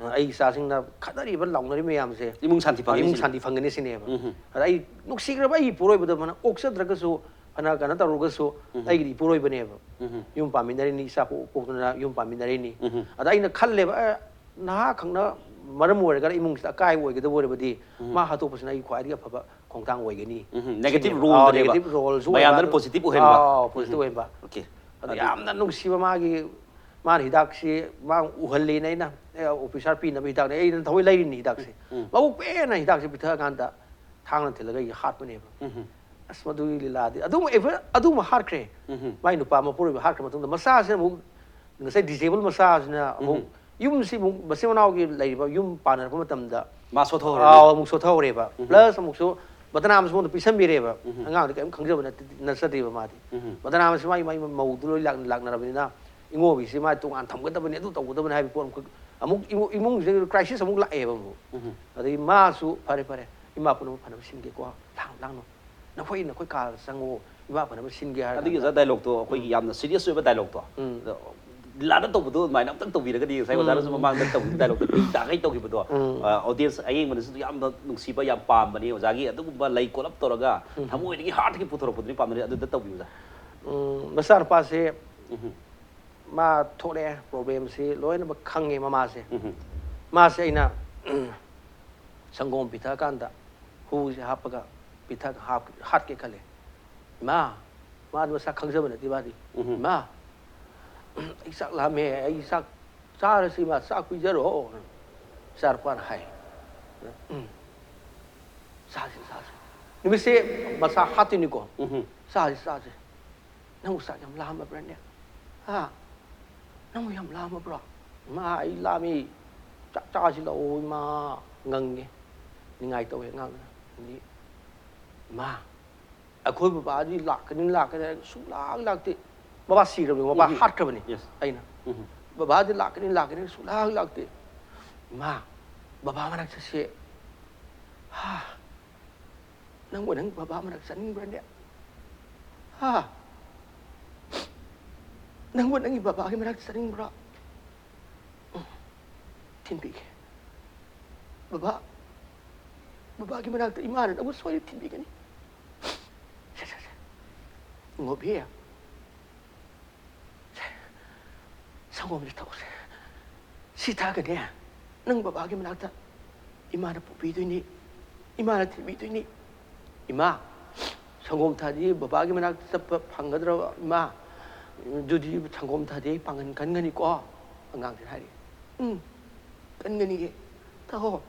ꯑ, ꯑꯩ ꯏꯆꯥꯁꯤꯡꯅ ꯈꯠꯅꯔꯤꯕ, ꯂꯥꯎꯅꯔꯤꯕ ꯃꯌꯥꯝꯁꯦ, ꯏꯃꯨꯡ ꯁꯥꯟꯇꯤ ꯐꯪꯒꯅꯤ ꯏꯃꯨꯡ ꯁꯤꯅꯦ꯫ ꯁꯥꯟꯇꯤ ꯐꯪꯒꯅꯤ ꯁꯤꯅꯦꯕ꯫ ꯎꯝ꯫ ꯑꯗ ꯑꯩ ꯅꯨꯡꯁꯤꯈ꯭ꯔꯕ ꯑꯩꯒꯤ ꯏꯄꯨꯔꯣꯏꯕꯗꯣ ꯐꯅ ꯑꯣꯛꯆꯗ꯭ꯔꯒꯁꯨ, ꯐꯅ ꯀꯩꯅꯣ ꯇꯧꯔꯒꯁꯨ, ꯎꯝ꯫ ꯑꯩꯒꯤꯗꯤ ꯏꯄꯨꯔꯣꯏꯕꯅꯦꯕ꯫ ꯎꯝ꯫ ꯌꯨꯝ ꯄꯥꯟꯃꯤꯟꯅꯔꯤꯅꯤ, ꯏꯆꯥ ꯄꯣꯛ-, ꯄꯣꯛꯇꯨꯅ ꯌꯨꯝ ꯄꯥꯟꯃꯤꯟꯅꯔꯤꯅꯤ꯫ ꯎꯝ꯫ ꯑꯗ ꯑꯩꯅ ꯈꯜꯂꯦꯕ, ꯑꯦ, ꯅꯍꯥꯈꯛꯅ ꯃꯔꯝ ꯑꯣꯏꯔꯒ ꯏꯃꯨꯡꯁꯤꯗ ꯑꯀꯥꯏꯕ ꯑꯣꯏꯒꯗꯕ ꯑꯣꯏꯔꯕꯗꯤ, ꯎꯝ꯫ ꯃꯥ ꯍꯥꯠꯇꯣꯛꯄꯁꯤꯅ ꯑꯩꯒꯤ ꯈ꯭ꯋꯥꯏꯗꯒꯤ ꯑꯐꯕ ꯈꯣꯡꯊꯥꯡ ꯑꯣꯏꯒꯅꯤ ꯎꯝ, negative ꯁꯤꯅꯦꯕ꯫ role ꯑꯥ, ꯗꯅꯦꯕ꯫ Negative role ꯁꯨ ꯑꯣꯏꯕ ꯃꯌꯥꯝꯗꯅ ꯑꯗꯨ-, positive ꯑꯣꯏꯍꯟꯕ꯫ ꯑꯥ, positive ꯎꯝ꯫ ꯑꯣꯏꯍꯟꯕ꯫ Okay꯫ ꯑꯗꯨ ꯑꯗꯨ ꯌꯥꯝꯅ ꯅꯨꯡꯁꯤꯕ ꯃꯥꯒꯤ, ꯃꯥꯅ ꯍꯤꯗꯥꯛꯁꯤ ꯃꯥ ꯎꯍꯜꯂꯤꯅ ꯑꯩꯅ, ꯑꯦ, officer ꯄꯤꯅꯕ ꯍꯤꯗꯥꯛꯅꯦ, ꯑꯩꯅ ꯊꯑꯣꯏ ꯂꯩꯔꯤꯅꯤ ꯍꯤꯗꯥꯛꯁꯦ꯫ ꯎꯝ꯫ ꯃꯕꯨꯛ ꯄꯦꯟꯅ ꯍꯤꯗꯥꯛꯁꯦ ꯄꯤꯊꯛꯑꯀꯥꯟꯗ ꯊꯥꯡꯅ ꯊꯤꯜꯂꯒ ꯑꯩ ꯍꯥꯠꯄꯅꯦꯕ꯫ ꯑꯁ, ꯃꯗꯨꯒꯤ ꯂꯤꯂꯥꯗꯤ ꯑꯗꯨꯝ ꯑꯦꯚ-, ꯑꯗꯨꯝ ꯍꯥꯠꯈ꯭ꯔꯦ꯫ ꯃꯥꯏ ꯅꯨꯄꯥ ꯃꯄꯨꯔꯣꯏꯕ ꯍꯥꯠꯈ꯭ꯔ ꯃꯇꯨꯡꯗ, ꯃꯆꯥꯁꯤꯅ ꯑꯃꯨꯛ, ꯉꯁꯥꯏ disabled ꯃꯆꯥꯁꯤꯅ ꯑꯃꯨꯛ ꯌꯨꯝꯁꯤ ꯑꯃꯨꯛ, ꯃꯆꯤꯟ ꯃꯅꯥꯎꯒꯤ ꯂꯩꯔꯤꯕ ꯌꯨꯝ ꯄꯥꯟꯅꯔꯛꯄ ꯃꯇꯝꯗ, ꯃꯥ ꯁꯣꯠꯊꯍꯧꯔꯦ꯫ ꯑꯥꯎ, ꯑꯃꯨꯛ ꯁꯣꯠꯊꯍꯧꯔꯦꯕ꯫ Plus ꯑꯃꯨꯛꯁꯨ ꯕꯗꯅꯥꯝꯁꯤ ꯃꯉꯣꯟꯗ ꯄꯤꯁꯟꯕꯤꯔꯦꯕ꯫ ꯑꯉꯥꯡꯗꯤ ꯀꯔꯤꯝ ꯈꯪꯖꯕ ꯅꯠꯇ-, ꯅꯠꯆꯗꯦꯕ ꯃꯥꯗꯤ꯫ ꯕꯗꯅꯥꯝꯁꯤ ꯃꯥꯒꯤ, ꯃꯥꯒꯤ ꯃꯧꯗꯨ ꯂꯣꯏ ꯂꯥꯛ-, ꯂꯥꯛꯅꯔꯕꯅꯤꯅ, ꯏꯉꯣꯕꯤꯁꯤ ꯃꯥ ꯇꯣꯉꯥꯟ ꯊꯝꯒꯗꯕꯅꯤ, ꯑꯗꯨ ꯇꯧꯒꯗꯕꯅꯤ ꯍꯥꯏꯕ ꯄꯣꯠ ꯑꯃꯈꯛ ꯑꯃꯨꯛ ꯏꯃꯨꯡ, ꯏꯃꯨꯡꯁꯤꯗ crisis ꯑꯃꯨꯛ ꯂꯥꯛꯑꯦꯕ ꯑꯃꯨꯛ꯫ ꯑꯗꯒꯤ ꯃꯥꯁꯨ, "ꯐꯔꯦ, ꯐꯔꯦ, ꯏꯃꯥ ꯄꯨꯝꯅꯃꯛ ꯐꯅꯕ ꯁꯤꯟꯒꯦꯀꯣ, ꯂꯥꯡ-, ꯂꯥꯡꯅꯨ, ꯅꯈꯣꯏ, ꯅꯈꯣꯏ ꯀꯥꯗ ꯆꯪꯉꯣ, ꯏꯃꯥ ꯐꯅꯕ ꯁꯤꯟꯒꯦ" ꯍꯥꯏꯔ ꯑꯗꯨꯒꯤ ꯀꯥꯟꯗ꯫ ꯑꯣꯖꯥ dialogue ꯇꯣ ꯑꯩꯈꯣꯏꯒꯤ ꯌꯥꯝꯅ serious ꯑꯣꯏꯕ dialogue ꯇꯣ꯫ ꯎꯝ꯫ ꯑꯗꯣ ꯂꯥꯟꯅ ꯇꯧꯕꯗꯣ ꯑꯗꯨꯃꯥꯏꯅ ꯑꯝꯇꯪ ꯇꯧꯕꯤꯔꯒꯗꯤ, ꯉꯁꯥꯏ ꯑꯣꯖꯥꯅꯁꯨ ꯃꯃꯥꯡꯗ ꯇꯧꯈꯤꯕ dialogue ꯇꯣ ꯄꯤ ꯇꯥꯈꯩ ꯇꯧꯈꯤꯕꯗꯣ, ꯎꯝ꯫ ꯑ, audience ꯑꯌꯦꯡꯕꯅꯁꯨ ꯌꯥꯝꯅ ꯅꯨꯡꯁꯤꯕ, ꯌꯥꯝ ꯄꯥꯝꯕꯅꯤ꯫ ꯑꯣꯖꯥꯒꯤ ꯑꯗꯨꯒꯨꯝꯕ ꯂꯩ ꯀꯣꯜꯂꯞ ꯇꯧꯔꯒ ꯊꯃꯣꯏꯗꯒꯤ heart ꯇꯒꯤ ꯄꯨꯊꯣꯔꯛꯄꯗꯨꯅꯤ ꯄꯥꯝꯅꯔꯤ꯫ ꯑꯗꯨꯗ ꯇꯧꯕꯤꯌꯨ ꯑꯣꯖꯥ꯫ ꯎꯝ, ꯃꯆꯥꯅꯨꯄꯥꯁꯦ ꯎꯝ꯫ ꯃꯥ ꯊꯣꯛꯂꯛꯑꯦ, problem ꯁꯤ ꯂꯣꯏꯅꯃꯛ ꯈꯪꯉꯦ ꯃꯃꯥꯁꯦ꯫ ꯎꯝ꯫ ꯃꯥꯁꯦ ꯑꯩꯅ ꯁꯪꯒꯣꯝ ꯄꯤꯊꯛꯑꯀꯥꯟꯗ ꯍꯨꯁꯦ ꯍꯥꯞꯄꯒ ꯄꯤꯊꯛ-, ꯍꯥꯞ-, ꯍꯥꯠꯀꯦ ꯈꯜꯂꯦ꯫ "ꯏꯃꯥ", ꯃꯥꯗꯤ ꯃꯁꯥ ꯈꯪꯖꯕ ꯅꯠꯇꯦ ꯃꯥꯗꯤ꯫ ꯎꯝ꯫ "ꯏꯃꯥ, ꯑꯩ ꯆꯥꯛ ꯂꯥꯝꯃꯦ, ꯑꯩ ꯆꯥꯛ ꯆꯥꯔꯁꯤ ꯏꯃꯥ, ꯆꯥꯛ ꯄꯤꯖꯔꯣ", ꯏꯆꯥꯅꯨꯄꯥꯅ ꯍꯥꯏ꯫ ꯎꯝ꯫ "ꯆꯥꯁꯤ, ꯆꯥꯁꯤ"꯫ ꯅꯨꯃꯤꯠꯁꯦ ꯃꯁꯥ ꯍꯥꯠꯇꯣꯏꯅꯤꯀꯣ꯫ ꯎꯝ꯫ "ꯆꯥꯁꯤ, ꯆꯥꯁꯤ꯫ ꯅꯪꯕꯨ ꯆꯥꯛ ꯌꯥꯝ ꯂꯥꯝꯃꯕ꯭ꯔꯅꯦ? ꯍꯥ? ꯅꯪꯕꯨ ꯌꯥꯝ ꯂꯥꯝꯃꯕ꯭ꯔꯣ?" "ꯏꯃꯥ, ꯑꯩ ꯂꯥꯝꯃꯤ꯫ ꯆꯥꯛ ꯆꯥꯁꯤ ꯂꯥꯛꯑꯣ ꯏꯃꯥ"꯫ ꯉꯪꯉꯦ꯫ ꯅꯤꯡꯉꯥꯏ ꯇꯧꯋꯦ ꯑꯉꯥꯡꯗꯨꯅ꯫ ꯑꯗꯤ, "ꯏꯃꯥ, ꯑꯩꯈꯣꯏ ꯕꯕꯥꯗꯤ ꯂꯥꯛꯀꯅꯤ, ꯂꯥꯛꯀꯅꯤ ꯍꯥꯏꯔꯒ ꯁꯨꯡꯂꯥꯛ ꯂꯥꯛꯇꯦ꯫ ꯕꯕꯥ ꯁꯤꯔꯕꯅꯤ, ꯕꯕꯥ ꯎꯝ꯫ ꯍꯥꯠꯈ꯭ꯔꯕꯅꯤ"꯫ Yes꯫ ꯑꯩꯅ, ꯎꯝ꯫ "ꯕꯕꯥꯗꯤ ꯂꯥꯛꯀꯅꯤ, ꯂꯥꯛꯀꯅꯤ ꯁꯨꯡꯂꯥꯛ ꯂꯥꯛꯇꯦ꯫ ꯏꯃꯥ, ꯕꯕꯥ ꯃꯅꯥꯛ ꯆꯠꯁꯦ꯫ ꯍꯥ? ꯅꯪꯕꯨ ꯅꯪ ꯕꯕꯥ ꯃꯅꯥꯛ ꯆꯠꯅꯤꯡꯕ꯭ꯔꯅꯦ? ꯍꯥ? ꯅꯪꯕꯨ ꯅꯪꯒꯤ ꯕꯕꯥꯒꯤ ꯃꯅꯥꯛ ꯆꯠꯅꯤꯡꯕ꯭ꯔꯣ? ꯎꯝ, ꯊꯤꯟꯕꯤꯒꯦ꯫ ꯕꯕꯥ, ꯕꯕꯥꯒꯤ ꯃꯅꯥꯛꯇ ꯏꯃꯥꯅ ꯅꯪꯕꯨ ꯁꯣꯏꯗꯅ ꯊꯤꯟꯕꯤꯒꯅꯤ꯫ ꯁꯦ, ꯁꯦ, ꯁꯦ꯫ ꯏꯉꯣꯕꯤ, ꯁꯦ, ꯁꯪꯒꯣꯝꯁꯦ ꯊꯛꯎꯁꯦ꯫ ꯁꯤ ꯊꯛꯑꯒꯅꯦ, ꯅꯪ ꯕꯕꯥꯒꯤ ꯃꯅꯥꯛꯇ ꯏꯃꯥꯅ ꯄꯨꯕꯤꯗꯣꯏꯅꯤ, ꯏꯃꯥꯅ ꯊꯤꯟꯕꯤꯗꯣꯏꯅꯤ꯫ ꯏꯃꯥ, ꯁꯪꯒꯣꯝ ꯊꯛꯑꯗꯤ ꯕꯕꯥꯒꯤ ꯃꯅꯥꯛꯇ ꯆꯠꯄ ꯐꯪꯒꯗ꯭ꯔꯕ? ꯏꯃꯥ, ꯑꯗꯨꯗꯤ ꯁꯪꯒꯣꯝ ꯊꯛꯑꯗꯤ ꯑꯩ ꯄꯥꯡꯒꯟ ꯀꯟꯒꯅꯤꯀꯣ? ꯑꯉꯥꯡꯁꯤꯅ ꯍꯥꯏꯔꯛꯑꯦ꯫ ꯎꯝ, ꯀꯟꯒꯅꯤꯌꯦ, ꯊꯛꯑꯣ꯫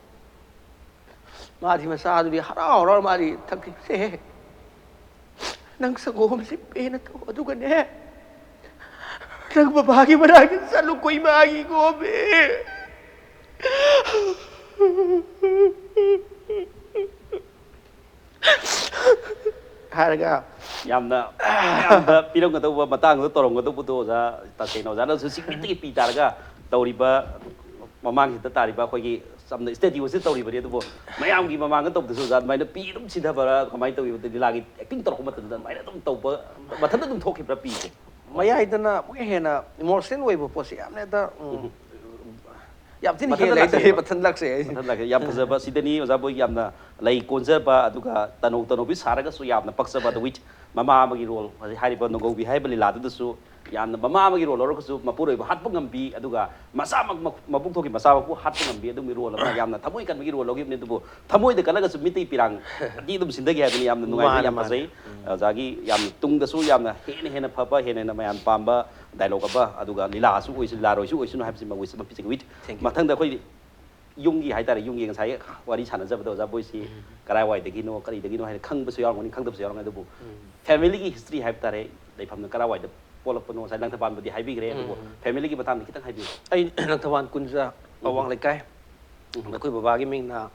ꯃꯥꯗꯤ ꯃꯆꯥꯗꯨꯗꯤ ꯍꯔꯥꯎ ꯍꯔꯥꯎ ꯃꯥꯗꯤ ꯊꯛꯈꯤꯕꯁꯦ, "ꯅꯪ ꯁꯪꯒꯣꯝꯁꯦ ꯄꯦꯟꯅ ꯊꯛꯑꯣ, ꯑꯗꯨꯒꯅꯦ ꯅꯪ ꯕꯕꯥꯒꯤ ꯃꯅꯥꯛꯇ ꯆꯠꯂꯨꯀꯣ, ꯏꯃꯥꯒꯤ ꯒꯣꯝꯃꯦ" ꯍꯥꯏꯔꯒ ꯌꯥꯝꯅ ꯃꯌꯥꯝꯗ ꯄꯤꯔꯝꯒꯗꯧꯕ ꯃꯇꯥꯡꯗꯨꯗ ꯇꯧꯔꯝꯒꯗꯧꯕꯗꯣ ꯑꯣꯖꯥ, ꯇꯁꯦꯡꯅ ꯑꯣꯖꯥꯅꯁꯨ ꯁꯤꯒꯤ ꯃꯇꯤꯛ ꯄꯤ ꯇꯥꯔꯒ ꯇꯧꯔꯤꯕ ꯃꯃꯥꯡꯁꯤꯗ ꯇꯥꯔꯤꯕ ꯑꯩꯈꯣꯏꯒꯤ ꯆꯝꯅ ꯁ꯭ꯇꯦꯗꯤꯑꯣꯁꯤꯗ ꯇꯧꯔꯤꯕꯅꯤ, ꯑꯗꯨꯕꯨ ꯃꯌꯥꯝꯒꯤ ꯃꯃꯥꯡꯗ ꯇꯧꯕꯗꯁꯨ ꯑꯣꯖꯥ ꯑꯗꯨꯃꯥꯏꯅ ꯄꯤ ꯑꯗꯨꯝ ꯁꯤꯊꯕ꯭ꯔꯥ, ꯀꯃꯥꯏꯅ ꯇꯧꯏ? ꯂꯤꯂꯥꯒꯤ ꯑꯦꯛꯇꯤꯡ ꯇꯧꯔꯛꯄ ꯃꯇꯝꯗ ꯑꯗꯨꯃꯥꯏꯅ ꯑꯗꯨꯝ ꯇꯧꯕ ꯃꯊꯟꯇ ꯑꯗꯨꯝ ꯊꯣꯛꯈꯤꯕ꯭ꯔꯥ ꯄꯤꯁꯦ? ꯃꯌꯥꯏꯗꯅ ꯑꯃꯨꯛꯀ ꯍꯦꯟꯅ ꯏꯃꯣꯁꯅꯦꯜ ꯑꯣꯏꯕ ꯄꯣꯠꯁꯦ ꯌꯥꯝꯅ ꯍꯦꯛꯇ, ꯎꯝ, ꯎꯝ꯫ ꯌꯥꯝ ꯊꯤꯅ ꯃꯊꯟꯇ ꯍꯦꯜꯂꯦ ꯍꯥꯏꯇꯥꯔꯦ, ꯂꯥꯛꯆꯩꯌꯦꯕ꯫ ꯃꯊꯟꯇ ꯂꯥꯛꯆꯩ꯫ ꯃꯊꯟꯇ ꯂꯥꯛꯆꯩ꯫ ꯌꯥꯝ ꯐꯖꯕ ꯁꯤꯗꯅꯤ ꯑꯣꯖꯥ ꯕꯣꯏꯒꯤ ꯌꯥꯝꯅ ꯂꯩ ꯀꯣꯟꯖꯕ, ꯑꯗꯨꯒ ꯇꯅꯧ ꯇꯅꯧꯕꯤ ꯁꯥꯔꯒꯁꯨ ꯌꯥꯝꯅ ꯄꯛꯆꯕ, ꯑꯗꯨ with ꯃꯃꯥ ꯑꯃꯒꯤ ꯔꯣꯜ, ꯍꯧꯖꯤꯛ ꯍꯥꯏꯔꯤꯕ ꯅꯣꯡꯒꯧꯕꯤ ꯍꯥꯏꯕ ꯂꯤꯂꯥꯗꯨꯗꯁꯨ ꯌꯥꯝꯅ ꯃꯃꯥ ꯑꯃꯒꯤ ꯔꯣꯜ ꯂꯧꯔꯒꯁꯨ ꯃꯄꯨꯔꯣꯏꯕ ꯍꯥꯠꯄ ꯉꯝꯕꯤ, ꯑꯗꯨꯒ ꯃꯆꯥꯃꯛ ꯃ-, ꯃꯕꯨꯡ ꯊꯣꯛꯈꯤ ꯃꯆꯥꯃꯛꯄꯨ ꯍꯥꯠꯄ ꯉꯝꯕꯤ, ꯑꯗꯨꯒꯨꯝꯕꯒꯤ ꯔꯣꯜ ꯑꯃ ꯌꯥꯝꯅ ꯊꯃꯣꯏ ꯀꯟꯕꯒꯤ ꯔꯣꯜ ꯂꯧꯈꯤꯕꯅꯤ꯫ ꯑꯗꯨꯕꯨ ꯊꯃꯣꯏꯗ ꯀꯜꯂꯒꯁꯨ ꯃꯤꯠꯇꯒꯤ ꯄꯤꯔꯥꯡꯗꯤ ꯑꯗꯨꯝ ꯁꯤꯟꯊꯈꯤ ꯍꯥꯏꯕꯅꯤ꯫ ꯌꯥꯝꯅ ꯅꯨꯡꯉꯥꯏꯖꯩ, ꯃꯥꯅꯦ, ꯌꯥꯝ ꯃꯥꯅꯦ꯫ ꯐꯖꯩ꯫ ꯎꯝ꯫ ꯑꯣꯖꯥꯒꯤ ꯌꯥꯝꯅ ꯇꯨꯡꯗꯁꯨ ꯌꯥꯝꯅ ꯍꯦꯟꯅ ꯍꯦꯟꯅ ꯐꯕ, ꯍꯦꯟꯅ ꯍꯦꯟꯅ ꯃꯌꯥꯝ ꯄꯥꯝꯕ ꯗꯥꯏꯂꯣꯛ ꯑꯃ, ꯑꯗꯨꯒ ꯂꯤꯂꯥꯁꯨ ꯑꯣꯏꯁꯨ, ꯂꯤꯂꯥꯔꯣꯏꯁꯨ ꯑꯣꯏꯁꯅꯨ ꯍꯥꯏꯕꯁꯤꯃ ꯑꯣꯏꯁ-, ꯃꯄꯤ ꯆꯤꯡꯒꯤ with꯫ Thank you꯫ ꯃꯊꯪꯗ ꯑꯩꯈꯣꯏ ꯌꯨꯝꯒꯤ ꯍꯥꯏꯇꯥꯔꯦ, ꯌꯨꯝꯒꯤ ꯉꯁꯥꯏ ꯋꯥꯔꯤ ꯁꯥꯟꯅꯖꯕꯗ ꯑꯣꯖꯥ ꯕꯣꯏꯁꯤ ꯎꯝ꯫ ꯀꯔꯥꯏꯋꯥꯏꯗꯒꯤꯅꯣ, ꯀꯔꯤꯗꯒꯤꯅꯣ ꯍꯥꯏꯅ ꯈꯪꯕꯁꯨ ꯌꯥꯎꯔꯝꯒꯅꯤ, ꯈꯪꯗꯕꯁꯨ ꯌꯥꯎꯔꯝꯒꯅꯤ, ꯑꯗꯨꯕꯨ ꯎꯝ꯫ ꯐꯦꯃꯤꯂꯤꯒꯤ ꯍꯤꯁꯇ꯭ꯔꯤ ꯍꯥꯏꯕ ꯇꯥꯔꯦ, ꯂꯩꯐꯝꯅ ꯀꯔꯥꯏꯋꯥꯏꯗ ꯄꯣꯛꯂꯛꯄꯅꯣ, ꯉꯁꯥꯏ ꯂꯪꯊꯕꯥꯜꯕꯨꯗꯤ ꯍꯥꯏꯕꯤꯈ꯭ꯔꯦ, ꯑꯗꯨꯕꯨ ꯎꯝ꯫ ꯐꯦꯃꯤꯂꯤꯒꯤ ꯃꯇꯥꯡꯗ ꯈꯤꯇꯪ ꯍꯥꯏꯕꯤꯌꯨ꯫ ꯑꯩ ꯂꯪꯊꯕꯥꯜ ꯀꯨꯟꯖ, ꯎꯝ꯫ ꯑꯋꯥꯡ ꯂꯩꯀꯥꯏ꯫ ꯎꯝ꯫ ꯑꯩꯈꯣꯏ ꯕꯕꯥꯒꯤ ꯃꯤꯡꯅ,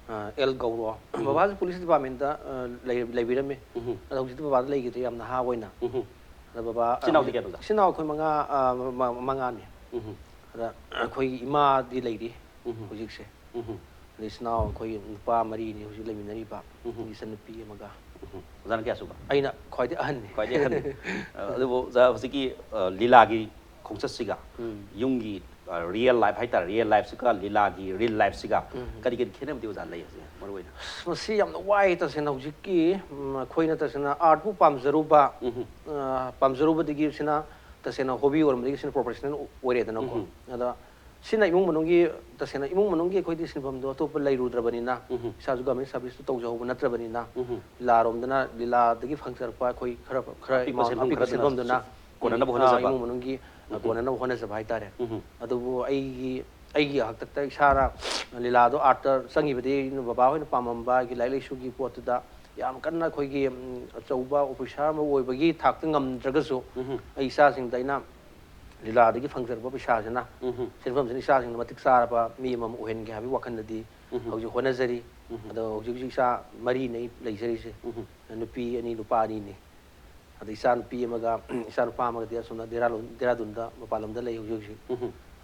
ꯑ, ꯑꯦꯜ ꯒꯧꯔꯣ꯫ ꯎꯝ꯫ ꯕꯕꯥꯁꯨ ꯄꯨꯂꯤꯁ ꯗꯤꯄꯥꯔꯠꯃꯦꯟꯇ, ꯑ, ꯂꯩ-, ꯂꯩꯕꯤꯔꯝꯃꯤ꯫ ꯎꯝ꯫ ꯑꯗꯣ ꯍꯧꯖꯤꯛꯇꯤ ꯕꯕꯥꯗ ꯂꯩꯈꯤꯗ꯭ꯔꯦ, ꯌꯥꯝ ꯅꯍꯥ ꯑꯣꯏꯅ꯫ ꯎꯝ꯫ ꯑꯗꯣ ꯕꯕꯥ, ꯏꯆꯤꯟ ꯏꯅꯥꯎꯗꯤ ꯍꯧꯖꯤꯛ ꯀꯌꯥꯅꯣ, ꯑꯣꯖꯥ? ꯏꯆꯤꯟ ꯏꯅꯥꯎ ꯑꯩꯈꯣꯏ ꯃꯉꯥ, ꯑ, ꯃ-, ꯃ-, ꯃꯉꯥꯅꯤ꯫ ꯎꯝ꯫ ꯑꯗ ꯑꯩꯈꯣꯏꯒꯤ ꯏꯃꯥꯗꯤ ꯂꯩꯔꯤ ꯎꯝ꯫ ꯍꯧꯖꯤꯛꯁꯦ꯫ ꯎꯝ꯫ ꯑꯗꯩ ꯏꯆꯤꯟ ꯏꯅꯥꯎ ꯑꯩꯈꯣꯏ ꯅꯨꯄꯥ ꯃꯔꯤꯅꯤ ꯍꯧꯖꯤꯛ ꯂꯩꯃꯤꯟꯅꯔꯤꯕ꯫ ꯎꯝ꯫ ꯑꯗꯒꯤ ꯏꯆꯟꯅꯨꯄꯤ ꯑꯃꯒ꯫ ꯎꯝ꯫ ꯑꯣꯖꯥꯅ ꯀꯌꯥ ꯁꯨꯕ? ꯑꯩꯅ ꯈ꯭ꯋꯥꯏꯗꯒꯤ ꯑꯍꯟꯅꯤ꯫ ꯈ꯭ꯋꯥꯏꯗꯒꯤ ꯑꯍꯟꯅꯤ꯫ ꯑ, ꯑꯗꯨꯕꯨ ꯑꯣꯖꯥ, ꯍꯧꯖꯤꯛꯀꯤ, ꯑ, ꯂꯤꯂꯥꯒꯤ ꯈꯣꯡꯆꯠꯁꯤꯒ ꯎꯝ꯫ ꯌꯨꯝꯒꯤ, ꯑ, ꯔꯤꯌꯦꯜ ꯂꯥꯏꯐ ꯍꯥꯏꯇꯥꯔꯦ, ꯔꯤꯌꯦꯜ ꯂꯥꯏꯐꯁꯤꯒ ꯂꯤꯂꯥꯒꯤ ꯔꯤꯌꯦꯜ ꯂꯥꯏꯐꯁꯤꯒ ꯎꯝ꯫ ꯀꯔꯤ ꯀꯔꯤ ꯈꯦꯠꯅꯕꯗꯤ ꯑꯣꯖꯥ ꯂꯩ ꯍꯧꯖꯤꯛ ꯃꯔꯨ ꯑꯣꯏꯅ? ꯑꯁ, ꯃꯁꯤ ꯌꯥꯝꯅ ꯋꯥꯏ ꯇꯁꯦꯡꯅ꯫ ꯍꯧꯖꯤꯛꯀꯤ, ꯎꯝ, ꯑꯩꯈꯣꯏꯅ ꯇꯁꯦꯡꯅ ꯑꯥꯔꯠꯄꯨ ꯄꯥꯝꯖꯔꯨꯕ, ꯎꯝ꯫ ꯑ, ꯄꯥꯝꯖꯔꯨꯕꯗꯒꯤ ꯁꯤꯅ ꯇꯁꯦꯡꯅ ꯍꯣꯕꯤ ꯑꯣꯏꯔꯝꯕꯗꯒꯤ ꯁꯤꯅ ꯄ꯭ꯔꯣꯐꯦꯁꯅꯦꯜ ꯑꯣꯏꯔꯦꯗꯅꯀꯣ꯫ ꯎꯝ꯫ ꯑꯗ ꯁꯤꯅ ꯏꯃꯨꯡ ꯃꯅꯨꯡꯒꯤ, ꯇꯁꯦꯡꯅ ꯏꯃꯨꯡ ꯃꯅꯨꯡꯒꯤ ꯑꯩꯈꯣꯏꯗꯤ ꯁꯤꯟꯐꯝꯗꯣ ꯑꯇꯣꯞꯄ ꯂꯩꯔꯨꯗ꯭ꯔꯕꯅꯤꯅ, ꯎꯝ꯫ ꯏꯁꯥꯁꯨ ꯒꯚꯔꯟꯃꯦꯟ ꯁꯥꯔꯚꯤꯁꯇꯨ ꯇꯧꯖꯍꯧꯕ ꯅꯠꯇ꯭ꯔꯕꯅꯤꯅ, ꯎꯝ꯫ ꯂꯤꯂꯥꯔꯣꯝꯗꯅ, ꯂꯤꯂꯥꯗꯒꯤ ꯐꯪꯖꯔꯛꯄ ꯑꯩꯈꯣꯏ ꯈꯔ, ꯈꯔ ꯑꯄꯤꯛꯄ ꯑꯦꯃꯥꯎꯟ ꯁꯦꯟꯐꯝ ꯑꯄꯤꯛꯄ ꯈꯔꯗꯨꯅ ꯁꯦꯟꯐꯝꯗꯨꯅ ꯀꯣꯟꯅꯅꯕ ꯑꯥ, ꯍꯣꯠꯅꯖꯕ꯫ ꯏꯃꯨꯡ ꯃꯅꯨꯡꯒꯤ, ꯑ, ꯎꯝ꯫ ꯀꯣꯟꯅꯅꯕ ꯍꯣꯠꯅꯖꯕ ꯍꯥꯏꯇꯥꯔꯦ꯫ ꯎꯝ꯫ ꯑꯗꯨꯕꯨ ꯑꯩꯒꯤ ꯑꯩꯒꯤ ꯍꯥꯛꯇꯛꯇ ꯏꯁꯥꯅ ꯂꯤꯂꯥꯗꯣ ꯑꯥꯔꯠꯇ ꯆꯪꯉꯤꯕꯗꯤ ꯕꯕꯥ ꯍꯣꯏꯅ ꯄꯥꯝꯃꯝꯕ ꯑꯩꯒꯤ ꯂꯥꯏꯔꯤꯛ ꯂꯥꯏꯁꯨꯒꯤ ꯄꯣꯠꯇꯨꯗ ꯌꯥꯝ ꯀꯟꯅ ꯑꯩꯈꯣꯏꯒꯤ, ꯎꯝ, ꯑꯆꯧꯕ ꯑꯣꯐꯤꯁꯥꯔ ꯑꯃ ꯑꯣꯏꯕꯒꯤ ꯊꯥꯛꯇ ꯉꯝꯗ꯭ꯔꯒꯁꯨ, ꯑꯩ ꯏꯆꯥꯁꯤꯡꯗ ꯑꯩꯅ ꯂꯤꯂꯥꯗꯒꯤ ꯐꯪꯖꯔꯛꯄ ꯄꯩꯁꯥꯁꯤꯅ, ꯁꯦꯟꯐꯝꯁꯤꯅ ꯏꯆꯥꯁꯤꯡꯗ ꯃꯇꯤꯛ ꯆꯥꯔꯕ ꯃꯤ ꯑꯃꯃꯝ ꯑꯣꯏꯍꯟꯒꯦ ꯍꯥꯏꯕꯒꯤ ꯋꯥꯈꯜꯗꯗꯤ ꯍꯧꯖꯤꯛ ꯍꯣꯠꯅꯖꯔꯤ꯫ ꯑꯗꯣ ꯍꯧꯖꯤꯛ ꯍꯧꯖꯤꯛ ꯏꯆꯥ ꯃꯔꯤꯅꯦ ꯑꯩ ꯂꯩꯖꯔꯤꯁꯦ꯫ ꯅꯨꯄꯤ ꯑꯅꯤ, ꯅꯨꯄꯥ ꯑꯅꯤꯅꯤ꯫ ꯑꯗ ꯏꯆꯥ ꯅꯨꯄꯤ ꯑꯃꯒ ꯏꯆꯥ ꯅꯨꯄꯥ ꯑꯃꯒꯗꯤ ꯑꯁꯣꯝꯗ ꯗꯦꯔꯥꯗꯨꯟ, ꯗꯦꯔꯥꯗꯨꯟꯗ ꯃꯄꯥꯟ ꯂꯝꯗ ꯂꯩ ꯍꯧꯖꯤꯛ ꯍꯧꯖꯤꯛ꯫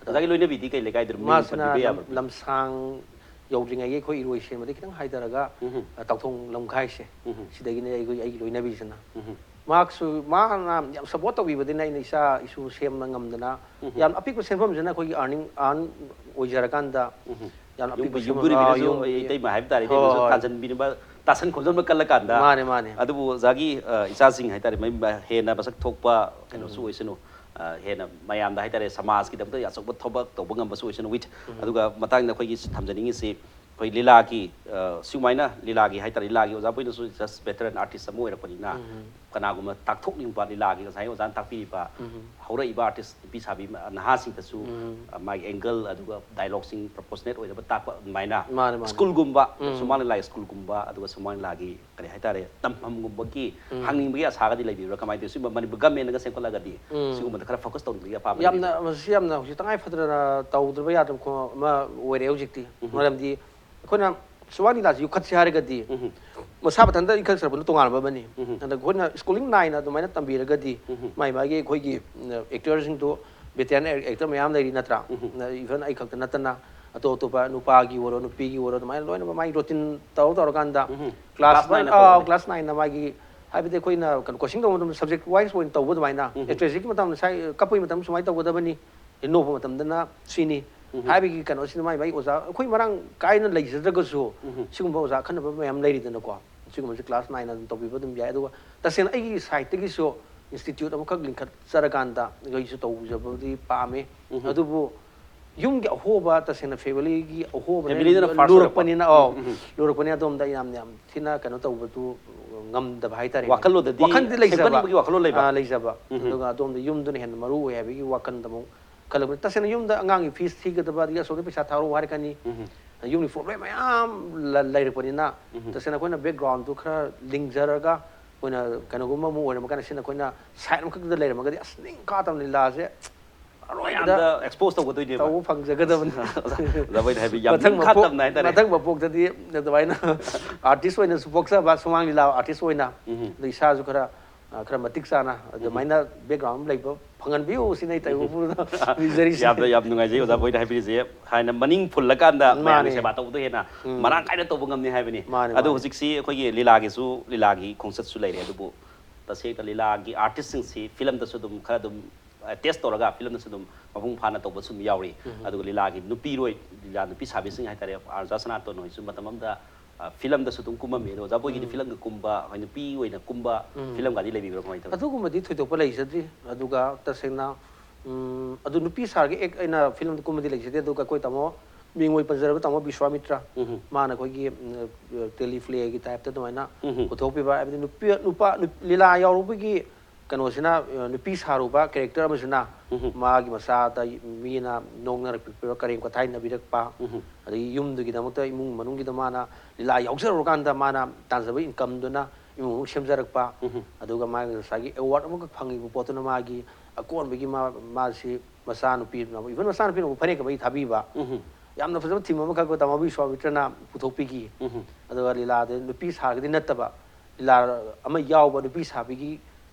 ꯑꯗ ꯑꯣꯖꯥꯒꯤ ꯂꯣꯏꯅꯕꯤꯗꯤ ꯀꯩ ꯂꯩꯀꯥꯏꯗꯅꯣ? ꯃꯤꯡ ꯃꯥꯁꯤꯅ ꯄꯟꯕꯤꯕ ꯂꯝ-, ꯌꯥꯕ꯭ꯔꯥ? ꯂꯝꯁꯥꯡ ꯌꯧꯗ꯭ꯔꯤꯉꯩꯒꯤ ꯑꯩꯈꯣꯏ ꯏꯔꯣꯏꯁꯦꯝꯕꯗꯤ ꯈꯤꯇꯪ ꯍꯥꯏꯊꯔꯒ, ꯑ, ꯇꯥꯎꯊꯣꯡ ꯂꯝꯈꯥꯏꯁꯦ, ꯁꯤꯗꯒꯤꯅꯦ ꯑꯩꯈꯣꯏ, ꯑꯩꯒꯤ ꯂꯣꯏꯅꯕꯤꯁꯤꯅ꯫ ꯃꯍꯥꯛꯁꯨ, ꯃꯥꯅ ꯌꯥꯝ ꯁꯞꯄꯣꯔꯠ ꯇꯧꯕꯤꯕꯗꯨꯅ ꯑꯩꯅ ꯏꯆꯥ ꯏꯁꯨ ꯁꯦꯝꯕ ꯉꯝꯗꯅ, ꯌꯥꯝ ꯑꯄꯤꯛꯄ ꯁꯦꯟꯐꯝꯁꯤꯅ ꯑꯩꯈꯣꯏꯒꯤ earning, earn ꯑꯣꯏꯖꯔꯀꯥꯟꯗ, ꯌꯥꯝ ꯌꯨꯝ-, ꯑꯄꯤꯛꯄ ꯁꯦꯟꯐꯝ, ꯑ, ꯌꯨꯝꯕꯨꯔꯦꯝꯕꯤꯅꯁꯨ, ꯌꯨꯝ-, ꯑꯩ, ꯏꯇꯩꯃ ꯍꯥꯏꯕ ꯇꯥꯔꯦ, ꯍꯣꯏ, ꯏꯇꯩꯃꯁꯨ ꯍꯣꯏ꯫ ꯇꯥꯟꯁꯤꯟꯕꯤꯅꯕ, ꯇꯥꯁꯟ ꯈꯣꯝꯖꯟꯕ ꯀꯜꯂꯀꯥꯟꯗ, ꯃꯥꯅꯦ, ꯃꯥꯅꯦ꯫ ꯑꯗꯨꯕꯨ ꯑꯣꯖꯥꯒꯤ, ꯑ, ꯏꯆꯥꯁꯤꯡ ꯍꯥꯏꯇꯥꯔꯦ, ꯃꯌꯨꯝ ꯍꯦꯟꯅ ꯃꯁꯛ ꯊꯣꯛꯄ ꯀꯩꯅꯣꯁꯨ ꯑꯣꯏꯁꯅꯨ, ꯑ, ꯍꯦꯟꯅ ꯃꯌꯥꯝꯗ ꯍꯥꯏꯇꯥꯔꯦ, ꯁꯃꯥꯖꯀꯤꯗꯃꯛꯇ ꯑꯆꯧꯕ ꯊꯕꯛ ꯇꯧꯕ ꯉꯝꯕꯁꯨ ꯑꯣꯏꯁꯅꯨ, with, ꯑꯗꯨꯒ ꯃꯇꯥꯡꯗ ꯑꯩꯈꯣꯏꯒꯤ ꯊꯝꯖꯅꯤꯡꯉꯤꯁꯤ, ꯑꯩꯈꯣꯏ ꯂꯤꯂꯥꯒꯤ, ꯑ, ꯁꯨꯃꯥꯏꯅ ꯂꯤꯂꯥꯒꯤ ꯍꯥꯏꯇꯥꯔꯦ, ꯂꯤꯂꯥꯒꯤ ꯑꯣꯖꯥ ꯕꯣꯏꯅꯁꯨ just veteran artist ꯑꯃ ꯑꯣꯏꯔꯛꯄꯅꯤꯅ, ꯀꯅꯥꯒꯨꯝꯕ ꯇꯥꯛꯊꯣꯛꯅꯤꯡꯕ ꯂꯤꯂꯥꯒꯤ ꯉꯁꯥꯏ ꯑꯣꯖꯥꯅ ꯇꯥꯛꯄꯤꯔꯤꯕ ꯍꯧꯔꯛꯏꯕ artist ꯅꯨꯄꯤ ꯁꯥꯕꯤ ꯃ-, ꯅꯍꯥꯁꯤꯡꯗꯁꯨ, ꯑ, ꯃꯥꯒꯤ angle ꯑꯗꯨꯒ dialogueꯁꯤꯡ proportionate ꯑꯣꯏꯅꯕ ꯇꯥꯛꯄ ꯑꯗꯨꯃꯥꯏꯅ ꯃꯥꯅꯦ, ꯃꯥꯅꯦ꯫ ꯁ꯭ꯀꯨꯜꯒꯨꯝꯕ, ꯁꯨꯃꯥꯡ ꯂꯤꯂꯥꯒꯤ ꯁ꯭ꯀꯨꯜꯒꯨꯝꯕ, ꯑꯗꯨꯒ ꯁꯨꯃꯥꯡ ꯂꯤꯂꯥꯒꯤ ꯀꯔꯤ ꯍꯥꯏꯇꯥꯔꯦ, ꯇꯝꯐꯝꯒꯨꯝꯕꯒꯤ ꯍꯥꯡꯅꯤꯡꯕꯒꯤ ꯑꯁꯥꯒꯗꯤ ꯂꯩꯕꯤꯕ꯭ꯔꯥ? ꯀꯃꯥꯏꯅ ꯇꯧꯋꯤ? ꯁꯤꯒꯨꯝꯕ ꯃꯅꯤꯄꯨꯔ governmentꯅꯒ ꯁꯦꯝꯒꯠꯂꯒꯗꯤ ꯁꯤꯒꯨꯝꯕꯗ ꯈꯔ focus ꯇꯧꯅꯤꯡꯕꯒꯤ ꯑꯄꯥꯝꯕ ꯌꯥꯝꯅ, ꯂꯩꯕꯤꯕ꯭ꯔꯥ? ꯃꯁꯤ ꯌꯥꯝꯅ ꯍꯧꯖꯤꯛ ꯇꯉꯥꯏ ꯐꯗꯅ ꯇꯧꯗ꯭ꯔꯕ ꯌꯥꯗ꯭ꯔꯕ ꯈꯣ-, ꯑꯃ ꯑꯣꯏꯔꯦ ꯍꯧꯖꯤꯛꯇꯤ꯫ ꯃꯔꯝꯗꯤ ꯑꯩꯈꯣꯏꯅ ꯁꯨꯃꯥꯡ ꯂꯤꯂꯥꯁꯤ ꯌꯣꯛꯈꯠꯁꯦ ꯍꯥꯏꯔꯒꯗꯤ, ꯃꯁꯥ ꯃꯊꯟꯇ ꯏꯟꯈꯠꯆꯔꯛꯄꯅ ꯇꯣꯉꯥꯟꯕ ꯑꯃꯅꯤ꯫ ꯑꯗ ꯑꯩꯈꯣꯏꯅ schooling ꯅꯥꯏꯅ ꯑꯗꯨꯃꯥꯏꯅ ꯇꯝꯕꯤꯔꯒꯗꯤ, ꯃꯥꯏ ꯃꯥꯒꯤ ꯑꯩꯈꯣꯏꯒꯤ, ꯎꯝ, actorꯁꯤꯡꯗꯣ veteran actor ꯃꯌꯥꯝ ꯂꯩꯔꯤ ꯅꯠꯇ꯭ꯔꯥ? Even ꯑꯩ ꯈꯛꯇ ꯅꯠꯇꯅ, ꯑꯇꯣꯞ ꯑꯇꯣꯞꯄ ꯅꯨꯄꯥꯒꯤ ꯑꯣꯏꯔꯣ, ꯅꯨꯄꯤꯒꯤ ꯑꯣꯏꯔꯣ, ꯑꯗꯨꯃꯥꯏꯅ ꯂꯣꯏꯅꯃꯛ ꯃꯥꯒꯤ routine ꯇꯧꯔ ꯇꯧꯔꯀꯥꯟꯗ, class class nine, ꯑꯥ, ꯇꯧꯕꯅꯦ꯫ Class nineꯅ ꯃꯥꯒꯤ, ꯍꯥꯏꯕꯗꯤ ꯑꯩꯈꯣꯏꯅ ꯀꯩꯅꯣ coaching ꯇꯧꯕ ꯃꯇꯝꯗ subject wise ꯑꯣꯏꯅ ꯇꯧꯕ ꯑꯗꯨꯃꯥꯏꯅ, ꯎꯝ꯫ Tragedy ꯃꯇꯝꯗ ꯉꯁꯥꯏ ꯀꯞꯄꯒꯤ ꯃꯇꯝꯗ ꯁꯨꯃꯥꯏꯅ ꯇꯧꯒꯗꯕꯅꯤ, ꯅꯣꯛꯄ ꯃꯇꯝꯗꯅ ꯁꯤꯅꯤ꯫ ꯎꯝ꯫ ꯍꯥꯏꯕꯒꯤ ꯀꯩꯅꯣꯁꯤꯅ ꯃꯥꯏ ꯃꯥꯏ ꯑꯣꯖꯥ ꯑꯩꯈꯣꯏ ꯃꯔꯥꯡ ꯀꯥꯏꯅ ꯂꯩꯖꯗ꯭ꯔꯒꯁꯨ, ꯎꯝ꯫ ꯁꯤꯒꯨꯝꯕ ꯑꯣꯖꯥ ꯑꯈꯟꯅꯕ ꯃꯌꯥꯝ ꯂꯩꯔꯤꯗꯅꯀꯣ꯫ ꯁꯤꯒꯨꯝꯕꯁꯦ class nine ꯑꯗꯨꯝ ꯇꯧꯕꯤꯕ ꯑꯗꯨꯝ ꯌꯥꯏ꯫ ꯑꯗꯨꯒ ꯇꯁꯦꯡꯅ ꯑꯩꯒꯤ sideꯇꯒꯤꯁꯨ institute ꯑꯃꯈꯛ ꯂꯤꯡꯈꯠꯆꯔꯀꯥꯟꯗ ꯑꯩꯈꯣꯏꯁꯨ ꯇꯧꯖꯕꯗꯤ ꯄꯥꯝꯃꯤ꯫ ꯎꯝ꯫ ꯑꯗꯨꯕꯨ ꯌꯨꯝꯒꯤ ꯑꯍꯣꯕ, ꯇꯁꯦꯡꯅ familyꯒꯤ ꯑꯍꯣꯕꯅ familyꯗꯅ first ꯂꯨꯔꯛꯄꯅꯤꯅ, ꯑꯣꯏꯔꯛꯄ꯫ ꯑꯧ, ꯎꯝ, ꯎꯝ, ꯎꯝ꯫ ꯂꯨꯔꯛꯄꯅꯤꯅ ꯑꯗꯣꯝꯗ ꯑꯩ ꯌꯥꯝ, ꯌꯥꯝ ꯊꯤꯅ ꯀꯩꯅꯣ ꯇꯧꯕꯗꯨ ꯉꯝꯗꯕ ꯍꯥꯏꯇꯥꯔꯦ꯫ ꯋꯥꯈꯜꯂꯣꯟꯗꯗꯤ ꯋꯥꯈꯜꯗꯤ ꯂꯩꯖꯕ꯫ ꯁꯦꯝꯒꯠꯅꯤꯡꯕꯒꯤ ꯋꯥꯈꯜꯂꯣꯟ ꯂꯩꯕ꯫ ꯑꯥ, ꯂꯩꯖꯕ꯫ ꯎꯝ, ꯎꯝ꯫ ꯑꯗꯨꯒ ꯑꯗꯣꯝꯗ ꯌꯨꯝꯗꯨꯅ ꯍꯦꯟꯅ ꯃꯔꯨ ꯑꯣꯏ ꯍꯥꯏꯕꯒꯤ ꯋꯥꯈꯜꯗ ꯑꯃꯨꯛ ꯈꯜꯂꯛꯄꯅꯤ꯫ ꯇꯁꯦꯡꯅ ꯌꯨꯝꯗ ꯑꯉꯥꯡꯒꯤ fees ꯊꯤꯒꯗꯕ, ꯑꯗꯒꯤ ꯑꯁꯣꯝꯗ ꯄꯩꯁꯥ ꯊꯥꯔꯛꯑꯣ ꯍꯥꯏꯔꯛꯀꯅꯤ꯫ ꯎꯝ꯫ Uniform ꯂꯣꯏ ꯃꯌꯥꯝ ꯂ- ꯂꯩꯔꯛꯄꯅꯤꯅ, ꯇꯁꯦꯡꯅ ꯑꯩꯈꯣꯏꯅ background ꯗꯨ ꯈꯔ ꯂꯤꯡꯖꯔꯒ, ꯑꯩꯈꯣꯏꯅ ꯀꯩꯅꯣꯒꯨꯝꯕ ꯑꯃ ꯑꯣꯏꯔꯝꯃꯒꯅ, ꯁꯤꯅ ꯑꯩꯈꯣꯏꯅ side ꯑꯃꯈꯛꯇꯗ ꯂꯩꯔꯝꯃꯒꯗꯤ, ꯑꯁ, ꯅꯤꯡꯈꯥ ꯇꯝꯅ ꯂꯤꯂꯥꯁꯦ ꯑꯔꯣꯏꯕꯗ ꯃꯌꯥꯝꯗ expose ꯇꯧꯒꯗꯣꯏꯅꯦꯕ꯫ ꯇꯧꯕ ꯐꯪꯖꯒꯗꯕꯅꯤ꯫ ꯑꯣꯖꯥ ꯍꯣꯏꯅ ꯍꯥꯏꯕ ꯌꯥꯝ ꯃꯊꯪ ꯅꯤꯡꯈꯥ ꯃꯄꯣꯛ- ꯇꯝꯅ ꯍꯥꯏꯇꯥꯔꯦ꯫ ꯃꯊꯪ ꯃꯄꯣꯛꯇꯗꯤ ꯑꯗꯨꯃꯥꯏꯅ artist ꯑꯣꯏꯅꯁꯨ ꯄꯣꯛꯆꯕ, ꯁꯨꯃꯥꯡ ꯂꯤꯂꯥ artist ꯑꯣꯏꯅ, ꯎꯝ꯫ ꯑꯗꯣ ꯏꯁꯥꯁꯨ ꯈꯔ, ꯑ, ꯈꯔ ꯃꯇꯤꯛ ꯆꯥꯅ ꯑꯗꯨꯃꯥꯏꯅ background ꯑꯃ ꯂꯩꯕ ꯐꯪꯍꯟꯕꯤꯌꯨ ꯁꯤꯅꯤ ꯑꯩ ꯇꯥꯏꯕꯪ ꯄꯨꯔꯗ ꯅꯤꯖꯔꯤꯁꯦ꯫ ꯌꯥꯝꯅ ꯌꯥꯝ ꯅꯨꯡꯉꯥꯏꯖꯩ ꯑꯣꯖꯥ ꯍꯣꯏꯅ ꯍꯥꯏꯕꯤꯔꯤꯁꯦ꯫ ꯍꯥꯏꯅ ꯃꯅꯤꯡ ꯐꯨꯜꯂꯀꯥꯟꯗ ꯃꯌꯥꯝꯒꯤ ꯃꯥꯅꯦ꯫ ꯁꯦꯕꯥ ꯇꯧꯕꯗꯣ ꯍꯦꯟꯅ ꯎꯝ꯫ ꯃꯔꯥꯡ ꯀꯥꯏꯅ ꯇꯧꯕ ꯉꯝꯅꯤ ꯍꯥꯏꯕꯅꯤ꯫ ꯃꯥꯅꯦ, ꯑꯗꯣ ꯃꯥꯅꯦ꯫ ꯍꯧꯖꯤꯛꯁꯤ ꯑꯩꯈꯣꯏꯒꯤ ꯂꯤꯂꯥꯒꯤꯁꯨ, ꯂꯤꯂꯥꯒꯤ ꯈꯣꯡꯆꯠꯁꯨ ꯂꯩꯔꯦ, ꯑꯗꯨꯕꯨ ꯇꯁꯦꯡꯅ ꯂꯤꯂꯥꯒꯤ artist ꯁꯤꯡꯁꯤ film ꯗꯁꯨ ꯑꯗꯨꯝ ꯈꯔ ꯑꯗꯨꯝ attach ꯇꯧꯔꯒ film ꯗꯁꯨ ꯑꯗꯨꯝ ꯃꯄꯨꯡ ꯐꯥꯅ ꯇꯧꯕꯁꯨ ꯑꯗꯨꯝ ꯌꯥꯎꯔꯤ꯫ ꯑꯗꯨꯒ ꯂꯤꯂꯥꯒꯤ ꯅꯨꯄꯤꯔꯣꯏ, ꯂꯤꯂꯥ ꯅꯨꯄꯤ ꯁꯥꯕꯤꯁꯤꯡ ꯍꯥꯏꯇꯥꯔꯦ, ꯑꯥꯔꯖꯥ ꯁꯅꯥꯇꯣꯟ ꯍꯣꯏꯁꯨ ꯃꯇꯝ ꯑꯃꯗ film ꯗꯁꯨ ꯑꯗꯨꯝ ꯀꯨꯝꯃꯝꯃꯤ꯫ ꯑꯗꯣ ꯑꯣꯖꯥ ꯕꯣꯏꯒꯤꯗꯤ film ꯒ ꯀꯨꯝꯕ, ꯍꯣꯏ, ꯅꯨꯄꯤ ꯑꯣꯏꯅ ꯀꯨꯝꯕ film ꯒꯗꯤ ꯂꯩꯕꯤꯕ꯭ꯔꯥ, ꯀꯃꯥꯏꯅ ꯇꯧꯋꯤ? ꯑꯗꯨꯒꯨꯝꯕꯗꯤ ꯊꯣꯏꯗꯣꯛꯄ ꯂꯩꯖꯗ꯭ꯔꯤ꯫ ꯑꯗꯨꯒ ꯇꯁꯦꯡꯅ, ꯎꯝ, ꯑꯗꯨ ꯅꯨꯄꯤ ꯁꯥꯔꯒ act ꯑꯩꯅ film ꯗ ꯀꯨꯝꯕꯗꯤ ꯂꯩꯖꯗꯦ꯫ ꯑꯗꯨꯒ ꯑꯩꯈꯣꯏ ꯇꯥꯃꯣ, ꯃꯤꯡ ꯑꯣꯏ ꯄꯟꯖꯔꯕ ꯇꯥꯃꯣ ꯕꯤꯁ꯭ꯋꯥꯃꯤꯇ꯭ꯔ, ꯎꯝ꯫ ꯃꯥꯅ ꯑꯩꯈꯣꯏꯒꯤ, ꯎꯝ, tele play ꯒꯤ type ꯇ ꯑꯗꯨꯃꯥꯏꯅ ꯎꯝ꯫ ꯄꯨꯊꯣꯛꯄꯤꯕ, ꯍꯥꯏꯕꯗꯤ ꯅꯨꯄꯤ, ꯅꯨꯄꯥ, ꯅꯨꯞ-, ꯂꯤꯂꯥ ꯌꯥꯎꯔꯨꯕꯒꯤ ꯀꯩꯅꯣꯁꯤꯅ, ꯑ, ꯅꯨꯄꯤ ꯁꯥꯔꯨꯕ character ꯑꯃꯁꯤꯅ ꯎꯝ꯫ ꯃꯥꯒꯤ ꯃꯆꯥꯗ ꯃꯤꯅ ꯅꯣꯛꯅꯔꯛꯄꯤꯕ, ꯀꯔꯦꯝ ꯀꯊꯥꯏꯅꯕꯤꯔꯛꯄ, ꯎꯝ꯫ ꯑꯗꯒꯤ ꯌꯨꯝꯗꯨꯒꯤꯗꯃꯛꯇ, ꯏꯃꯨꯡ ꯃꯅꯨꯡꯒꯤꯗ ꯃꯥꯅ ꯂꯤꯂꯥ ꯌꯥꯎꯖꯔꯨꯔꯀꯥꯟꯗ ꯃꯥꯅ ꯇꯥꯟꯖꯕ income ꯗꯨꯅ ꯏꯃꯨꯡ ꯃꯅꯨꯡ ꯁꯦꯝꯖꯔꯛꯄ, ꯎꯝ꯫ ꯑꯗꯨꯒ ꯃꯥꯒꯤ ꯉꯁꯥꯏꯒꯤ award ꯑꯃꯈꯛ ꯐꯪꯉꯤꯕ ꯄꯣꯠꯇꯨꯅ ꯃꯥꯒꯤ ꯑꯀꯣꯟꯕꯒꯤ ꯃꯥ-, ꯃꯥꯁꯤ ꯃꯆꯥꯅꯨꯄꯤ, even ꯃꯆꯥꯅꯨꯄꯤꯅꯕꯨ ꯐꯅꯦꯛꯀ ꯃꯔꯤ ꯊꯥꯕꯤꯕ, ꯎꯝ꯫ ꯌꯥꯝꯅ ꯐꯖꯕ theme ꯑꯃꯈꯛ ꯇꯥꯃꯣ ꯕꯤꯁ꯭ꯋꯥꯃꯤꯇ꯭ꯔꯅ ꯄꯨꯊꯣꯛꯄꯤꯈꯤ꯫ ꯎꯝ꯫ ꯑꯗꯨꯒ ꯂꯤꯂꯥꯗ ꯅꯨꯄꯤ ꯁꯥꯔꯒꯗꯤ ꯅꯠꯇꯕ, ꯂꯤꯂꯥ ꯑꯃ ꯌꯥꯎꯕ ꯅꯨꯄꯤ ꯁꯥꯕꯤꯒꯤ,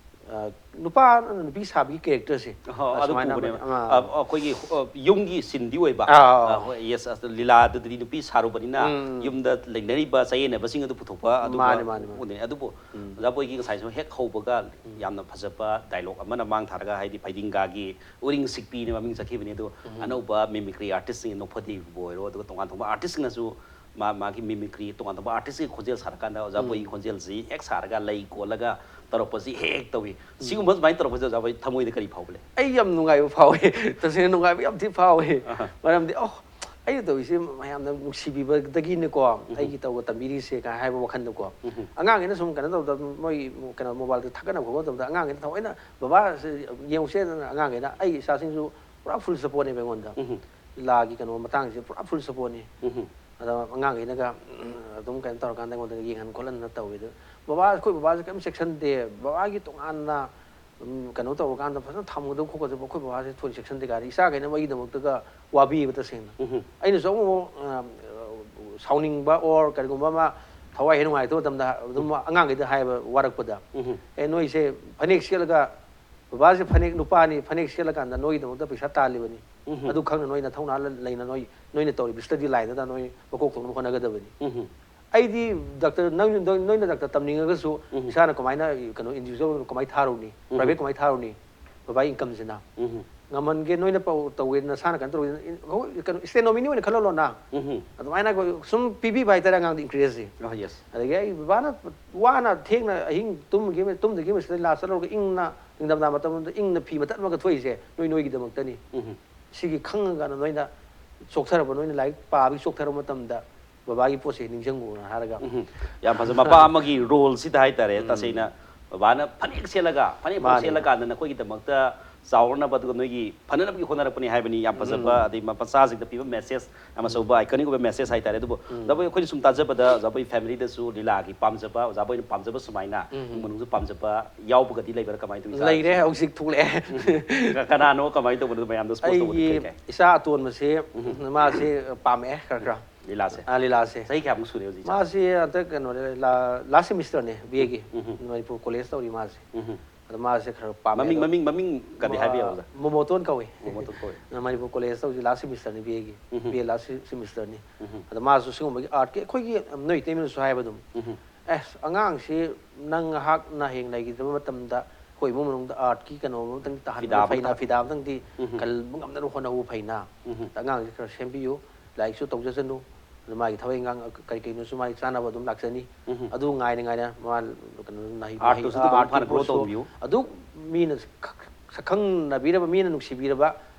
ꯑ, ꯅꯨꯄꯥꯅ ꯅꯨꯄꯤ ꯁꯥꯕꯤꯒꯤ character ꯁꯦ, ꯑꯍꯣ, ꯑ, ꯑꯗꯨ ꯁꯨꯃꯥꯏꯅ ꯄꯨꯕꯅꯦꯕ꯫ ꯑꯃ, ꯑ, ꯑꯩꯈꯣꯏꯒꯤ, ꯑ, ꯌꯨꯝꯒꯤ scene ꯗꯤ ꯑꯣꯏꯕ꯫ ꯑꯥ, ꯑꯥ, ꯑ, ꯑꯥ꯫ ꯍꯣꯏ, yes, ꯑꯁ, ꯂꯤꯂꯥꯗꯨꯗꯤ ꯅꯨꯄꯤ ꯁꯥꯔꯨꯕꯅꯤꯅ ꯎꯝ꯫ ꯌꯨꯝꯗ ꯂꯩꯅꯔꯤꯕ ꯆꯌꯦꯠꯅꯕꯁꯤꯡ ꯑꯗꯨ ꯄꯨꯊꯣꯛꯄ ꯑꯗꯨꯒ ꯃꯥꯅꯦ, ꯃꯥꯅꯦ, ꯃꯥꯅꯦ꯫ ꯎꯅꯩ꯫ ꯑꯗꯨꯕꯨ ꯎꯝ꯫ ꯑꯣꯖꯥ ꯕꯣꯏꯒꯤ ꯉꯁꯥꯏꯁꯨ ꯍꯦꯛ ꯍꯧꯕꯒ ꯌꯥꯝꯅ ꯐꯖꯕ dialogue ꯑꯃꯅ ꯃꯥꯡ ꯊꯥꯔꯒ, ꯍꯥꯏꯗꯤ ꯐꯩꯗꯤꯡꯒꯥꯒꯤ ꯎꯔꯤꯡ ꯁꯤꯛꯄꯤꯅ ꯃꯃꯤꯡ ꯆꯠꯈꯤꯕꯅꯤ꯫ ꯑꯗꯨ ꯑꯅꯧꯕ mimicry artist ꯁꯤꯡ, ꯅꯣꯛꯐꯗꯦꯕꯨ ꯑꯣꯏꯔꯣ, ꯑꯗꯨꯒ ꯇꯣꯉꯥꯟ ꯇꯣꯉꯥꯟꯕ artist ꯁꯤꯡꯅꯁꯨ ꯃꯥ-, ꯃꯥꯒꯤ mimicry, ꯇꯣꯉꯥꯟ ꯇꯣꯉꯥꯟꯕ artist ꯀꯤ ꯈꯣꯟꯖꯦꯜ ꯁꯥꯔꯀꯥꯟꯗ ꯑꯣꯖꯥ ꯕꯣꯏꯒꯤ ꯈꯣꯟꯖꯦꯜꯁꯤ ꯍꯦꯛ ꯁꯥꯔꯒ ꯂꯩ ꯀꯣꯜꯂꯒ ꯇꯧꯔꯛꯄꯁꯤ ꯍꯦꯛ ꯍꯦꯛ ꯇꯧꯏ꯫ ꯁꯤꯒꯨꯝꯕ ꯁꯨꯃꯥꯏꯅ ꯇꯧꯔꯛꯄꯁꯦ ꯑꯣꯖꯥ ꯕꯣꯏ ꯊꯃꯣꯏꯗ ꯀꯔꯤ ꯐꯥꯎꯕ ꯂꯩ? ꯑꯩ ꯌꯥꯝ ꯅꯨꯡꯉꯥꯏꯕ ꯐꯥꯎꯋꯦ꯫ ꯇꯁꯦꯡꯅ ꯅꯨꯡꯉꯥꯏꯕ ꯌꯥꯝ ꯊꯤ ꯐꯥꯎꯋꯦ꯫ ꯑꯍ꯫ ꯃꯔꯝꯗꯤ, ꯑꯣ, ꯑꯩꯅ ꯇꯧꯔꯤꯁꯦ ꯃꯌꯥꯝꯅ ꯅꯨꯡꯁꯤꯕꯤꯕꯗꯒꯤꯅꯤꯀꯣ ꯑꯩꯒꯤ ꯇꯧꯕ ꯇꯝꯕꯤꯔꯤꯁꯦ ꯀꯥꯏꯅ ꯍꯥꯏꯕ ꯋꯥꯈꯜꯗꯀꯣ꯫ ꯎꯝ꯫ ꯑꯉꯥꯡꯈꯩꯅ ꯁꯨꯝ ꯀꯩꯅꯣ ꯇꯧꯕꯗ, ꯃꯣꯏ ꯀꯩꯅꯣ mobile ꯗ ꯊꯥꯒꯠꯅꯕ ꯈꯣꯠꯄ ꯃꯇꯝꯗ ꯑꯉꯥꯡꯈꯩꯅ ꯊꯑꯣꯏꯅ, "ꯕꯕꯥ, ꯁꯤ ꯌꯦꯡꯉꯨꯁꯦ" ꯑꯉꯥꯡꯈꯩꯅ, ꯑꯩ ꯏꯆꯥꯁꯤꯡꯁꯨ ꯄꯨꯔꯥ ꯐꯨꯜ ꯁꯞꯄꯣꯔꯠꯅꯦꯕ ꯑꯩꯉꯣꯟꯗ꯫ ꯎꯝ. ꯂꯤꯂꯥꯒꯤ ꯀꯩꯅꯣ ꯃꯇꯥꯡꯁꯦ ꯄꯨꯔꯥ ꯐꯨꯜ ꯁꯞꯄꯣꯔꯠꯅꯤ꯫ ꯎꯝ. ꯑꯗ ꯑꯉꯥꯡꯈꯩꯅꯒ ꯎꯝ, ꯑꯗꯨꯝ ꯀꯩꯅꯣ ꯇꯧꯔꯀꯥꯟꯗ ꯑꯩꯉꯣꯟꯗ ꯌꯦꯡꯍꯟ ꯈꯣꯠꯍꯟꯗꯅ ꯇꯧꯋꯦ꯫ ꯑꯗꯨ ꯕꯕꯥ, ꯑꯩꯈꯣꯏ ꯕꯕꯥꯁꯦ ꯀꯔꯤꯝ ꯆꯦꯛꯁꯟꯗꯦ꯫ ꯕꯕꯥꯒꯤ ꯇꯣꯉꯥꯟꯅ ꯎꯝ, ꯀꯩꯅꯣ ꯇꯧꯔꯀꯥꯟꯗ ꯐꯖꯅ ꯊꯝꯒꯗꯕ ꯈꯣꯠꯀꯗꯕ ꯑꯩꯈꯣꯏ ꯕꯕꯥꯁꯦ ꯊꯣꯏꯅ ꯆꯦꯛꯁꯟꯗꯦ ꯀꯥꯏꯅ ꯏꯆꯥꯈꯩꯅ ꯑꯩꯒꯤꯗꯃꯛꯇꯒ ꯋꯥꯕꯤꯕ ꯇꯁꯦꯡꯅ꯫ ꯎꯝ. ꯑꯩꯅꯁꯨ ꯑꯃꯨꯛ ꯑ, ꯁꯥꯎꯅꯤꯡꯕ ꯑꯣꯔ ꯀꯔꯤꯒꯨꯝꯕ ꯑꯃ ꯊꯋꯥꯏ ꯍꯦꯛ ꯅꯨꯡꯉꯥꯏꯇꯕ ꯃꯇꯝꯗ ꯑꯗꯨꯝ ꯑꯉꯥꯡꯈꯩꯗ ꯍꯥꯏꯕ ꯋꯥꯔꯛꯄꯗ, ꯎꯝ. "ꯑꯦ, ꯅꯣꯏꯁꯦ ꯐꯅꯦꯛ ꯁꯦꯠꯂꯒ ꯕꯕꯥꯁꯦ ꯐꯅꯦꯛ ꯅꯨꯄꯥꯅꯤ, ꯐꯅꯦꯛ ꯁꯦꯠꯂꯀꯥꯟꯗ ꯅꯣꯏꯒꯤꯗꯃꯛꯇ ꯄꯩꯁꯥ ꯇꯥꯜꯂꯤꯕꯅꯤ꯫ ꯎꯝ. ꯑꯗꯨ ꯈꯪꯅ ꯅꯣꯏ ꯅꯊꯧꯅꯥ ꯂꯩꯅ ꯅꯣꯏ ꯅꯣꯏꯅ ꯇꯧꯔꯤꯕ ꯁ꯭ꯇꯗꯤ ꯂꯥꯏꯟꯗꯨꯗ ꯅꯣꯏ ꯃꯀꯣꯛ ꯊꯣꯡꯅꯕ ꯍꯣꯠꯅꯒꯗꯕꯅꯤ꯫ ꯎꯝ. ꯑꯩꯗꯤ ꯗꯥꯛꯇꯔ ꯅꯪ ꯅꯣꯏꯅ ꯗꯥꯛꯇꯔ ꯇꯝꯅꯤꯡꯉꯒꯁꯨ ꯎꯝ. ꯏꯁꯥꯅ ꯀꯃꯥꯏꯅ ꯀꯩꯅꯣ ꯏꯟꯗꯤꯕꯤꯖꯨꯋꯦꯜ ꯀꯃꯥꯏꯅ ꯊꯥꯔꯨꯅꯤ, ꯎꯝ. ꯄ꯭ꯔꯥꯏꯚꯦꯠ ꯀꯃꯥꯏꯅ ꯊꯥꯔꯨꯅꯤ? ꯕꯕꯥꯒꯤ ꯏꯟꯀꯝꯁꯤꯅ ꯎꯝ. ꯉꯝꯍꯟꯒꯦ, ꯅꯣꯏꯅ ꯄꯧ- ꯇꯧꯒꯦ, ꯅꯁꯥꯅ ꯀꯩꯅꯣ ꯇꯧꯒꯦ, ꯍꯣꯏ, ꯀꯩꯅꯣ ꯏꯁꯇꯦꯅꯣꯃꯤꯅꯤ ꯑꯣꯏꯅ ꯈꯜꯍꯜꯂꯣꯅ꯫ ꯎꯝ. ꯑꯗꯨꯃꯥꯏꯅ ꯑꯩꯈꯣꯏ ꯁꯨꯝ ꯄꯤꯕꯤꯕ ꯍꯥꯏꯇꯥꯔꯦ ꯑꯉꯥꯡꯗ ꯏꯟꯀꯔꯦꯖꯁꯦ꯫ ꯑꯣ, ꯌꯦꯁ꯫ ꯑꯗꯒꯤ ꯑꯩ ꯕꯕꯥꯅ ꯋꯥꯅ ꯊꯦꯡꯅ ꯑꯍꯤꯡ ꯇꯨꯝꯈꯤꯕ ꯇꯨꯝꯗꯈꯤꯕ ꯁꯤꯗ ꯂꯥꯁ ꯆꯠꯂꯨꯔꯒ ꯏꯪꯅ ꯅꯤꯡꯊꯝꯊꯥ ꯃꯇꯝꯗ ꯏꯪꯅ ꯐꯤ ꯃꯇꯠ ꯑꯃꯒ ꯊꯣꯛꯏꯁꯦ ꯅꯣꯏ ꯅꯣꯏꯒꯤꯗꯃꯛꯇꯅꯤ꯫ ꯎꯝ. ꯁꯤꯒꯤ ꯈꯪꯉꯒ ꯅꯣꯏꯅ ꯆꯣꯛꯊꯔꯛꯄ, ꯅꯣꯏꯅ ꯂꯥꯏꯔꯤꯛ ꯄꯥꯕꯒꯤ ꯆꯣꯛꯊꯔꯛꯄ ꯃꯇꯝꯗ ꯕꯕꯥꯒꯤ ꯄꯣꯠꯁꯦ ꯅꯤꯡꯁꯤꯡꯉꯨꯅ ꯍꯥꯏꯔꯒ꯫ ꯎꯝ. ꯌꯥꯝ ꯐꯖꯩ꯫ ꯃꯄꯥ ꯑꯃꯒꯤ ꯔꯣꯜꯁꯤꯗ ꯍꯥꯏꯇꯥꯔꯦ, ꯇꯁꯦꯡꯅ ꯕꯕꯥꯅ ꯐꯅꯦꯛ ꯁꯦꯠꯂꯒ, ꯐꯅꯦꯛ ꯐꯥꯎ ꯃꯥꯅꯦ꯫ ꯁꯦꯠꯂꯀꯥꯟꯗ ꯅꯈꯣꯏꯒꯤꯗꯃꯛꯇ ꯆꯥꯎꯔꯅꯕ, ꯑꯗꯨꯒ ꯅꯣꯏꯒꯤ ꯐꯅꯅꯕꯒꯤ ꯍꯣꯠꯅꯔꯛꯄꯅꯤ ꯍꯥꯏꯕꯅꯤ꯫ ꯌꯥꯝ ꯐꯖꯕ, ꯑꯗꯩ ꯃꯆꯥꯁꯤꯡꯗ ꯄꯤꯕ ꯃꯦꯁꯦꯖ ꯌꯥꯝ ꯑꯆꯧꯕ, ꯑꯥꯏꯀꯅꯤꯛ ꯑꯣꯏꯕ ꯃꯦꯁꯦꯖ ꯍꯥꯏꯇꯥꯔꯦ꯫ ꯑꯗꯨꯕꯨ ꯑꯣꯖꯥꯕꯣꯏ, ꯑꯩꯈꯣꯏꯅ ꯁꯨꯝ ꯇꯥꯖꯕꯗ ꯑꯣꯖꯥꯕꯣꯏ ꯐꯦꯃꯤꯂꯤꯗꯁꯨ ꯂꯤꯂꯥꯒꯤ ꯄꯥꯝꯖꯕ, ꯑꯣꯖꯥꯕꯣꯏꯅ ꯄꯥꯝꯖꯕ ꯁꯨꯃꯥꯏꯅ ꯏꯃꯨꯡ ꯃꯅꯨꯡꯁꯨ ꯄꯥꯝꯖꯕ ꯌꯥꯎꯕꯒꯗꯤ ꯂꯩꯕ꯭ꯔꯥ? ꯀꯃꯥꯏꯅ ꯇꯧꯏ? ꯂꯩꯔꯦ, ꯍꯧꯖꯤꯛ ꯊꯣꯛꯂꯛꯑꯦ꯫ ꯀ-, ꯀꯅꯥꯅꯣ, ꯀꯃꯥꯏꯅ ꯇꯧꯕꯅꯣ ꯃꯌꯥꯝꯗ ꯁ꯭ꯄꯣꯁ ꯇꯧꯕꯗꯤ? ꯀꯩ ꯑꯩꯒꯤ ꯀꯩ? ꯏꯆꯥ ꯑꯇꯣꯟꯕꯁꯦ ꯃꯥꯁꯦ ꯄꯥꯝꯃꯛꯑꯦ ꯈꯔ ꯈꯔ꯫ ꯂꯤꯂꯥꯁꯦ? ꯑꯥ, ꯂꯤꯂꯥꯁꯦ꯫ ꯆꯍꯤ ꯀꯌꯥꯃꯨꯛ ꯁꯨꯔꯦ ꯍꯧꯖꯤꯛ? ꯃꯥꯁꯦ ꯍꯟꯗꯛ ꯀꯩꯅꯣꯅꯦ, ꯂꯥꯁ ꯁꯦꯃꯤꯁꯇꯔꯅꯦ ꯕꯤ ꯑꯦꯒꯤ꯫ ꯃꯅꯤꯄꯨꯔ ꯀꯣꯂꯦꯖ ꯇꯧꯔꯤ ꯃꯥꯁꯦ꯫ ꯑꯗꯣ ꯃꯥꯁꯦ ꯈꯔ ꯄꯥꯝꯃꯦ꯫ ꯃꯃꯤꯡ, ꯑꯗꯣ ꯃꯃꯤꯡ, ꯃꯃꯤꯡ ꯀꯗꯤ ꯍꯥꯏꯕ ꯌꯥꯏ, ꯑꯣꯖꯥ? ꯃꯣꯃꯣꯇꯣꯟ ꯀꯧꯏ꯫ ꯃꯣꯃꯣꯇꯣꯟ ꯀꯧꯏ꯫ ꯃꯅꯤꯄꯨꯔ ꯀꯣꯂꯦꯖ ꯇꯧꯁꯤ ꯂꯥꯁ ꯁꯦꯃꯤꯁꯇꯔꯅꯤ ꯕꯤ ꯑꯦꯒꯤ꯫ ꯕꯤ ꯑꯦ ꯂꯥꯁ ꯁꯦꯃꯤꯁꯇꯔꯅꯤ꯫ ꯎꯝ. ꯑꯗꯣ ꯃꯥꯁꯨ ꯁꯤꯒꯨꯝꯕꯒꯤ ꯑꯥꯔꯠꯀꯤ ꯑꯩꯈꯣꯏꯒꯤ ꯅꯣꯏ ꯏꯇꯩꯃꯅꯁꯨ ꯍꯥꯏꯕ ꯑꯗꯨꯝ, "ꯑꯦꯁ, ꯑꯉꯥꯡꯁꯤ ꯅꯪ ꯉꯥꯏꯍꯥꯛ ꯅꯍꯦꯡ ꯂꯩꯈꯤꯗꯕ ꯃꯇꯝꯗ ꯑꯩꯈꯣꯏ ꯏꯃꯨꯡ ꯃꯅꯨꯡꯗ ꯑꯥꯔꯠꯀꯤ ꯀꯩꯅꯣ ꯑꯃꯇꯪ ꯇꯥꯍꯟꯕ ꯐꯤꯗꯥ ꯐꯩꯅ, ꯑꯃꯇꯪ꯫ ꯐꯤꯗꯥ ꯑꯃꯇꯪꯗꯤ ꯀꯜꯕ ꯉꯝꯅꯕ ꯍꯣꯠꯅꯍꯧꯕ ꯐꯩꯅ꯫ ꯑꯗ ꯑꯉꯥꯡꯁꯤ ꯈꯔ ꯁꯦꯝꯕꯤꯌꯨ, ꯂꯥꯏꯔꯤꯛꯁꯨ ꯇꯧꯖꯁꯅꯨ, ꯑꯗ ꯃꯥꯒꯤ ꯊꯕꯛ ꯏꯪꯈꯥꯡ ꯀꯔꯤ ꯀꯔꯤꯅꯣꯁꯨ ꯃꯥꯒꯤ ꯆꯥꯅꯕ ꯑꯗꯨꯝ ꯂꯥꯛꯆꯅꯤ꯫ ꯑꯗꯨ ꯉꯥꯏꯅ ꯉꯥꯏꯅ ꯃꯥ ꯀꯩꯅꯣ ꯅꯍꯩ-, ꯑꯥꯔꯠꯇꯨꯁꯨ ꯃꯍꯩ-, ꯑꯗꯨꯝ ꯃꯄꯨꯡ ꯑꯥꯔꯠꯀꯤ ꯐꯥꯅ ꯒ꯭ꯔꯣ ꯄꯣꯠꯁꯨ ꯇꯧꯍꯟꯕꯤꯌꯨ꯫ ꯑꯗꯨ ꯃꯤꯅ ꯁꯛ-, ꯁꯛꯈꯪꯅꯕꯤꯔꯕ, ꯃꯤꯅ ꯅꯨꯡꯁꯤꯕꯤꯔꯕ,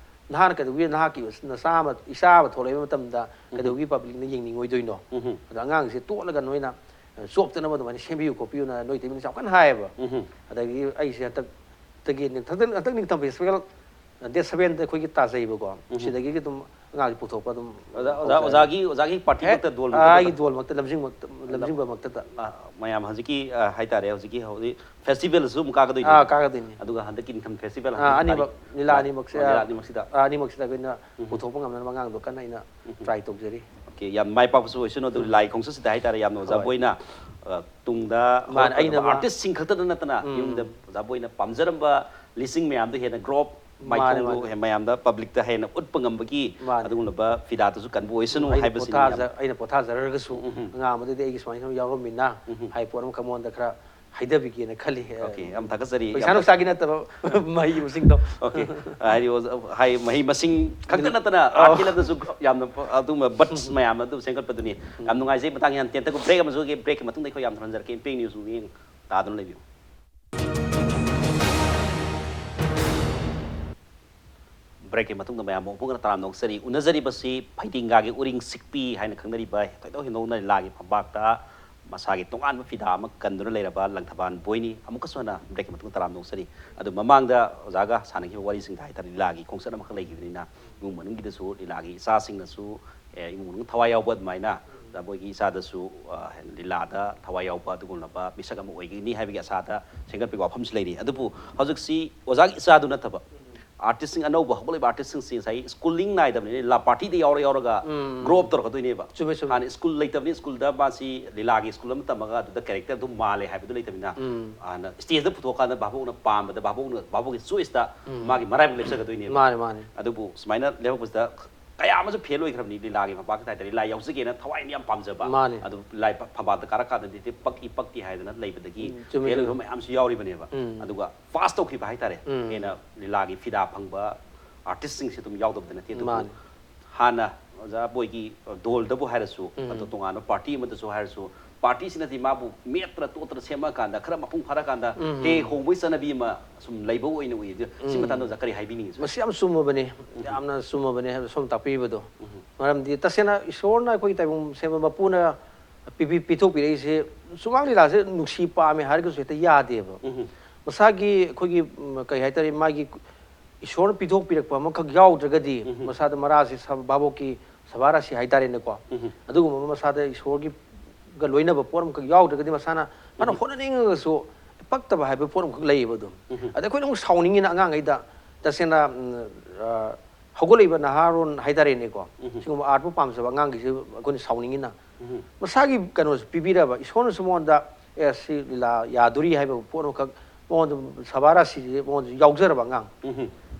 ꯅꯍꯥꯛꯅ ꯀꯩꯗꯧꯕꯒꯤ ꯅꯍꯥꯛꯀꯤ ꯅꯆꯥ ꯑꯃ, ꯏꯆꯥ ꯑꯃ ꯊꯣꯛꯂꯛꯏꯕ ꯃꯇꯝꯗ ꯀꯩꯗꯧꯕꯒꯤ ꯄꯕ꯭ꯂꯤꯛꯅ ꯌꯦꯡꯅꯤꯡꯉꯣꯏꯗꯣꯏꯅꯣ? ꯑꯗꯣ ꯑꯉꯥꯡꯁꯦ ꯇꯣꯠꯂꯒ ꯅꯣꯏꯅ ꯆꯣꯞꯇꯅꯕ ꯑꯗꯨꯃꯥꯏꯅ ꯁꯦꯝꯕꯤꯌꯨ ꯈꯣꯠꯄꯤꯌꯨꯅ ꯅꯣꯏ ꯏꯇꯩꯃꯅꯁꯨ ꯌꯥꯝ ꯀꯟꯅ ꯍꯥꯏꯌꯦꯕ꯫ ꯑꯗꯒꯤ ꯑꯩꯁꯦ ꯍꯟꯗꯛꯇꯒꯤ ꯅꯤꯡ-, ꯍꯟꯗꯛ, ꯍꯟꯗꯛ ꯅꯤꯡꯊꯝ ꯐꯦꯁꯇꯤꯚꯦꯜ ꯗꯦꯠ ꯁꯕꯦꯟꯗ ꯑꯩꯈꯣꯏꯒꯤ ꯇꯥꯖꯩꯕꯀꯣ꯫ ꯁꯤꯗꯒꯤ ꯑꯗꯨꯝ ꯑꯉꯥꯡꯁꯦ ꯄꯨꯊꯣꯛꯄ ꯑꯗꯨꯝ ꯑꯣꯖꯥ ꯑꯣꯖꯥ ꯇꯧꯖꯔꯦ꯫ ꯑꯣꯖꯥꯒꯤ ꯑꯣꯖꯥꯒꯤ ꯄꯥꯔꯇꯤ ꯍꯦꯛ ꯃꯛꯇ ꯗꯣꯜ ꯑꯥ, ꯑꯩꯒꯤ ꯗꯣꯜ ꯃꯛꯇ, ꯂꯝꯖꯤꯡ ꯃꯛꯇ, ꯂꯝꯖꯤꯡꯕ ꯃꯛꯇꯗ꯫ ꯃꯌꯥꯝ ꯍꯧꯖꯤꯛꯀꯤ ꯑ, ꯍꯥꯏꯇꯥꯔꯦ, ꯍꯧꯖꯤꯛꯀꯤ ꯍꯧꯖꯤꯛ ꯐꯦꯁꯇꯤꯚꯦꯜꯁꯨ ꯑꯃꯨꯛ ꯀꯥꯒꯗꯣꯏꯅꯤ꯫ ꯑꯥ, ꯀꯥꯒꯗꯣꯏꯅꯤ꯫ ꯑꯗꯨꯒ ꯍꯟꯗꯛꯀꯤ ꯏꯟꯀꯝ ꯐꯦꯁꯇꯤꯚꯦꯜ ꯑꯥ, ꯑꯅꯤꯃꯛ, ꯂꯤꯂꯥ ꯑꯅꯤꯃꯛꯁꯦ, ꯂꯤꯂꯥ ꯑꯅꯤꯃꯛꯁꯤꯗ꯫ ꯑꯥ, ꯑꯅꯤꯃꯛꯁꯤꯗ ꯑꯩꯈꯣꯏꯅ ꯄꯨꯊꯣꯛꯄ ꯉꯝꯅꯅꯕ ꯑꯉꯥꯡꯗꯣ ꯀꯟꯅ ꯑꯩꯅ ꯇ꯭ꯔꯥꯏ ꯇꯧꯖꯔꯤ꯫ ꯑꯣꯀꯦ, ꯌꯥꯝ ꯃꯥꯏ ꯄꯥꯛꯄꯁꯨ ꯑꯣꯏꯁꯅꯨ꯫ ꯑꯗꯨ ꯂꯥꯏ ꯈꯣꯡꯆꯠꯁꯤꯗ ꯍꯥꯏꯇꯥꯔꯦ, ꯌꯥꯝꯅ ꯑꯣꯖꯥ ꯍꯣꯏ꯫ ꯕꯣꯏꯅ ꯑ, ꯇꯨꯡꯗ ꯃꯥꯅꯦ, ꯑꯩꯅ ꯃꯥ- ꯑꯥꯔꯇꯤꯁꯁꯤꯡ ꯈꯛꯇꯗ ꯅꯠꯇꯅ ꯌꯨꯝꯗ ꯑꯣꯖꯥ ꯕꯣꯏꯅ ꯄꯥꯝꯖꯔꯝꯕ ꯂꯤꯁꯤꯡ ꯃꯌꯥꯝꯗꯣ ꯍꯦꯟꯅ ꯒ꯭ꯔꯣꯞ ꯃꯥꯅꯦ, ꯃꯥꯏꯊꯣꯡꯗꯣ ꯃꯥꯅꯦ꯫ ꯍꯦ- ꯃꯌꯥꯝꯗ ꯄꯕ꯭ꯂꯤꯛꯇ ꯍꯦꯟꯅ ꯎꯠꯄ ꯉꯝꯕꯒꯤ ꯃꯥꯅꯦ꯫ ꯑꯗꯨꯒꯨꯝꯂꯕ ꯐꯤꯗꯥꯗꯨꯁꯨ ꯀꯟꯕ ꯑꯣꯏꯁꯅꯨ ꯑꯩꯅ ꯍꯥꯏꯕꯁꯤꯅꯤ ꯌꯥꯝ ꯄꯣꯊꯥꯖ-, ꯑꯩꯅ ꯄꯣꯊꯥꯖꯔꯒꯁꯨ ꯑꯉꯥꯡ ꯑꯃꯗꯨꯗꯤ ꯑꯩꯒꯤ ꯁꯨꯃꯥꯏꯅ ꯁꯨꯝ ꯌꯥꯎꯔꯝꯃꯤꯅ ꯍꯥꯏꯕ ꯄꯣꯠ ꯑꯃ ꯃꯉꯣꯟꯗ ꯈꯔ ꯍꯥꯏꯗꯕꯤꯒꯦꯅ ꯈꯜꯂꯤ꯫ ꯑꯣꯀꯦ, ꯌꯥꯝ ꯊꯥꯒꯠꯆꯔꯤ꯫ ꯄꯩꯁꯥ ꯌꯥꯝ ꯅꯨꯡꯁꯥꯒꯤ ꯅꯠꯇꯕ ꯃꯍꯩ ꯃꯁꯤꯡꯗꯣ꯫ ꯑꯣꯀꯦ꯫ ꯍꯥꯏꯗꯤ ꯑꯣꯖꯥ-, ꯍꯥꯏ-, ꯃꯍꯩ ꯃꯁꯤꯡ ꯈꯛꯇ ꯅꯠꯇꯅ ꯑꯧ꯫ ꯑꯥꯔꯠꯀꯤ ꯂꯝꯗꯁꯨ ꯌꯥꯝꯅ ꯄ-, ꯑꯗꯨꯒꯨꯝꯕ ꯕꯠꯁ ꯃꯌꯥꯝ ꯑꯗꯨ ꯁꯦꯝꯒꯠꯄꯗꯨꯅꯤ꯫ ꯌꯥꯝ ꯅꯨꯡꯉꯥꯏꯖꯩ꯫ ꯃꯇꯥꯡ ꯌꯥꯝ ꯇꯦꯟꯇꯛꯄ ꯕ꯭ꯔꯦꯛ ꯑꯃꯁꯨ ꯕ꯭ꯔꯦꯛꯀꯤ ꯃꯇꯨꯡꯗ ꯑꯩꯈꯣꯏ ꯌꯥꯝ ꯊꯝꯖꯔꯛꯀꯦ꯫ ꯏꯝꯄꯦꯛ ꯅ꯭ꯌꯨꯁ ꯌꯦꯡ ꯇꯥꯗꯨꯅ ꯂꯩꯕꯤꯌꯨ꯫ ꯕ꯭ꯔꯦꯛꯀꯤ ꯃꯇꯨꯡꯗ ꯃꯌꯥꯝꯕꯨ ꯑꯃꯨꯛ ꯍꯟꯅ ꯇꯔꯥꯝꯅ ꯑꯣꯛꯆꯔꯤ꯫ ꯎꯅꯖꯔꯤꯕꯁꯤ ꯐꯩꯗꯤꯡꯒꯥꯒꯤ ꯎꯔꯤꯡ ꯁꯤꯛꯄꯤ ꯍꯥꯏꯅ ꯈꯪꯅꯔꯤꯕ ꯊꯣꯏꯗꯣꯛ ꯍꯦꯟꯗꯣꯛꯅ ꯂꯤꯂꯥꯒꯤ ꯐꯝꯄꯥꯛꯇ ꯃꯁꯥꯒꯤ ꯇꯣꯉꯥꯟꯕ ꯐꯤꯗꯥ ꯑꯃ ꯀꯟꯗꯨꯅ ꯂꯩꯔꯕ ꯂꯪꯊꯕꯥꯜ ꯕꯣꯏꯅꯤ꯫ ꯑꯃꯨꯛꯀꯁꯨ ꯍꯟꯅ ꯕ꯭ꯔꯦꯛꯀꯤ ꯃꯇꯨꯡꯗ ꯇꯔꯥꯝꯅ ꯑꯣꯛꯆꯔꯤ꯫ ꯑꯗꯨ ꯃꯃꯥꯡꯗ ꯑꯣꯖꯥꯒ ꯁꯥꯟꯅꯈꯤꯕ ꯋꯥꯔꯤꯁꯤꯡꯗ ꯍꯥꯏꯇꯥꯔꯦ, ꯂꯤꯂꯥꯒꯤ ꯈꯣꯡꯆꯠ ꯑꯃꯈꯛ ꯂꯩꯈꯤꯕꯅꯤꯅ ꯏꯃꯨꯡ ꯃꯅꯨꯡꯒꯤꯗꯁꯨ ꯂꯤꯂꯥꯒꯤ ꯏꯆꯥꯁꯤꯡꯅꯁꯨ, ꯑꯦ, ꯏꯃꯨꯡ ꯃꯅꯨꯡ ꯊꯋꯥꯏ ꯌꯥꯎꯕ ꯑꯗꯨꯃꯥꯏꯅ ꯑꯣꯖꯥ ꯕꯣꯏꯒꯤ ꯏꯆꯥꯗꯁꯨ, ꯑ, ꯂꯤꯂꯥꯗ ꯊꯋꯥꯏ ꯌꯥꯎꯕ ꯑꯗꯨꯒꯨꯝꯂꯕ ꯃꯤꯁꯛ ꯑꯃ ꯑꯣꯏꯒꯅꯤ ꯍꯥꯏꯕꯒꯤ ꯑꯁꯥꯗ ꯁꯦꯝꯒꯠꯄꯒꯤ ꯋꯥꯐꯝꯁꯨ ꯂꯩꯔꯤ꯫ ꯑꯗꯨꯕꯨ ꯍꯧꯖꯤꯛꯁꯤ ꯑꯣꯖꯥꯒꯤ ꯏꯆꯥꯗꯨ ꯅꯠꯇꯕ ꯑꯥꯔꯇꯤꯁꯁꯤꯡ, ꯑꯅꯧꯕ ꯍꯧꯒꯠꯂꯛꯏꯕ ꯑꯥꯔꯇꯤꯁꯁꯤꯡꯁꯤ ꯉꯁꯥꯏ ꯁ꯭ꯀꯨꯂꯤꯡ ꯅꯥꯏꯗꯕꯅꯤꯅ ꯂꯤꯂꯥ ꯄꯥꯔꯇꯤꯗ ꯌꯥꯎꯔ ꯌꯥꯎꯔꯒ ꯒ꯭ꯔꯣ ꯑꯞ ꯇꯧꯔꯛꯀꯗꯣꯏꯅꯦꯕ꯫ ꯆꯨꯝꯃꯦ, ꯆꯨꯝꯃꯦ꯫ ꯍꯥꯟꯅ ꯁ꯭ꯀꯨꯜ ꯂꯩꯇꯕꯅꯤ, ꯁ꯭ꯀꯨꯜꯗ ꯃꯥꯁꯤ ꯂꯤꯂꯥꯒꯤ ꯁ꯭ꯀꯨꯜ ꯑꯃ ꯇꯝꯃꯒ ꯑꯗꯨꯗ ꯀꯦꯔꯦꯛꯇꯔꯗꯨ ꯃꯥꯜꯂꯦ ꯍꯥꯏꯕꯗꯨ ꯂꯩꯇꯕꯅꯤꯅ ꯍꯥꯟꯅ ꯁ꯭ꯇꯦꯖꯇ ꯄꯨꯊꯣꯛꯑꯀꯥꯟꯗ ꯚꯥꯕꯣꯛꯅ ꯄꯥꯝꯕꯗ ꯚꯥꯕꯣꯛꯅ, ꯚꯥꯕꯣꯛꯀꯤ ꯆꯣꯏꯁꯇ ꯃꯥꯒꯤ ꯃꯔꯥꯏꯕꯛ ꯂꯦꯞꯆꯒꯗꯣꯏꯅꯦꯕ꯫ ꯃꯥꯅꯦ, ꯃꯥꯅꯦ꯫ ꯑꯗꯨꯕꯨ ꯁꯨꯃꯥꯏꯅ ꯂꯦꯞꯄꯛꯄꯁꯤꯗ ꯀꯌꯥ ꯑꯃꯁꯨ ꯐꯦꯜ ꯑꯣꯏꯈ꯭ꯔꯕꯅꯤ꯫ ꯂꯤꯂꯥꯒꯤ ꯃꯄꯥꯛꯇ ꯍꯥꯏꯇꯥꯔꯦ, ꯂꯤꯂꯥ ꯌꯥꯎꯖꯒꯦꯅ ꯊꯋꯥꯏꯅ ꯌꯥꯝ ꯄꯥꯝꯖꯕ꯫ ꯃꯥꯅꯦ꯫ ꯑꯗꯨ ꯂꯤꯂꯥ ꯐꯝꯕꯥꯜꯗ ꯀꯥꯔꯛꯀꯥꯟꯗꯗꯤ ꯄꯛꯏ ꯄꯛꯇꯦ ꯍꯥꯏꯗꯅ ꯂꯩꯕꯗꯒꯤ ꯆꯨꯝꯃꯦ, ꯐꯦꯜ ꯑꯣꯏꯕ ꯆꯨꯝꯃꯦ꯫ ꯃꯌꯥꯝꯁꯨ ꯌꯥꯎꯔꯤꯕꯅꯦꯕ꯫ ꯑꯗꯨꯒ ꯄꯥꯁ ꯇꯧꯈꯤꯕ ꯍꯥꯏꯇꯥꯔꯦ, ꯍꯦꯟꯅ ꯂꯤꯂꯥꯒꯤ ꯐꯤꯗꯥ ꯐꯪꯕ ꯑꯥꯔꯇꯤꯁꯁꯤꯡꯁꯦ ꯑꯗꯨꯝ ꯌꯥꯎꯗꯕꯗꯤ ꯅꯠꯇꯦ꯫ ꯑꯗꯨꯕꯨ ꯃꯥꯅꯦ꯫ ꯍꯥꯟꯅ ꯑꯣꯖꯥ ꯕꯣꯏꯒꯤ ꯗꯣꯜꯗꯕꯨ ꯍꯥꯏꯔꯁꯨ, ꯑꯗꯣ ꯇꯣꯉꯥꯟꯕ ꯄꯥꯔꯇꯤ ꯑꯃꯗꯁꯨ ꯍꯥꯏꯔꯁꯨ, ꯄꯥꯔꯇꯤꯁꯤꯅꯗꯤ ꯃꯥꯕꯨ ꯃꯦꯠꯇꯅ ꯇꯣꯠꯇꯅ ꯁꯦꯝꯃꯛꯑꯀꯥꯟꯗ ꯈꯔ ꯃꯄꯨꯡ ꯐꯥꯔꯀꯥꯟꯗ ꯍꯦ ꯍꯣꯡꯕꯒꯤ ꯆꯠꯅꯕꯤ ꯑꯃ ꯁꯨꯝ ꯂꯩꯕ ꯑꯣꯏꯅ ꯎꯏ꯫ ꯑꯗꯨ ꯁꯤ ꯃꯇꯥꯡꯗ ꯑꯣꯖꯥ ꯀꯔꯤ ꯍꯥꯏꯕꯤꯅꯤꯡꯉꯤ? ꯃꯁꯤ ꯌꯥꯝ ꯆꯨꯝꯃꯕꯅꯤ, ꯌꯥꯝꯅ ꯆꯨꯝꯃꯕꯅꯤ ꯍꯥꯏꯕ ꯁꯣꯝ ꯇꯥꯛꯄꯤꯕꯗꯣ꯫ ꯃꯔꯝꯗꯤ ꯇꯁꯦꯡꯅ ꯏꯁꯣꯔꯅ ꯑꯩꯈꯣꯏꯒꯤ ꯇꯥꯏꯕꯪ ꯁꯦꯝꯕ ꯃꯄꯨꯅ ꯄꯤꯕꯤ-, ꯄꯤꯊꯣꯛꯄꯤꯔꯛꯏꯁꯦ, ꯁꯨꯃꯥꯡ ꯂꯤꯂꯥꯁꯦ ꯅꯨꯡꯁꯤ ꯄꯥꯝꯃꯦ ꯍꯥꯏꯔꯒꯁꯨ ꯍꯦꯛꯇ ꯌꯥꯗꯦꯕ꯫ ꯃꯁꯥꯒꯤ ꯑꯩꯈꯣꯏꯒꯤ, ꯎꯝ, ꯀꯩ ꯍꯥꯏꯇꯥꯔꯦ, ꯃꯥꯒꯤ ꯏꯁꯣꯔꯅ ꯄꯤꯊꯣꯛꯄꯤꯔꯛꯄ ꯑꯃꯈꯛ ꯌꯥꯎꯗ꯭ꯔꯒꯗꯤ ꯃꯁꯥꯗ ꯃꯔꯥꯁꯤ ꯁ-, ꯚꯥꯕꯣꯛꯀꯤ ꯁꯕꯥꯔꯥꯁꯤ ꯍꯥꯏꯇꯥꯔꯦꯅꯦꯀꯣ꯫ ꯑꯗꯨꯒꯨꯝꯕ ꯑꯃ ꯃꯁꯥꯗ ꯏꯁꯣꯔꯒꯤ ꯒ ꯂꯣꯏꯅꯕ ꯄꯣꯠ ꯑꯃꯈꯛ ꯌꯥꯎꯗ꯭ꯔꯒꯗꯤ ꯃꯁꯥꯅ ꯐꯅ ꯍꯣꯠꯅꯅꯤꯡꯉꯒꯁꯨ ꯄꯛꯇꯕ ꯍꯥꯏꯕ ꯄꯣꯠ ꯑꯃꯈꯛ ꯂꯩꯌꯦꯕ ꯑꯗꯨꯝ꯫ ꯑꯗ ꯑꯩꯈꯣꯏꯅ ꯑꯃꯨꯛ ꯁꯥꯎꯅꯤꯡꯉꯤꯅ ꯑꯉꯥꯡꯈꯩꯗ ꯇꯁꯦꯡꯅ, ꯎꯝ, ꯑ, ꯍꯧꯒꯠꯂꯛꯏꯕ ꯅꯍꯥꯔꯣꯟ ꯍꯥꯏꯇꯥꯔꯦꯅꯦꯀꯣ, ꯁꯤꯒꯨꯝꯕ ꯑꯥꯔꯠꯄꯨ ꯄꯥꯝꯖꯕ ꯑꯉꯥꯡꯈꯩꯁꯦ ꯑꯩꯈꯣꯏꯅ ꯁꯥꯎꯅꯤꯡꯉꯤꯅ꯫ ꯃꯁꯥꯒꯤ ꯀꯩꯅꯣꯁꯦ ꯄꯤꯕꯤꯔꯕ ꯏꯁꯣꯔꯅꯁꯨ ꯃꯉꯣꯟꯗ, "ꯑꯦ, ꯁꯤ ꯂꯤꯂꯥ ꯌꯥꯗꯣꯔꯤ" ꯍꯥꯏꯕ ꯄꯣꯠ ꯑꯃꯈꯛ ꯃꯉꯣꯟꯗ ꯁꯕꯥꯔꯥꯁꯤꯁꯦ ꯃꯉꯣꯟꯗ ꯌꯥꯎꯖꯔꯕ ꯑꯉꯥꯡ꯫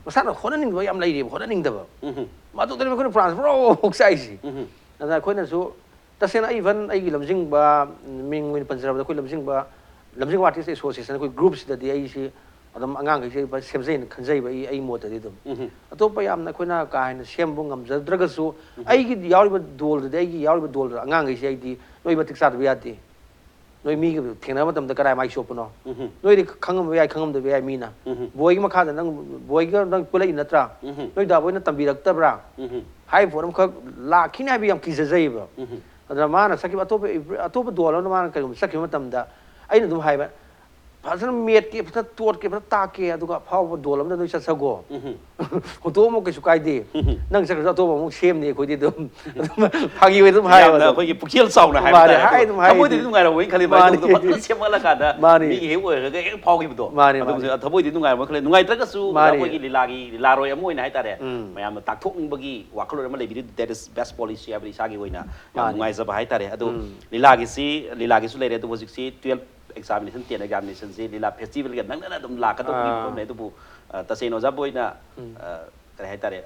ꯃꯁꯥꯅ ꯍꯣꯠꯅꯅꯤꯡꯕ ꯌꯥꯝ ꯂꯩꯔꯤꯕ, ꯍꯣꯠꯅꯅꯤꯡꯗꯕ꯫ ꯃꯗꯨꯗꯅꯦꯕ ꯑꯩꯈꯣꯏꯅ ꯄ꯭ꯔꯥꯟꯁ ꯄꯨꯔꯥ ꯆꯥꯏꯁꯦ꯫ ꯑꯗ ꯑꯩꯈꯣꯏꯅꯁꯨ ꯇꯁꯦꯡꯅ ꯑꯩ even ꯑꯩꯒꯤ ꯂꯝꯖꯤꯡꯕ, ꯃꯤꯡ ꯑꯣꯏꯅ ꯄꯟꯖꯔꯕꯗ ꯑꯩꯈꯣꯏ ꯂꯝꯖꯤꯡꯕ, ꯂꯝꯖꯤꯡꯕ ꯑꯥꯔꯇꯤꯁ ꯑꯦꯁꯣꯁꯤꯌꯦꯁꯟ ꯑꯩꯈꯣꯏ ꯒ꯭ꯔꯨꯞꯁꯤꯗꯗꯤ ꯑꯩꯁꯤ ꯑꯗꯨꯝ ꯑꯉꯥꯡꯈꯩꯁꯦ ꯐꯖ ꯁꯦꯝꯖꯩꯅ ꯈꯟꯖꯩꯕ ꯑꯩ, ꯑꯩ ꯃꯣꯠꯇꯗꯤ ꯑꯗꯨꯝ꯫ ꯑꯇꯣꯞꯄ ꯌꯥꯝꯅ ꯑꯩꯈꯣꯏꯅ ꯀꯥ ꯍꯦꯟꯅ ꯁꯦꯝꯕ ꯉꯝꯖꯗ꯭ꯔꯒꯁꯨ ꯑꯩꯒꯤ ꯌꯥꯎꯔꯤꯕ ꯗꯣꯜꯗꯨꯗꯤ, ꯑꯩꯒꯤ ꯌꯥꯎꯔꯤꯕ ꯗꯣꯜꯗꯨꯗ ꯑꯉꯥꯡꯈꯩꯁꯦ ꯑꯩꯗꯤ ꯅꯣꯏ ꯃꯇꯤꯛ ꯆꯥꯗꯕ ꯌꯥꯗꯦ꯫ ꯅꯣꯏ ꯃꯤꯒ ꯊꯦꯡꯅꯕ ꯃꯇꯝꯗ ꯀꯗꯥꯏ ꯃꯥꯏ ꯆꯣꯞꯄꯅꯣ? ꯅꯣꯏꯗꯤ ꯈꯪꯉꯝꯕ ꯌꯥꯏ, ꯈꯪꯉꯝꯗꯕ ꯌꯥꯏ ꯃꯤꯅ꯫ ꯕꯣꯏꯒꯤ ꯃꯈꯥꯗ ꯅꯪ, ꯕꯣꯏꯒ ꯅꯪ ꯄꯨꯜꯂꯛꯏ ꯅꯠꯇ꯭ꯔꯥ? ꯅꯣꯏ ꯗꯥ ꯕꯣꯏꯅ ꯇꯝꯕꯤꯔꯛꯇꯕ꯭ꯔꯥ? ꯍꯥꯏꯕ ꯄꯣꯠ ꯑꯃꯈꯛ ꯂꯥꯛꯈꯤꯅꯤ ꯍꯥꯏꯕ ꯌꯥꯝ ꯀꯤꯖꯖꯩꯕ꯫ ꯑꯗꯨꯅ ꯃꯥꯅ ꯆꯠꯈꯤꯕ ꯑꯇꯣꯞꯄ, ꯑꯇꯣꯞꯄ ꯗꯣꯜ ꯑꯃꯗ ꯃꯥꯅ ꯀꯩꯒꯨꯝꯕ ꯆꯠꯈꯤꯕ ꯃꯇꯝꯗ ꯑꯩꯅ ꯑꯗꯨꯝ ꯍꯥꯏꯕ, "ꯐꯖꯅ ꯃꯦꯠꯀꯦ, ꯐꯖꯅ ꯇꯣꯠꯀꯦ, ꯐꯖꯅ ꯇꯥꯛꯀꯦ, ꯑꯗꯨꯒ ꯑꯐꯥꯎꯕ ꯗꯣꯜ ꯑꯃꯗ ꯅꯣꯏ ꯆꯠꯆꯈꯣ꯫ ꯍꯨꯟꯗꯣꯛꯑꯝꯃꯣ, ꯀꯩꯁꯨ ꯀꯥꯏꯗꯦ꯫ ꯅꯪ ꯆꯠꯈ꯭ꯔꯁꯨ ꯑꯇꯣꯞꯄ ꯑꯃꯨꯛ ꯁꯦꯝꯅꯤ ꯑꯩꯈꯣꯏꯗꯤ ꯑꯗꯨꯝ꯫" ꯑꯗꯨꯝ ꯐꯥꯒꯤ ꯑꯣꯏ ꯑꯗꯨꯝ ꯍꯥꯏꯌꯦꯕ ꯌꯥꯝꯅ ꯑꯗꯨꯝ꯫ ꯑꯩꯈꯣꯏꯒꯤ ꯄꯨꯛꯆꯦꯜ ꯆꯥꯎꯅ ꯍꯥꯏꯕ ꯃꯥꯅꯦ, ꯇꯥꯔꯦ꯫ ꯍꯥꯏ ꯑꯗꯨꯝ ꯍꯥꯏ ꯊꯃꯣꯏꯗꯗꯤ ꯑꯗꯨꯝ꯫ ꯅꯨꯡꯉꯥꯏꯔꯝꯃꯣꯏꯅ ꯈꯜꯂꯤ, ꯃꯥꯅꯦ꯫ ꯃꯇꯧꯗꯣ ꯐꯖꯅ ꯁꯦꯝꯒꯠꯂꯀꯥꯟꯗ ꯃꯥꯅꯦ꯫ ꯃꯤꯒꯤ ꯍꯦꯛ ꯑꯣꯏꯔꯒ ꯍꯦꯛ ꯐꯥꯎꯈꯤꯕꯗꯣ꯫ ꯃꯥꯅꯦ, ꯑꯗꯨ ꯃꯥꯅꯦ꯫ ꯊꯃꯣꯏꯗꯤ ꯅꯨꯡꯉꯥꯏꯔꯝꯃꯣꯏ ꯈꯜꯂꯤ꯫ ꯅꯨꯡꯉꯥꯏꯇ꯭ꯔꯒꯁꯨ ꯃꯥꯅꯦ꯫ ꯑꯩꯈꯣꯏꯒꯤ ꯂꯤꯂꯥꯒꯤ, ꯂꯤꯂꯥꯔꯣꯏ ꯑꯃ ꯑꯣꯏꯅ ꯍꯥꯏꯇꯥꯔꯦ, ꯎꯝ꯫ ꯃꯌꯥꯝꯅ ꯇꯥꯛꯊꯣꯛꯅꯤꯡꯕꯒꯤ ꯋꯥꯈꯜꯂꯣꯟ ꯑꯃ ꯂꯩꯕꯤꯔꯤ, that is best policy ꯍꯥꯏꯕꯗꯤ ꯏꯁꯥꯒꯤ ꯑꯣꯏꯅ ꯌꯥꯝ ꯃꯥꯅꯦ꯫ ꯅꯨꯡꯉꯥꯏꯖꯕ ꯍꯥꯏꯇꯥꯔꯦ꯫ ꯑꯗꯣ ꯎꯝ꯫ ꯂꯤꯂꯥꯒꯤꯁꯤ, ꯂꯤꯂꯥꯒꯤꯁꯨ ꯂꯩꯔꯦ, ꯑꯗꯨꯕꯨ ꯍꯧꯖꯤꯛꯁꯤ twelve examination, ten examinationꯁꯤ ꯂꯤꯂꯥ festivalꯒ ꯅꯛꯅꯅ ꯑꯗꯨꯝ ꯂꯥꯛꯀꯗꯧꯕꯒꯤ ꯑꯥ꯫ ꯐꯤꯕꯝꯅꯦ꯫ ꯑꯗꯨꯕꯨ, ꯑ, ꯇꯁꯦꯡꯅ ꯑꯣꯖꯥ ꯕꯣꯏꯅ, ꯎꯝ꯫ ꯑ, ꯀꯔꯤ ꯍꯥꯏꯇꯥꯔꯦ,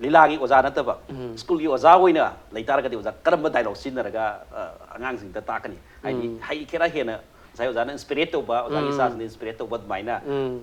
ꯂꯤꯂꯥꯒꯤ ꯑꯣꯖꯥ ꯅꯠꯇꯕ, ꯎꯝ꯫ ꯁ꯭ꯀꯨꯜꯒꯤ ꯑꯣꯖꯥ ꯑꯣꯏꯅ ꯂꯩ ꯇꯥꯔꯒꯗꯤ ꯑꯣꯖꯥ ꯀꯔꯝꯕ dialogue ꯁꯤꯖꯤꯟꯅꯔꯒ, ꯑ, ꯑꯉꯥꯡꯁꯤꯡꯗ ꯇꯥꯛꯀꯅꯤ? ꯍꯥꯏꯗꯤ ꯎꯝ꯫ ꯍꯩꯈꯔ ꯍꯦꯟꯅ ꯉꯁꯥꯏ ꯑꯣꯖꯥꯅ inspire ꯇꯧꯕ, ꯑꯣꯖꯥꯒꯤ ꯎꯝ꯫ ꯏꯆꯥꯁꯤꯡꯗ inspire ꯇꯧꯕ ꯑꯗꯨꯃꯥꯏꯅ ꯎꯝ꯫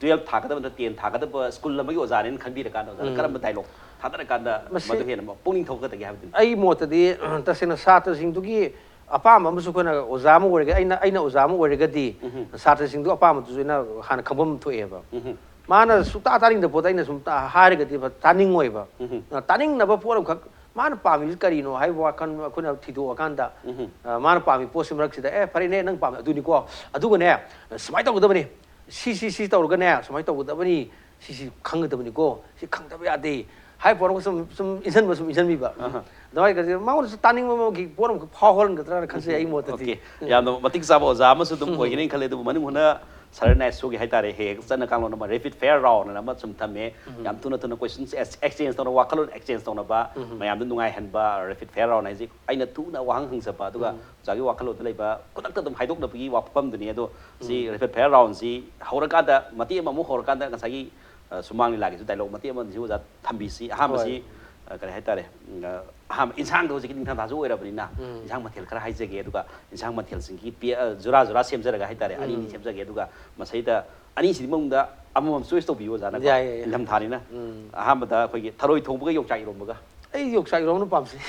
twelve ꯊꯥꯒꯗꯕ ꯅꯠꯇ꯭ꯔ ten ꯊꯥꯒꯗꯕ ꯁ꯭ꯀꯨꯜ ꯑꯃꯒꯤ ꯑꯣꯖꯥꯅꯦꯅ ꯈꯟꯕꯤꯔꯀꯥꯟꯗ ꯑꯣꯖꯥꯅ ꯎꯝ꯫ ꯀꯔꯝꯕ dialogue ꯊꯥꯗꯔꯀꯥꯟꯗ ꯃꯁꯤ ꯃꯗꯨ ꯍꯦꯟꯅ ꯄꯨꯛꯅꯤꯡ ꯊꯧꯒꯠꯀꯗꯒꯦ ꯍꯥꯏꯕꯗꯨꯅꯤ꯫ ꯑꯩ ꯃꯣꯠꯇꯗꯤ, ꯇꯁꯦꯡꯅ ꯁꯥꯇ꯭ꯔꯁꯤꯡꯗꯨꯒꯤ ꯑꯄꯥꯝꯕ ꯑꯃꯁꯨ ꯑꯩꯈꯣꯏꯅ ꯑꯣꯖꯥ ꯑꯃ ꯑꯣꯏꯔꯒ, ꯑꯩꯅ, ꯑꯩꯅ ꯑꯣꯖꯥ ꯑꯃ ꯑꯣꯏꯔꯒꯗꯤ ꯎꯝ꯫ ꯁꯥꯇ꯭ꯔꯁꯤꯡꯗꯨ ꯑꯄꯥꯝꯕꯗꯨꯁꯨ ꯑꯩꯅ ꯍꯥꯟꯅ ꯈꯪꯐꯝ ꯊꯣꯛꯑꯦꯕ꯫ ꯎꯝ꯫ ꯃꯥꯅ ꯁꯨꯛꯇꯥ ꯇꯥꯅꯤꯡꯗꯕ ꯄꯣꯠꯇꯣ ꯑꯩꯅ ꯁꯨꯝ ꯇꯥ-, ꯍꯥꯏꯔꯒꯗꯤ ꯇꯥꯅꯤꯡꯉꯣꯏꯕ꯫ ꯎꯝ꯫ ꯇꯥꯅꯤꯡꯅꯕ ꯄꯣꯠ ꯑꯃꯈꯛ ꯃꯥꯅ ꯄꯥꯝꯃꯤꯁꯤ ꯀꯔꯤꯅꯣ ꯍꯥꯏꯕ ꯋꯥꯈꯜ ꯑꯩꯈꯣꯏꯅ ꯊꯤꯗꯣꯛꯑꯀꯥꯟꯗ, ꯎꯝ꯫ ꯑ, ꯃꯥꯅ ꯄꯥꯝꯃꯤ ꯄꯣꯠꯁꯤ ꯃꯔꯛꯁꯤꯗ, "ꯑꯦ, ꯐꯔꯦꯅꯦ, ꯅꯪ ꯄꯥꯝꯃꯤ ꯑꯗꯨꯅꯤꯀꯣ, ꯑꯗꯨꯒꯅꯦ, ꯁꯨꯃꯥꯏꯅ ꯇꯧꯒꯗꯕꯅꯤ, ꯁꯤ, ꯁꯤ, ꯁꯤ ꯇꯧꯔꯒꯅꯦ, ꯁꯨꯃꯥꯏꯅ ꯇꯧꯒꯗꯕꯅꯤ, ꯁꯤꯁꯤ ꯈꯪꯒꯗꯕꯅꯤꯀꯣ, ꯁꯤ ꯈꯪꯗꯕ ꯌꯥꯗꯦ ꯍꯥꯏꯕ ꯄꯣꯠ ꯑꯃ ꯁꯨꯝ ꯁꯨꯝ ꯏꯟꯁꯤꯟꯕ ꯁꯨꯝ ꯏꯟꯁꯤꯟꯕꯤꯕ꯫ ꯑꯍꯥ꯫ ꯑꯗꯨꯃꯥꯏꯅ ꯇꯧꯔꯗꯤ ꯃꯉꯣꯟꯗꯁꯨ ꯇꯥꯅꯤꯡꯕ ꯑꯃꯒꯤ ꯄꯣꯠ ꯑꯃꯈꯛ ꯐꯥꯎꯍꯟꯒꯗ꯭ꯔꯥꯅ ꯈꯟꯖꯩ ꯑꯩ ꯃꯣꯠꯇꯗꯤ꯫ ꯑꯣꯀꯦ, ꯌꯥꯝꯅ ꯃꯇꯤꯛ ꯆꯥꯕ ꯑꯣꯖꯥ ꯑꯃꯁꯨ ꯑꯗꯨꯝ ꯑꯣꯏꯒꯅꯤ ꯈꯜꯂꯦ꯫ ꯑꯗꯨꯕꯨ ꯃꯅꯤꯡ ꯍꯨꯠꯅ ꯁꯥꯔ ꯅꯥꯏꯁꯣꯒꯤ ꯍꯥꯏꯇꯥꯔꯦ, ꯍꯦꯛ ꯍꯦꯛ ꯆꯠꯅ ꯀꯥꯡꯂꯣꯟ ꯑꯃ rapid fire round ꯑꯅ ꯑꯃ ꯁꯨꯝ ꯊꯝꯃꯦ꯫ ꯌꯥꯝ ꯊꯨꯅ ꯊꯨꯅ questions exchange ꯇꯧꯅ, ꯋꯥꯈꯜꯂꯣꯟ exchange ꯇꯧꯅꯕ, ꯃꯌꯥꯝꯗ ꯅꯨꯡꯉꯥꯏꯍꯟꯕ rapid fire round ꯍꯥꯏꯁꯦ꯫ ꯑꯩꯅ ꯊꯨꯅ ꯋꯥꯍꯪ ꯍꯪꯖꯕ, ꯑꯗꯨꯒ ꯑꯣꯖꯥꯒꯤ ꯋꯥꯈꯜꯂꯣꯟꯗ ꯂꯩꯕ ꯈꯨꯗꯛꯇ ꯑꯗꯨꯝ ꯍꯥꯏꯗꯣꯛꯅꯕꯒꯤ ꯋꯥꯐꯝꯗꯨꯅꯤ꯫ ꯑꯗꯣ ꯁꯤ rapid fire round ꯁꯤ ꯍꯧꯔꯀꯥꯟꯗ, ꯃꯇꯦꯛ ꯑꯃꯃꯨꯛ ꯍꯧꯔꯀꯥꯟꯗ ꯉꯁꯥꯏꯒꯤ, ꯑ, ꯁꯨꯃꯥꯡ ꯂꯤꯂꯥꯒꯤꯁꯨ dialogue ꯃꯇꯦꯛ ꯑꯃꯁꯨ ꯑꯣꯖꯥ ꯊꯝꯕꯤꯁꯤ꯫ ꯑꯍꯥꯟꯕꯁꯤ, ꯍꯣꯏ꯫ ꯑ, ꯀꯔꯤ ꯍꯥꯏꯇꯥꯔꯦ, ꯎꯝ, ꯑ, ꯑꯍꯥꯟꯕ ꯏꯟꯁꯥꯡꯗꯣ ꯍꯧꯖꯤꯛꯀꯤ ꯅꯤꯡꯊꯝꯊꯥꯁꯨ ꯑꯣꯏꯔꯕꯅꯤꯅ, ꯎꯝ꯫ ꯏꯟꯁꯥꯡ ꯃꯊꯦꯜ ꯈꯔ ꯍꯥꯏꯖꯒꯦ, ꯑꯗꯨꯒ ꯏꯟꯁꯥꯡ ꯃꯊꯦꯜꯁꯤꯡꯒꯤ ꯄꯦ-, ꯑ, ꯖꯨꯔꯥ ꯖꯨꯔꯥ ꯁꯦꯝꯖꯔꯒ ꯍꯥꯏꯇꯥꯔꯦ, ꯑꯅꯤ ꯑꯅꯤ ꯎꯝ꯫ ꯁꯦꯝꯖꯒꯦ, ꯑꯗꯨꯒ ꯃꯁꯤꯗ ꯑꯅꯤꯁꯤꯒꯤ ꯃꯅꯨꯡꯗ ꯑꯃꯃꯝ choice ꯇꯧꯕꯤꯌꯨ ꯑꯣꯖꯥꯅꯀꯣ꯫ ꯌꯥꯏ, ꯌꯥꯏ, ꯌꯥꯏ꯫ ꯅꯤꯡꯊꯝꯊꯥꯅꯤꯅ꯫ ꯎꯝ꯫ ꯑꯍꯥꯟꯕꯗ ꯑꯩꯈꯣꯏꯒꯤ ꯊꯔꯣꯏ ꯊꯣꯡꯕꯒ ꯌꯣꯡꯆꯥꯛ ꯏꯔꯣꯝꯕꯒ꯫ ꯑꯩ ꯌꯣꯡꯆꯥꯛ ꯏꯔꯣꯝꯕꯅ ꯄꯥꯝꯖꯩ꯫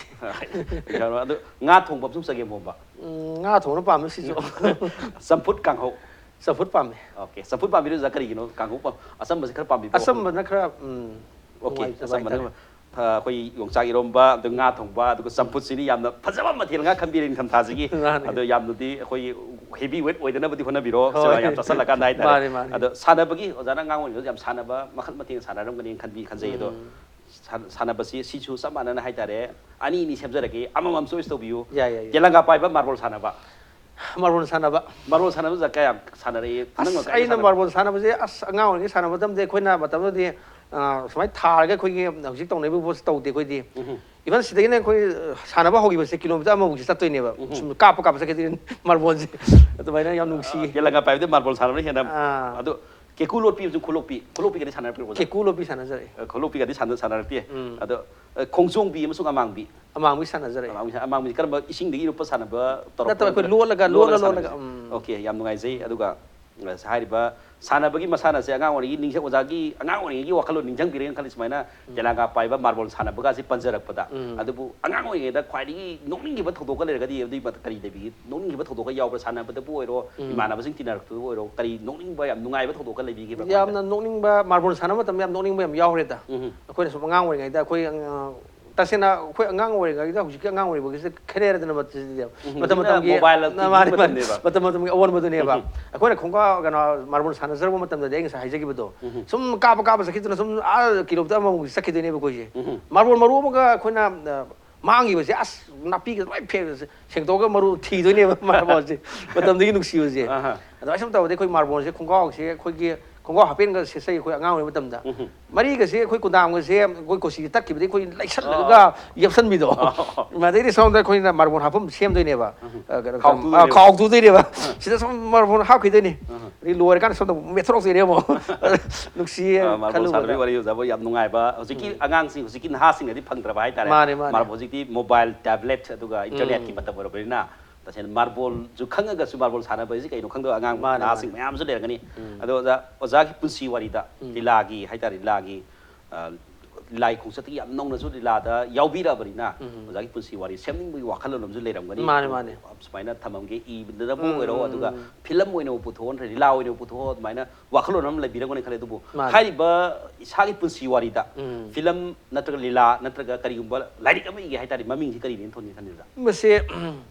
ꯑꯗꯨ ꯉꯥ ꯊꯣꯡꯕ ꯑꯃꯁꯨꯡ ꯆꯒꯦꯝ ꯄꯣꯝꯕ꯫ ꯎꯝ, ꯉꯥ ꯊꯣꯡꯕꯅ ꯄꯥꯝꯃꯦ ꯁꯤꯁꯨ꯫ ꯆꯝꯐꯨꯠ ꯀꯥꯡꯍꯧ꯫ ꯆꯝꯐꯨꯠ ꯄꯥꯝꯃꯦ꯫ ꯑꯣꯀꯦ, ꯆꯝꯐꯨꯠ ꯄꯥꯝꯕꯤꯔꯤꯗꯨ ꯑꯣꯖꯥ ꯀꯔꯤꯒꯤꯅꯣ? ꯀꯥꯡꯍꯧ ꯄꯥꯝ-, ꯑꯆꯝꯕꯁꯤ ꯈꯔ ꯄꯥꯝꯕꯤꯕ꯭ꯔꯣ? ꯑꯆꯝꯕꯅ ꯈꯔ, ꯎꯝ, ꯑꯣꯀꯦ, ꯅꯨꯡꯉꯥꯏꯖꯕ ꯑꯆꯝꯕꯅ ꯍꯥꯏꯇꯥꯔꯦ꯫ ꯐ-, ꯑꯩꯈꯣꯏ ꯌꯣꯡꯆꯥꯛ ꯏꯔꯣꯝꯕ, ꯑꯗꯨ ꯉꯥ ꯊꯣꯡꯕ, ꯑꯗꯨꯒ ꯆꯝꯐꯨꯠꯁꯤꯗꯤ ꯌꯥꯝꯅ ꯐꯖꯕ ꯃꯊꯦꯜ ꯉꯥꯛ ꯈꯟꯕꯤꯔꯦ ꯅꯤꯡꯊꯝꯊꯥꯁꯤꯒꯤ꯫ ꯃꯥꯅꯦ꯫ ꯑꯗꯣ ꯌꯥꯝꯅꯗꯤ ꯑꯩꯈꯣꯏꯒꯤ heavy weight ꯑꯣꯏꯗꯅꯕꯗꯤ ꯍꯣꯠꯅꯕꯤꯔꯣ, ꯍꯣꯏ꯫ ꯁꯦꯕꯥ ꯌꯥꯝ ꯆꯥꯁꯤꯜꯂꯀꯥꯟꯗ ꯍꯥꯏꯇꯥꯔꯦ꯫ ꯃꯥꯅꯦ, ꯃꯥꯅꯦ꯫ ꯑꯗꯣ ꯁꯥꯟꯅꯕꯒꯤ, ꯑꯣꯖꯥꯅ ꯑꯉꯥꯡ ꯑꯣꯏꯔꯤꯉꯩꯗ ꯌꯥꯝ ꯁꯥꯟꯅꯕ ꯃꯈꯜ ꯃꯊꯦꯜ ꯁꯥꯟꯅꯔꯝꯒꯅꯤ ꯈꯟꯕꯤ-, ꯈꯟꯖꯩ꯫ ꯑꯗꯣ ꯎꯝ꯫ ꯁꯥꯟ-, ꯁꯥꯟꯅꯕꯁꯤ ꯁꯤꯁꯨ ꯆꯞ ꯃꯥꯟꯅꯅ ꯍꯥꯏꯇꯥꯔꯦ, ꯑꯅꯤ ꯑꯅꯤ ꯁꯦꯝꯖꯔꯛꯀꯦ, ꯑꯃꯃꯝ choice ꯇꯧꯕꯤꯌꯨ꯫ ꯌꯥꯏ, ꯌꯥꯏ, ꯌꯥꯏ꯫ ꯇꯦꯂꯪꯒꯥ ꯄꯥꯏꯕ, ꯃꯥꯔꯕꯣꯜ ꯁꯥꯟꯅꯕ꯫ ꯃꯥꯔꯕꯣꯜ ꯁꯥꯟꯅꯕ꯫ ꯃꯥꯔꯕꯣꯜ ꯁꯥꯟꯅꯕꯁꯦ ꯀꯌꯥꯝ ꯁꯥꯟꯅꯔꯛꯏ? ꯑꯁ, ꯅꯪꯅ ꯀꯌꯥꯝ ꯑꯩꯅ ꯁꯥꯟꯅꯔꯛꯏ? ꯃꯥꯔꯕꯣꯜ ꯁꯥꯟꯅꯕꯁꯦ, ꯑꯁ, ꯑꯉꯥꯡ ꯑꯣꯏꯔꯤꯉꯩ ꯁꯥꯟꯅꯕ ꯃꯇꯝꯗ ꯑꯩꯈꯣꯏꯅ ꯃꯇꯝꯗꯨꯗꯤ, ꯑ, ꯁꯨꯃꯥꯏꯅ ꯊꯥꯔꯒ ꯑꯩꯈꯣꯏꯒꯤ ꯍꯧꯖꯤꯛ ꯇꯧꯅꯔꯤꯕ ꯄꯣꯠꯁꯦ ꯇꯧꯗꯦ ꯑꯩꯈꯣꯏꯗꯤ꯫ ꯎꯝꯍꯨꯝ꯫ Even ꯁꯤꯗꯒꯤꯅ ꯑꯩꯈꯣꯏ, ꯑ, ꯁꯥꯟꯅꯕ ꯍꯧꯈꯤꯕꯁꯦ ꯀꯤꯂꯣꯃꯤꯇꯔ ꯑꯃꯃꯨꯛꯁꯦ ꯆꯠꯇꯣꯏꯅꯦꯕ꯫ ꯎꯝꯍꯨꯝ꯫ ꯁꯨꯝ ꯀꯥꯞꯄ ꯀꯥꯞꯄ ꯆꯠꯈꯤꯗꯣꯏꯅꯤ ꯃꯥꯔꯕꯣꯜꯁꯦ꯫ ꯑꯗꯨꯃꯥꯏꯅ ꯌꯥꯝ ꯅꯨꯡꯁꯤ꯫ ꯑ, ꯇꯦꯂꯪꯒꯥ ꯄꯥꯏꯕꯗꯤ ꯃꯥꯔꯕꯣꯜ ꯁꯥꯟꯅꯕꯅ ꯍꯦꯟꯅ꯫ ꯑꯥ꯫ ꯑꯗꯣ ꯀꯦꯀꯨ ꯂꯣꯠꯄꯤ ꯑꯃꯁꯨꯡ ꯈꯨꯂꯣꯛꯄꯤ, ꯈꯨꯂꯣꯛꯄꯤꯒꯗꯤ ꯁꯥꯟꯅꯔꯛꯄꯤꯕ꯭ꯔꯣ ꯑꯣꯖꯥ? ꯀꯦꯀꯨ ꯂꯣꯠꯄꯤ ꯁꯥꯟꯅꯖꯔꯛꯑꯦ꯫ ꯑ, ꯈꯨꯂꯣꯛꯄꯤꯒꯗꯤ ꯁꯥꯟꯅ-, ꯁꯥꯟꯅꯔꯛꯇꯦ꯫ ꯎꯝ꯫ ꯑꯗꯣ, ꯑ, ꯈꯣꯡꯖꯣꯡꯕꯤ ꯑꯃꯁꯨꯡ ꯑꯃꯥꯡꯕꯤ꯫ ꯑꯃꯥꯡꯕꯤ ꯁꯥꯟꯅꯖꯔꯛꯑꯦ꯫ ꯑꯃꯥꯡꯕꯤ ꯁꯥꯟ-, ꯑꯃꯥꯡꯕꯤꯁꯦ ꯀꯔꯝꯕ, ꯏꯁꯤꯡꯗꯒꯤ ꯏꯔꯨꯞꯄ ꯁꯥꯟꯅꯕ ꯇꯧꯔꯛꯄ꯭ꯔꯣ? ꯅꯠꯇꯕ, ꯑꯩꯈꯣꯏ ꯂꯣꯠꯂꯒ, ꯂꯣꯠꯂ ꯂꯣꯠꯂ ꯂꯣꯠꯂꯒ, ꯁꯥꯟꯅꯕꯁꯦ? ꯎꯝ꯫ ꯑꯣꯀꯦ, ꯌꯥꯝ ꯅꯨꯡꯉꯥꯏꯖꯩ꯫ ꯑꯗꯨꯒ, ꯑ, ꯍꯥꯏꯔꯤꯕ ꯁꯥꯟꯅꯕꯒꯤ ꯃꯁꯥꯟꯅꯁꯦ ꯑꯉꯥꯡ ꯑꯣꯏꯔꯤꯉꯩ ꯅꯤꯡꯁꯤꯡ-, ꯑꯣꯖꯥꯒꯤ ꯑꯉꯥꯡ ꯑꯣꯏꯔꯤꯉꯩꯒꯤ ꯋꯥꯈꯜꯂꯣꯟ ꯅꯤꯡꯁꯤꯡꯕꯤꯔꯦꯅ ꯈꯜꯂꯤ ꯁꯨꯃꯥꯏꯅ, ꯎꯝ꯫ ꯇꯦꯂꯪꯒꯥ ꯄꯥꯏꯕ, ꯃꯥꯔꯕꯣꯜ ꯁꯥꯟꯅꯕꯒꯁꯤ ꯄꯟꯖꯔꯛꯄꯗ꯫ ꯎꯝ꯫ ꯑꯗꯨꯕꯨ ꯑꯉꯥꯡ ꯑꯣꯏꯔꯤꯉꯩꯗ ꯈ꯭ꯋꯥꯏꯗꯒꯤ ꯅꯣꯛꯅꯤꯡꯈꯤꯕ ꯊꯧꯗꯣꯛꯀ ꯂꯩꯔꯒꯗꯤ ꯑꯗꯨꯒꯤ ꯃꯇ-, ꯀꯔꯤ ꯂꯩꯕꯤꯒꯦ? ꯅꯣꯛꯅꯤꯡꯈꯤꯕ ꯊꯧꯗꯣꯛꯀ ꯌꯥꯎꯕ꯭ꯔꯥ? ꯁꯥꯟꯅꯕꯗꯕꯨ ꯑꯣꯏꯔꯣ, ꯎꯝ꯫ ꯏꯃꯥꯟꯅꯕꯁꯤꯡ ꯇꯤꯟꯅꯔꯛꯄꯗꯕꯨ ꯑꯣꯏꯔꯣ, ꯀꯔꯤ ꯅꯣꯛꯅꯤꯡꯕ, ꯌꯥꯝ ꯅꯨꯡꯉꯥꯏꯕ ꯊꯧꯗꯣꯛꯀ ꯂꯩꯕꯤꯒꯦ? ꯌꯥꯝꯅ ꯅꯣꯛꯅꯤꯡꯕ, ꯃꯥꯔꯕꯣꯜ ꯁꯥꯟꯅꯕ ꯃꯇꯝꯗ ꯌꯥꯝ ꯅꯣꯛꯅꯤꯡꯕ ꯌꯥꯝ ꯌꯥꯎꯈ꯭ꯔꯦꯗ꯫ ꯎꯝ꯫ ꯑꯩꯈꯣꯏꯅ ꯁꯨꯝ ꯑꯉꯥꯡ ꯑꯣꯏꯔꯤꯉꯩꯗ ꯑꯩꯈꯣꯏ, ꯑ, ꯇꯁꯦꯡꯅ ꯑꯩꯈꯣꯏ ꯑꯉꯥꯡ ꯑꯣꯏꯔꯤꯉꯩꯗ ꯍꯧꯖꯤꯛꯀꯤ ꯑꯉꯥꯡ ꯑꯣꯏꯔꯤꯕꯒꯤꯁꯦ ꯈꯦꯠꯅꯔꯗꯅ ꯃꯇꯝ ꯍꯧꯖꯤꯛꯅ ꯃꯇꯝꯒꯤ mobile ꯇꯤꯚꯤ ꯃꯥꯅꯤ, ꯃꯥꯅꯤ꯫ ꯃꯇꯝꯅꯦꯕ꯫ ꯃꯇꯝ ꯃꯇꯝꯒꯤ ꯑꯑꯣꯟꯕꯗꯨꯅꯦꯕ꯫ ꯑꯩꯈꯣꯏꯅ ꯈꯣꯡꯒꯥꯎ ꯀꯩꯅꯣ ꯃꯥꯔꯕꯣꯜ ꯁꯥꯟꯅꯖꯔꯛꯄ ꯃꯇꯝꯗꯗꯤ ꯑꯩ ꯉꯁꯥꯏ ꯍꯥꯏꯖꯈꯤꯕꯗꯣ, ꯁꯨꯝ ꯀꯥꯞꯄ ꯀꯥꯞꯄ ꯆꯠꯈꯤꯗꯨꯅ ꯁꯨꯝ ꯑꯥ ꯀꯤꯂꯣꯃꯤꯇꯔ ꯑꯃꯃꯨꯛ ꯆꯠꯈꯤꯗꯣꯏꯅꯦꯕ ꯑꯩꯈꯣꯏꯁꯦ꯫ ꯃꯥꯔꯕꯣꯜ ꯃꯔꯨ ꯑꯃꯒ ꯑꯩꯈꯣꯏꯅ ꯑ, ꯃꯥꯡꯈꯤꯕꯁꯦ, ꯑꯁ, ꯅꯥꯄꯤꯒ ꯂꯣꯏ ꯐꯦ-, ꯁꯦꯡꯗꯣꯛꯑꯒ ꯃꯔꯨ ꯊꯤꯗꯣꯏꯅꯦꯕ ꯃꯥꯔꯕꯣꯜꯁꯦ꯫ ꯃꯇꯝꯗꯨꯒꯤ ꯅꯨꯡꯁꯤꯕꯁꯦ꯫ ꯑꯍꯥ꯫ ꯑꯗꯨꯃꯥꯏꯅ ꯁꯨꯝ ꯇꯧꯕꯗꯤ ꯑꯩꯈꯣꯏ ꯃꯥꯔꯕꯣꯜꯁꯦ ꯈꯣꯡꯒꯥꯎꯁꯦ ꯑꯩꯈꯣꯏꯒꯤ ꯈꯣꯡꯒꯥꯎ ꯍꯥꯞꯄꯦꯟꯒ ꯁꯦꯠꯆꯩ ꯑꯩꯈꯣꯏ ꯑꯉꯥꯡ ꯑꯣꯏꯔꯤꯉꯩ ꯃꯇꯝꯗ꯫ ꯃꯔꯤꯒꯁꯦ ꯑꯩꯈꯣꯏ ꯀꯨꯗꯥꯝꯒꯁꯦ ꯑꯩꯈꯣꯏ ꯀꯣꯆꯤꯁꯦ ꯇꯛꯈꯤꯕꯗꯤ ꯑꯩꯈꯣꯏ ꯂꯩꯁꯜꯂꯒ ꯌꯦꯞꯁꯟꯕꯤꯗꯣ꯫ ꯑꯗꯩꯗꯤ ꯁꯣꯝꯗ ꯑꯩꯈꯣꯏꯅ ꯃꯥꯔꯕꯣꯜ ꯍꯥꯞꯐꯝ ꯁꯦꯝꯗꯣꯏꯅꯦꯕ꯫ ꯑ, ꯀꯩꯅꯣ, ꯈꯥꯎ ꯑ, ꯇꯨꯗꯣꯏꯅꯦꯕ꯫ ꯈꯥꯎ ꯇꯨꯗꯣꯏꯅꯦꯕ꯫ ꯁꯤꯗ ꯁꯨꯝ ꯃꯥꯔꯕꯣꯜ ꯍꯥꯞꯈꯤꯗꯣꯏꯅꯤ꯫ ꯑꯗꯩ ꯂꯣꯏꯔꯀꯥꯟꯗ ꯁꯣꯝꯗ ꯑꯃꯨꯛ ꯃꯦꯠꯊꯣꯔꯛꯇꯣꯏꯅꯦ ꯑꯃꯨꯛ꯫ ꯅꯨꯡꯁꯤꯌꯦ ꯑ, ꯃꯥꯔꯕꯣꯜ ꯈꯜꯂꯨꯕꯗ꯫ ꯁꯥꯟꯅꯕꯒꯤ ꯋꯥꯔꯤ ꯑꯣꯖꯥꯕꯨ ꯌꯥꯝ ꯅꯨꯡꯉꯥꯏꯕ꯫ ꯍꯧꯖꯤꯛꯀꯤ ꯑꯉꯥꯡꯁꯤꯡ, ꯍꯧꯖꯤꯛꯀꯤ ꯅꯍꯥꯁꯤꯡꯅꯗꯤ ꯐꯪꯗ꯭ꯔꯕ ꯍꯥꯏꯇꯥꯔꯦ꯫ ꯃꯥꯅꯦ, ꯃꯥꯅꯦ꯫ ꯃꯥꯔꯕꯣꯜ ꯍꯧꯖꯤꯛꯇꯤ mobile, tablet, ꯑꯗꯨꯒ internetꯀꯤ ꯃꯇꯝ ꯑꯣꯏꯔꯕꯅꯤꯅ ꯇꯁꯦꯡꯅ ꯃꯥꯔꯕꯣꯜꯁꯨ ꯈꯪꯉꯒꯁꯨ ꯃꯥꯔꯕꯣꯜ ꯁꯥꯟꯅꯕ ꯍꯥꯏꯁꯤ ꯀꯩꯅꯣ ꯈꯪꯗꯕ ꯑꯉꯥꯡ ꯃꯥꯅꯦ, ꯅꯍꯥꯁꯤꯡ ꯃꯥꯅꯦ꯫ ꯃꯌꯥꯝꯁꯨ ꯂꯩꯔꯝꯒꯅꯤ꯫ ꯑꯗꯣ ꯑꯣꯖꯥ, ꯑꯣꯖꯥꯒꯤ ꯄꯨꯟꯁꯤ ꯋꯥꯔꯤꯗ ꯂꯤꯂꯥꯒꯤ ꯍꯥꯏꯇꯥꯔꯦ, ꯂꯤꯂꯥꯒꯤ, ꯑ, ꯂꯤꯂꯥꯒꯤ ꯈꯣꯡꯆꯠꯇꯒꯤ ꯌꯥꯝ ꯅꯧꯅꯁꯨ ꯂꯤꯂꯥꯗ ꯌꯥꯎꯕꯤꯔꯛꯑꯕꯅꯤꯅ ꯑꯣꯖꯥꯒꯤ ꯄꯨꯟꯁꯤ ꯋꯥꯔꯤ ꯁꯦꯝꯅꯤꯡꯕꯒꯤ ꯋꯥꯈꯜꯂꯣꯟ ꯑꯃꯁꯨ ꯂꯩꯔꯝꯒꯅꯤ꯫ ꯃꯥꯅꯦ, ꯃꯥꯅꯦ꯫ ꯁꯨꯃꯥꯏꯅ ꯊꯝꯃꯝꯒꯦ, ꯏꯕꯗꯕꯨ ꯑꯣꯏꯔꯣ, ꯑꯗꯨꯒ ꯐꯤꯂꯝ ꯑꯣꯏꯅ ꯄꯨꯊꯣꯛꯑꯣ, ꯅꯠꯇ꯭ꯔꯒ ꯂꯤꯂꯥ ꯑꯣꯏꯅ ꯄꯨꯊꯣꯛꯑꯣ, ꯑꯗꯨꯃꯥꯏꯅ ꯋꯥꯈꯜꯂꯣꯟ ꯑꯃ ꯂꯩꯕꯤꯔꯝꯒꯅꯤ ꯈꯜꯂꯦ꯫ ꯑꯗꯨꯕꯨ ꯃꯥꯅꯦ꯫ ꯍꯥꯏꯔꯤꯕ ꯏꯁꯥꯒꯤ ꯄꯨꯟꯁꯤ ꯋꯥꯔꯤꯗ ꯐꯤꯂꯝ ꯅꯠꯇ꯭ꯔꯒ ꯂꯤꯂꯥ ꯅꯠꯇ꯭ꯔꯒ ꯀꯔꯤꯒꯨꯝꯕ ꯂꯥꯏꯔꯤꯛ ꯑꯃ ꯏꯒꯦ ꯍꯥꯏꯇꯥꯔꯗꯤ ꯃꯃꯤꯡꯁꯤ ꯀꯔꯤꯅꯦꯅ ꯊꯣꯟꯒꯦ ꯈꯟꯕꯤꯕꯗ? ꯃꯁꯤ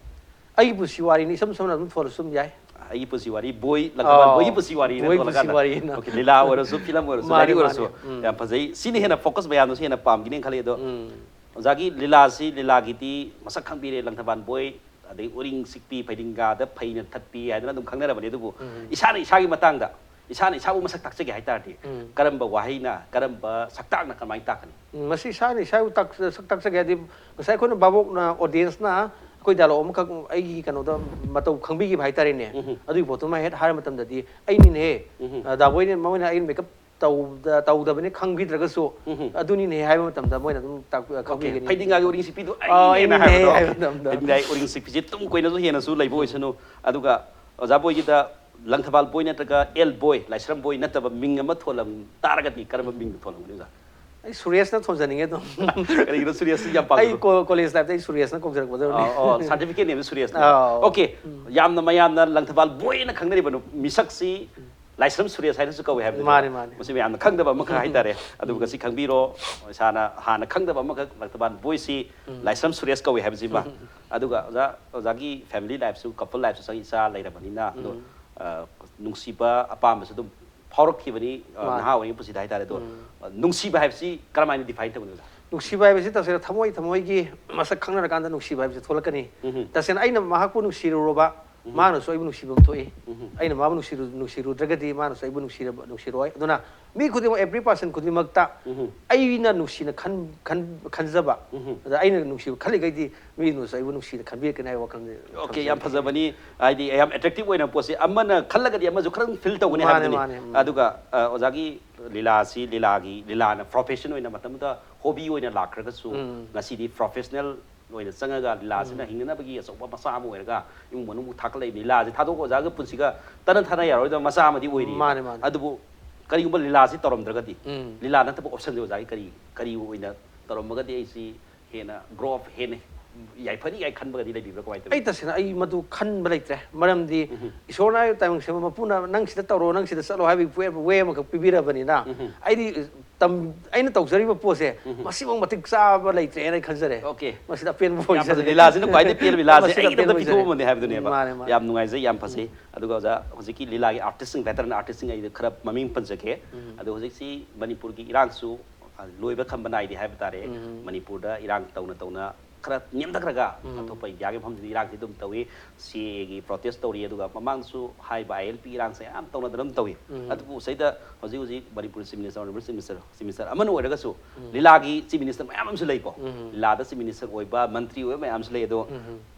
ꯑꯩꯒꯤ ꯄꯨꯟꯁꯤ ꯋꯥꯔꯤꯅꯤ, ꯏꯁꯝ ꯁꯝꯅ ꯑꯗꯨꯝ ꯊꯣꯜꯂꯁꯨ ꯑꯗꯨꯝ ꯌꯥꯏ꯫ ꯑꯩꯒꯤ ꯄꯨꯟꯁꯤ ꯋꯥꯔꯤ, ꯕꯣꯏ, ꯂꯪꯊꯕꯥꯜ ꯑꯣ, ꯕꯣꯏꯒꯤ ꯄꯨꯟꯁꯤ ꯋꯥꯔꯤꯅ ꯕꯣꯏꯒꯤ ꯊꯣꯜꯂꯀꯥꯟꯗ꯫ ꯄꯨꯟꯁꯤ ꯋꯥꯔꯤꯅ꯫ Okay, ꯂꯤꯂꯥ ꯑꯣꯏꯔꯁꯨ, ꯐꯤꯂꯝ ꯑꯣꯏꯔꯁꯨ, ꯃꯥꯅꯦ, ꯂꯥꯏꯔꯤꯛ ꯃꯥꯅꯦ꯫ ꯑꯣꯏꯔꯁꯨ꯫ ꯎꯝ꯫ ꯌꯥꯝ ꯐꯖꯩ꯫ ꯁꯤꯅ ꯍꯦꯟꯅ focus ꯃꯌꯥꯝꯅꯁꯨ ꯍꯦꯟꯅ ꯄꯥꯝꯒꯅꯤ ꯈꯜꯂꯤ꯫ ꯑꯗꯣ ꯑꯣꯖꯥꯒꯤ ꯂꯤꯂꯥꯁꯤ, ꯂꯤꯂꯥꯒꯤꯗꯤ ꯃꯁꯛ ꯈꯪꯕꯤꯔꯦ, ꯂꯪꯊꯕꯥꯜ ꯕꯣꯏ, ꯑꯗꯩ ꯎꯔꯤꯡ ꯁꯤꯛꯄꯤ, ꯐꯩꯗꯤꯡꯒꯥꯗ ꯐꯩꯅ ꯊꯠꯄꯤ ꯍꯥꯏꯗꯅ ꯑꯗꯨꯝ ꯈꯪꯅꯔꯕꯅꯤ꯫ ꯑꯗꯨꯕꯨ ꯏꯁꯥꯅ ꯏꯁꯥꯒꯤ ꯃꯇꯥꯡꯗ, ꯏꯁꯥꯅ ꯏꯁꯥꯕꯨ ꯃꯁꯛ ꯇꯥꯛꯆꯒꯦ ꯍꯥꯏ ꯇꯥꯔꯗꯤ, ꯀꯔꯝꯕ ꯋꯥꯍꯩꯅ, ꯀꯔꯝꯕ ꯁꯛꯇꯥꯛꯅ ꯀꯃꯥꯏꯅ ꯇꯥꯛꯀꯅꯤ? ꯎꯝ, ꯃꯁꯤ ꯏꯁꯥꯅ ꯏꯁꯥꯕꯨ ꯇꯥꯛ-, ꯁꯛ ꯇꯥꯛꯆꯒꯦ ꯍꯥꯏꯗꯤ, ꯉꯁꯥꯏ ꯑꯩꯈꯣꯏꯅ ꯚꯥꯕꯣꯛꯅ, audienceꯅ ꯑꯩꯈꯣꯏ dialogue ꯑꯃꯈꯛ ꯑꯩꯒꯤ ꯀꯩꯅꯣꯗ ꯃꯇꯧ ꯈꯪꯕꯤꯈꯤꯕ ꯍꯥꯏꯇꯥꯔꯦꯅꯦ꯫ ꯑꯗꯨꯒꯤ ꯄꯣꯠꯇꯨꯃ ꯍꯦꯛ ꯍꯥꯏꯔ ꯃꯇꯝꯗꯗꯤ, "ꯑꯩꯅꯤꯅꯦꯍꯦ, ꯑ, ꯗꯥ ꯕꯣꯏꯅ ꯃꯣꯏꯅ ꯑꯩꯅ makeup ꯇꯧꯗ-, ꯇꯧꯗꯕꯅꯤ ꯈꯪꯕꯤꯗ꯭ꯔꯒꯁꯨ, ꯑꯗꯨꯅꯤꯅꯦ" ꯍꯥꯏꯕ ꯃꯇꯝꯗ ꯃꯣꯏꯅ ꯑꯗꯨꯝ ꯇꯥꯛꯄꯤ-, Okay, ꯈꯪꯕꯤꯒꯅꯤ꯫ ꯐꯩꯗꯤꯡꯒꯥꯒꯤ ꯎꯔꯤꯡ ꯁꯤꯛꯄꯤꯗꯨ ꯑꯥ, ꯑꯩꯅꯦꯅ ꯑꯩꯅꯦ ꯍꯥꯏꯕꯗꯣ꯫ ꯍꯥꯏꯕ ꯃꯇꯝꯗ꯫ ꯐꯩꯗꯤꯡꯒꯥꯒꯤ ꯎꯔꯤꯡ ꯁꯤꯛꯄꯤꯁꯦ ꯇꯨꯡ ꯀꯣꯏꯅꯁꯨ ꯍꯦꯟꯅꯁꯨ ꯂꯩꯕ ꯑꯣꯏꯁꯅꯨ꯫ ꯑꯗꯨꯒ ꯑꯣꯖꯥ ꯕꯣꯏꯒꯤꯗ ꯂꯪꯊꯕꯥꯜ ꯕꯣꯏ ꯅꯠꯇ꯭ꯔꯒ ꯑꯦꯜ ꯕꯣꯏ, ꯂꯥꯏꯁ꯭ꯔꯝ ꯕꯣꯏ ꯅꯠꯇꯕ ꯃꯤꯡ ꯑꯃ ꯊꯣꯜꯂꯝ ꯇꯥꯔꯒꯗꯤ ꯀꯔꯝꯕ ꯃꯤꯡꯗ ꯊꯣꯜꯂꯝꯒꯅꯤ ꯑꯣꯖꯥ? ꯑꯩ ꯁꯨꯔꯦꯁꯅ ꯊꯣꯟꯖꯅꯤꯡꯉꯦ ꯑꯗꯨꯝ꯫ ꯀꯔꯤꯒꯤꯅꯣ ꯁꯨꯔꯦꯁꯁꯤ ꯌꯥꯝ ꯑꯩ ꯄꯥꯝꯕꯤꯕ? ꯀꯣ-, college lifeꯇ ꯑꯩ ꯁꯨꯔꯦꯁꯅ ꯀꯧꯖꯔꯛꯄꯗꯨꯅꯤ꯫ ꯑꯣ, ꯑꯣ, certificate ꯅꯦꯕ ꯁꯨꯔꯦꯁꯅ꯫ ꯑꯥꯎ꯫ Okay, ꯌꯥꯝꯅ ꯃꯌꯥꯝꯅ ꯂꯪꯊꯕꯥꯜ ꯕꯣꯏꯅ ꯈꯪꯅꯔꯤꯕ ꯅꯨ-, ꯃꯤꯁꯛꯁꯤ ꯂꯥꯏꯁ꯭ꯔꯝ ꯁꯨꯔꯦꯁ ꯍꯥꯏꯅꯁꯨ ꯀꯧꯋꯦ ꯍꯥꯏꯕꯗꯨꯅꯦꯕ꯫ ꯃꯥꯅꯦ, ꯃꯥꯅꯦ꯫ ꯃꯁꯤ ꯃꯌꯥꯝꯅ ꯈꯪꯗꯕ ꯑꯃꯈꯛ ꯍꯥꯏꯇꯥꯔꯦ꯫ ꯑꯗꯨꯒ ꯁꯤ ꯈꯪꯕꯤꯔꯣ, ꯏꯁꯥꯅ ꯍꯥꯟꯅ ꯈꯪꯗꯕ ꯑꯃꯈꯛ ꯔꯛꯇꯕꯥꯟ ꯕꯣꯏꯁꯤ ꯂꯥꯏꯁ꯭ꯔꯝ ꯁꯨꯔꯦꯁ ꯀꯧꯋꯦ ꯍꯥꯏꯕꯁꯤꯃ꯫ ꯑꯗꯨꯒ ꯑꯣꯖꯥ, ꯑꯣꯖꯥꯒꯤ ꯐꯦꯃꯤꯂꯤ ꯂꯥꯏꯐꯁꯨ, ꯀꯄꯜ ꯂꯥꯏꯐꯁꯨ ꯆꯪꯉꯤ, ꯏꯆꯥ ꯂꯩꯔꯕꯅꯤꯅ꯫ ꯑꯗꯣ, ꯑ, ꯅꯨꯡꯁꯤꯕ ꯑꯄꯥꯝꯕꯁꯨ ꯑꯗꯨꯝ ꯐꯥꯎꯔꯛꯈꯤꯕꯅꯤ, ꯑ, ꯃꯥꯅꯦ꯫ ꯅꯍꯥ ꯑꯣꯏꯔꯤꯉꯩ ꯄꯨꯟꯁꯤꯗ ꯍꯥꯏꯇꯥꯔꯦ꯫ ꯑꯗꯣ, ꯑ, ꯅꯨꯡꯁꯤꯕ ꯍꯥꯏꯕꯁꯤ ꯀꯔꯝꯍꯥꯏꯅ ꯗꯤꯐꯥꯏꯟ ꯇꯧꯒꯅꯤ, ꯑꯣꯖꯥ? ꯅꯨꯡꯁꯤꯕ ꯍꯥꯏꯕꯁꯤ ꯇꯁꯦꯡꯅ ꯊꯃꯣꯏ ꯊꯃꯣꯏꯒꯤ ꯃꯁꯛ ꯈꯪꯅꯔꯀꯥꯟꯗ ꯅꯨꯡꯁꯤꯕ ꯍꯥꯏꯕꯁꯤ ꯊꯣꯛꯂꯛꯀꯅꯤ꯫ ꯎꯝ꯫ ꯇꯁꯦꯡꯅ ꯑꯩꯅ ꯃꯍꯥꯛꯄꯨ ꯅꯨꯡꯁꯤꯔꯨꯔꯕ, ꯃꯥꯅꯁꯨ ꯑꯩꯕꯨ ꯅꯨꯡꯁꯤꯕ ꯑꯃ ꯊꯣꯛꯏ꯫ ꯑꯩꯅ ꯃꯥꯕꯨ ꯅꯨꯡꯁꯤꯔꯨ-, ꯅꯨꯡꯁꯤꯔꯨꯗ꯭ꯔꯒꯗꯤ ꯃꯥꯅꯁꯨ ꯑꯩꯕꯨ ꯅꯨꯡꯁꯤꯔꯕ-, ꯅꯨꯡꯁꯤꯔꯣꯏ꯫ ꯑꯗꯨꯅ ꯃꯤ ꯈꯨꯗꯤꯡꯃꯛ, every person ꯈꯨꯗꯤꯡꯃꯛꯇ ꯑꯩꯅ ꯅꯨꯡꯁꯤꯅ ꯈꯟ-, ꯈꯟ-, ꯈꯟꯖꯕ, ꯑꯗ ꯑꯩꯅ ꯅꯨꯡꯁꯤꯕ ꯈꯜꯂꯤꯈꯩꯗꯤ ꯃꯤꯗꯨꯅꯁꯨ ꯑꯩꯕꯨ ꯅꯨꯡꯁꯤꯅ ꯈꯟꯕꯤꯔꯛꯀꯅꯤ ꯍꯥꯏꯕ ꯋꯥꯈꯜ ꯑꯣꯀꯦ, ꯌꯥꯝ ꯐꯖꯕꯅꯤ꯫ ꯍꯥꯏꯗꯤ ꯌꯥꯝ ꯑꯦꯇ꯭ꯔꯦꯛꯇꯤꯚ ꯑꯣꯏꯅ ꯄꯣꯠꯁꯤ ꯑꯃꯅ ꯈꯜꯂꯒꯗꯤ ꯑꯃꯁꯨ ꯈꯔ ꯐꯤꯜ ꯇꯧꯒꯅꯤ ꯃꯥꯅꯦ, ꯍꯥꯏꯕꯗꯨꯅꯤ꯫ ꯃꯥꯅꯦ, ꯎꯝ꯫ ꯑꯗꯨꯒ, ꯑ, ꯑꯣꯖꯥꯒꯤ ꯂꯤꯂꯥꯁꯤ, ꯂꯤꯂꯥꯒꯤ, ꯂꯤꯂꯥꯅ ꯄ꯭ꯔꯣꯐꯦꯁꯟ ꯑꯣꯏꯅ ꯃꯇꯝꯗꯨꯗ ꯍꯣꯕꯤ ꯑꯣꯏꯅ ꯂꯥꯛꯈ꯭ꯔꯒꯁꯨ, ꯉꯁꯤꯗꯤ ꯄ꯭ꯔꯣꯐꯦꯁꯅꯦꯜ ꯑꯣꯏꯅ ꯆꯪꯉꯒ ꯂꯤꯂꯥꯁꯤꯅ ꯍꯤꯡꯅꯅꯕꯒꯤ ꯑꯆꯧꯕ ꯃꯆꯥꯛ ꯑꯃ ꯑꯣꯏꯔꯒ ꯏꯃꯨꯡ ꯃꯅꯨꯡꯕꯨ ꯊꯥꯒꯠꯂꯛꯏꯕꯅꯤ꯫ ꯂꯤꯂꯥꯁꯤ ꯊꯥꯗꯣꯛꯑꯒ ꯑꯣꯖꯥꯒ ꯄꯨꯟꯁꯤꯒ ꯇꯠꯅ ꯊꯥꯅ ꯌꯥꯔꯣꯏꯗꯕ ꯃꯆꯥꯛ ꯑꯃꯗꯤ ꯑꯣꯏꯔꯤ꯫ ꯃꯥꯅꯦ, ꯃꯥꯅꯦ꯫ ꯑꯗꯨꯕꯨ ꯀꯔꯤꯒꯨꯝꯕ ꯂꯤꯂꯥꯁꯤ ꯇꯧꯔꯝꯗ꯭ꯔꯒꯗꯤ, ꯎꯝ꯫ ꯂꯤꯂꯥ ꯅꯠꯇꯕ ꯑꯣꯞꯁꯟꯁꯦ ꯑꯣꯖꯥꯒꯤ ꯀꯔꯤ, ꯀꯔꯤ ꯑꯣꯏꯅ ꯇꯧꯔꯝꯃꯒꯗꯤ ꯑꯩꯁꯤ ꯍꯦꯟꯅ ꯒ꯭ꯔꯣ ꯑꯞ, ꯍꯦꯟꯅ ꯌꯥꯏꯐꯅꯤ ꯀꯥꯏꯅ ꯈꯟꯕꯒꯗꯤ ꯂꯩꯕꯤꯕ꯭ꯔꯥ? ꯀꯃꯥꯏꯅ ꯇꯧꯋꯤ? ꯑꯩ ꯇꯁꯦꯡꯅ ꯑꯩ ꯃꯗꯨ ꯈꯟꯕ ꯂꯩꯇ꯭ꯔꯦ꯫ ꯃꯔꯝꯗꯤ ꯏꯁꯣꯔꯅ ꯍꯥꯏꯕ ꯇꯥꯏꯕꯪ ꯁꯦꯝꯕ ꯃꯄꯨꯅ ꯅꯪ ꯁꯤꯗ ꯇꯧꯔꯣ, ꯅꯪ ꯁꯤꯗ ꯆꯠꯂꯣ ꯍꯥꯏꯕꯒꯤ ꯋꯦ, ꯋꯦ ꯑꯃꯈꯛ ꯄꯤꯕꯤꯔꯕꯅꯤꯅ, ꯑꯩꯗꯤ ꯇꯝ-, ꯑꯩꯅ ꯇꯧꯖꯔꯤꯕ ꯄꯣꯠꯁꯦ ꯃꯁꯤꯃꯛ ꯃꯇꯤꯛ ꯆꯥꯕ ꯂꯩꯇ꯭ꯔꯦꯅ ꯑꯩ ꯈꯟꯖꯔꯦ꯫ ꯑꯣꯀꯦ꯫ ꯃꯁꯤꯗ ꯑꯄꯦꯟꯕ ꯌꯥꯝ ꯐꯖꯩ꯫ ꯑꯣꯏꯖꯔꯦ꯫ ꯂꯤꯂꯥꯁꯤꯅ ꯈ꯭ꯋꯥꯏꯗꯒꯤ ꯄꯦꯟꯕ, ꯂꯤꯂꯥꯁꯦ ꯃꯁꯤꯗ ꯑꯩꯒꯤꯗꯃꯛꯇ ꯑꯄꯦꯟꯕ ꯑꯣꯏꯖꯔꯦ꯫ ꯄꯤꯊꯣꯛꯑꯝꯕꯅꯦ ꯍꯥꯏꯕꯗꯨꯅꯦꯕ꯫ ꯃꯥꯅꯦ, ꯃꯥꯅꯦ꯫ ꯌꯥꯝ ꯅꯨꯡꯉꯥꯏꯖꯩ, ꯌꯥꯝ ꯐꯖꯩ꯫ ꯑꯗꯨꯒ ꯑꯣꯖꯥ, ꯍꯧꯖꯤꯛꯀꯤ ꯂꯤꯂꯥꯒꯤ ꯑꯥꯔꯇꯤꯁꯁꯤꯡ, ꯚꯦꯇꯔꯟ ꯑꯥꯔꯇꯤꯁꯁꯤꯡ ꯑꯩ ꯈꯔ ꯃꯃꯤꯡ ꯄꯟꯖꯒꯦ꯫ ꯑꯗꯣ ꯍꯧꯖꯤꯛꯁꯤ ꯃꯅꯤꯄꯨꯔꯒꯤ ꯏꯔꯥꯡꯁꯨ, ꯑ, ꯂꯣꯏꯕ ꯈꯝꯕ ꯅꯥꯏꯗꯦ ꯍꯥꯏꯕ ꯇꯥꯔꯦ꯫ ꯃꯅꯤꯄꯨꯔꯗ ꯏꯔꯥꯡ ꯇꯧꯅ ꯇꯧꯅ ꯈꯔ ꯅꯦꯝꯊꯈ꯭ꯔꯒ ꯑꯇꯣꯞꯄ ꯏꯟꯗꯤꯌꯥꯒꯤ ꯃꯐꯝꯁꯤꯗ ꯏꯔꯥꯡꯁꯤ ꯑꯗꯨꯝ ꯇꯧꯏ꯫ ꯁꯤ ꯑꯦ ꯑꯦꯒꯤ ꯄ꯭ꯔꯣꯇꯦꯁ ꯇꯧꯔꯤ, ꯑꯗꯨꯒ ꯃꯃꯥꯡꯁꯨ ꯍꯥꯏꯔꯤꯕ ꯑꯥꯏ ꯑꯦꯜ ꯄꯤ ꯏꯔꯥꯡꯁꯦ ꯌꯥꯝ ꯇꯧꯅꯗꯅ ꯑꯗꯨꯝ ꯇꯧꯏ꯫ ꯑꯗꯨꯕꯨ ꯁꯤꯗ ꯍꯧꯖꯤꯛ ꯍꯧꯖꯤꯛ Manipur chief minister, honourable chief minister, chief minister ꯑꯃꯅ ꯑꯣꯏꯔꯒꯁꯨ ꯂꯤꯂꯥꯒꯤ ꯆꯤꯐ ꯃꯤꯅꯤꯁꯇꯔ ꯃꯌꯥꯝ ꯑꯃꯁꯨ ꯂꯩꯀꯣ꯫ ꯂꯤꯂꯥꯗ ꯆꯤꯐ ꯃꯤꯅꯤꯁꯇꯔ ꯑꯣꯏꯕ, ꯃꯟꯇ꯭ꯔꯤ ꯑꯣꯏꯕ ꯃꯌꯥꯝꯁꯨ ꯂꯩ꯫ ꯑꯗꯣ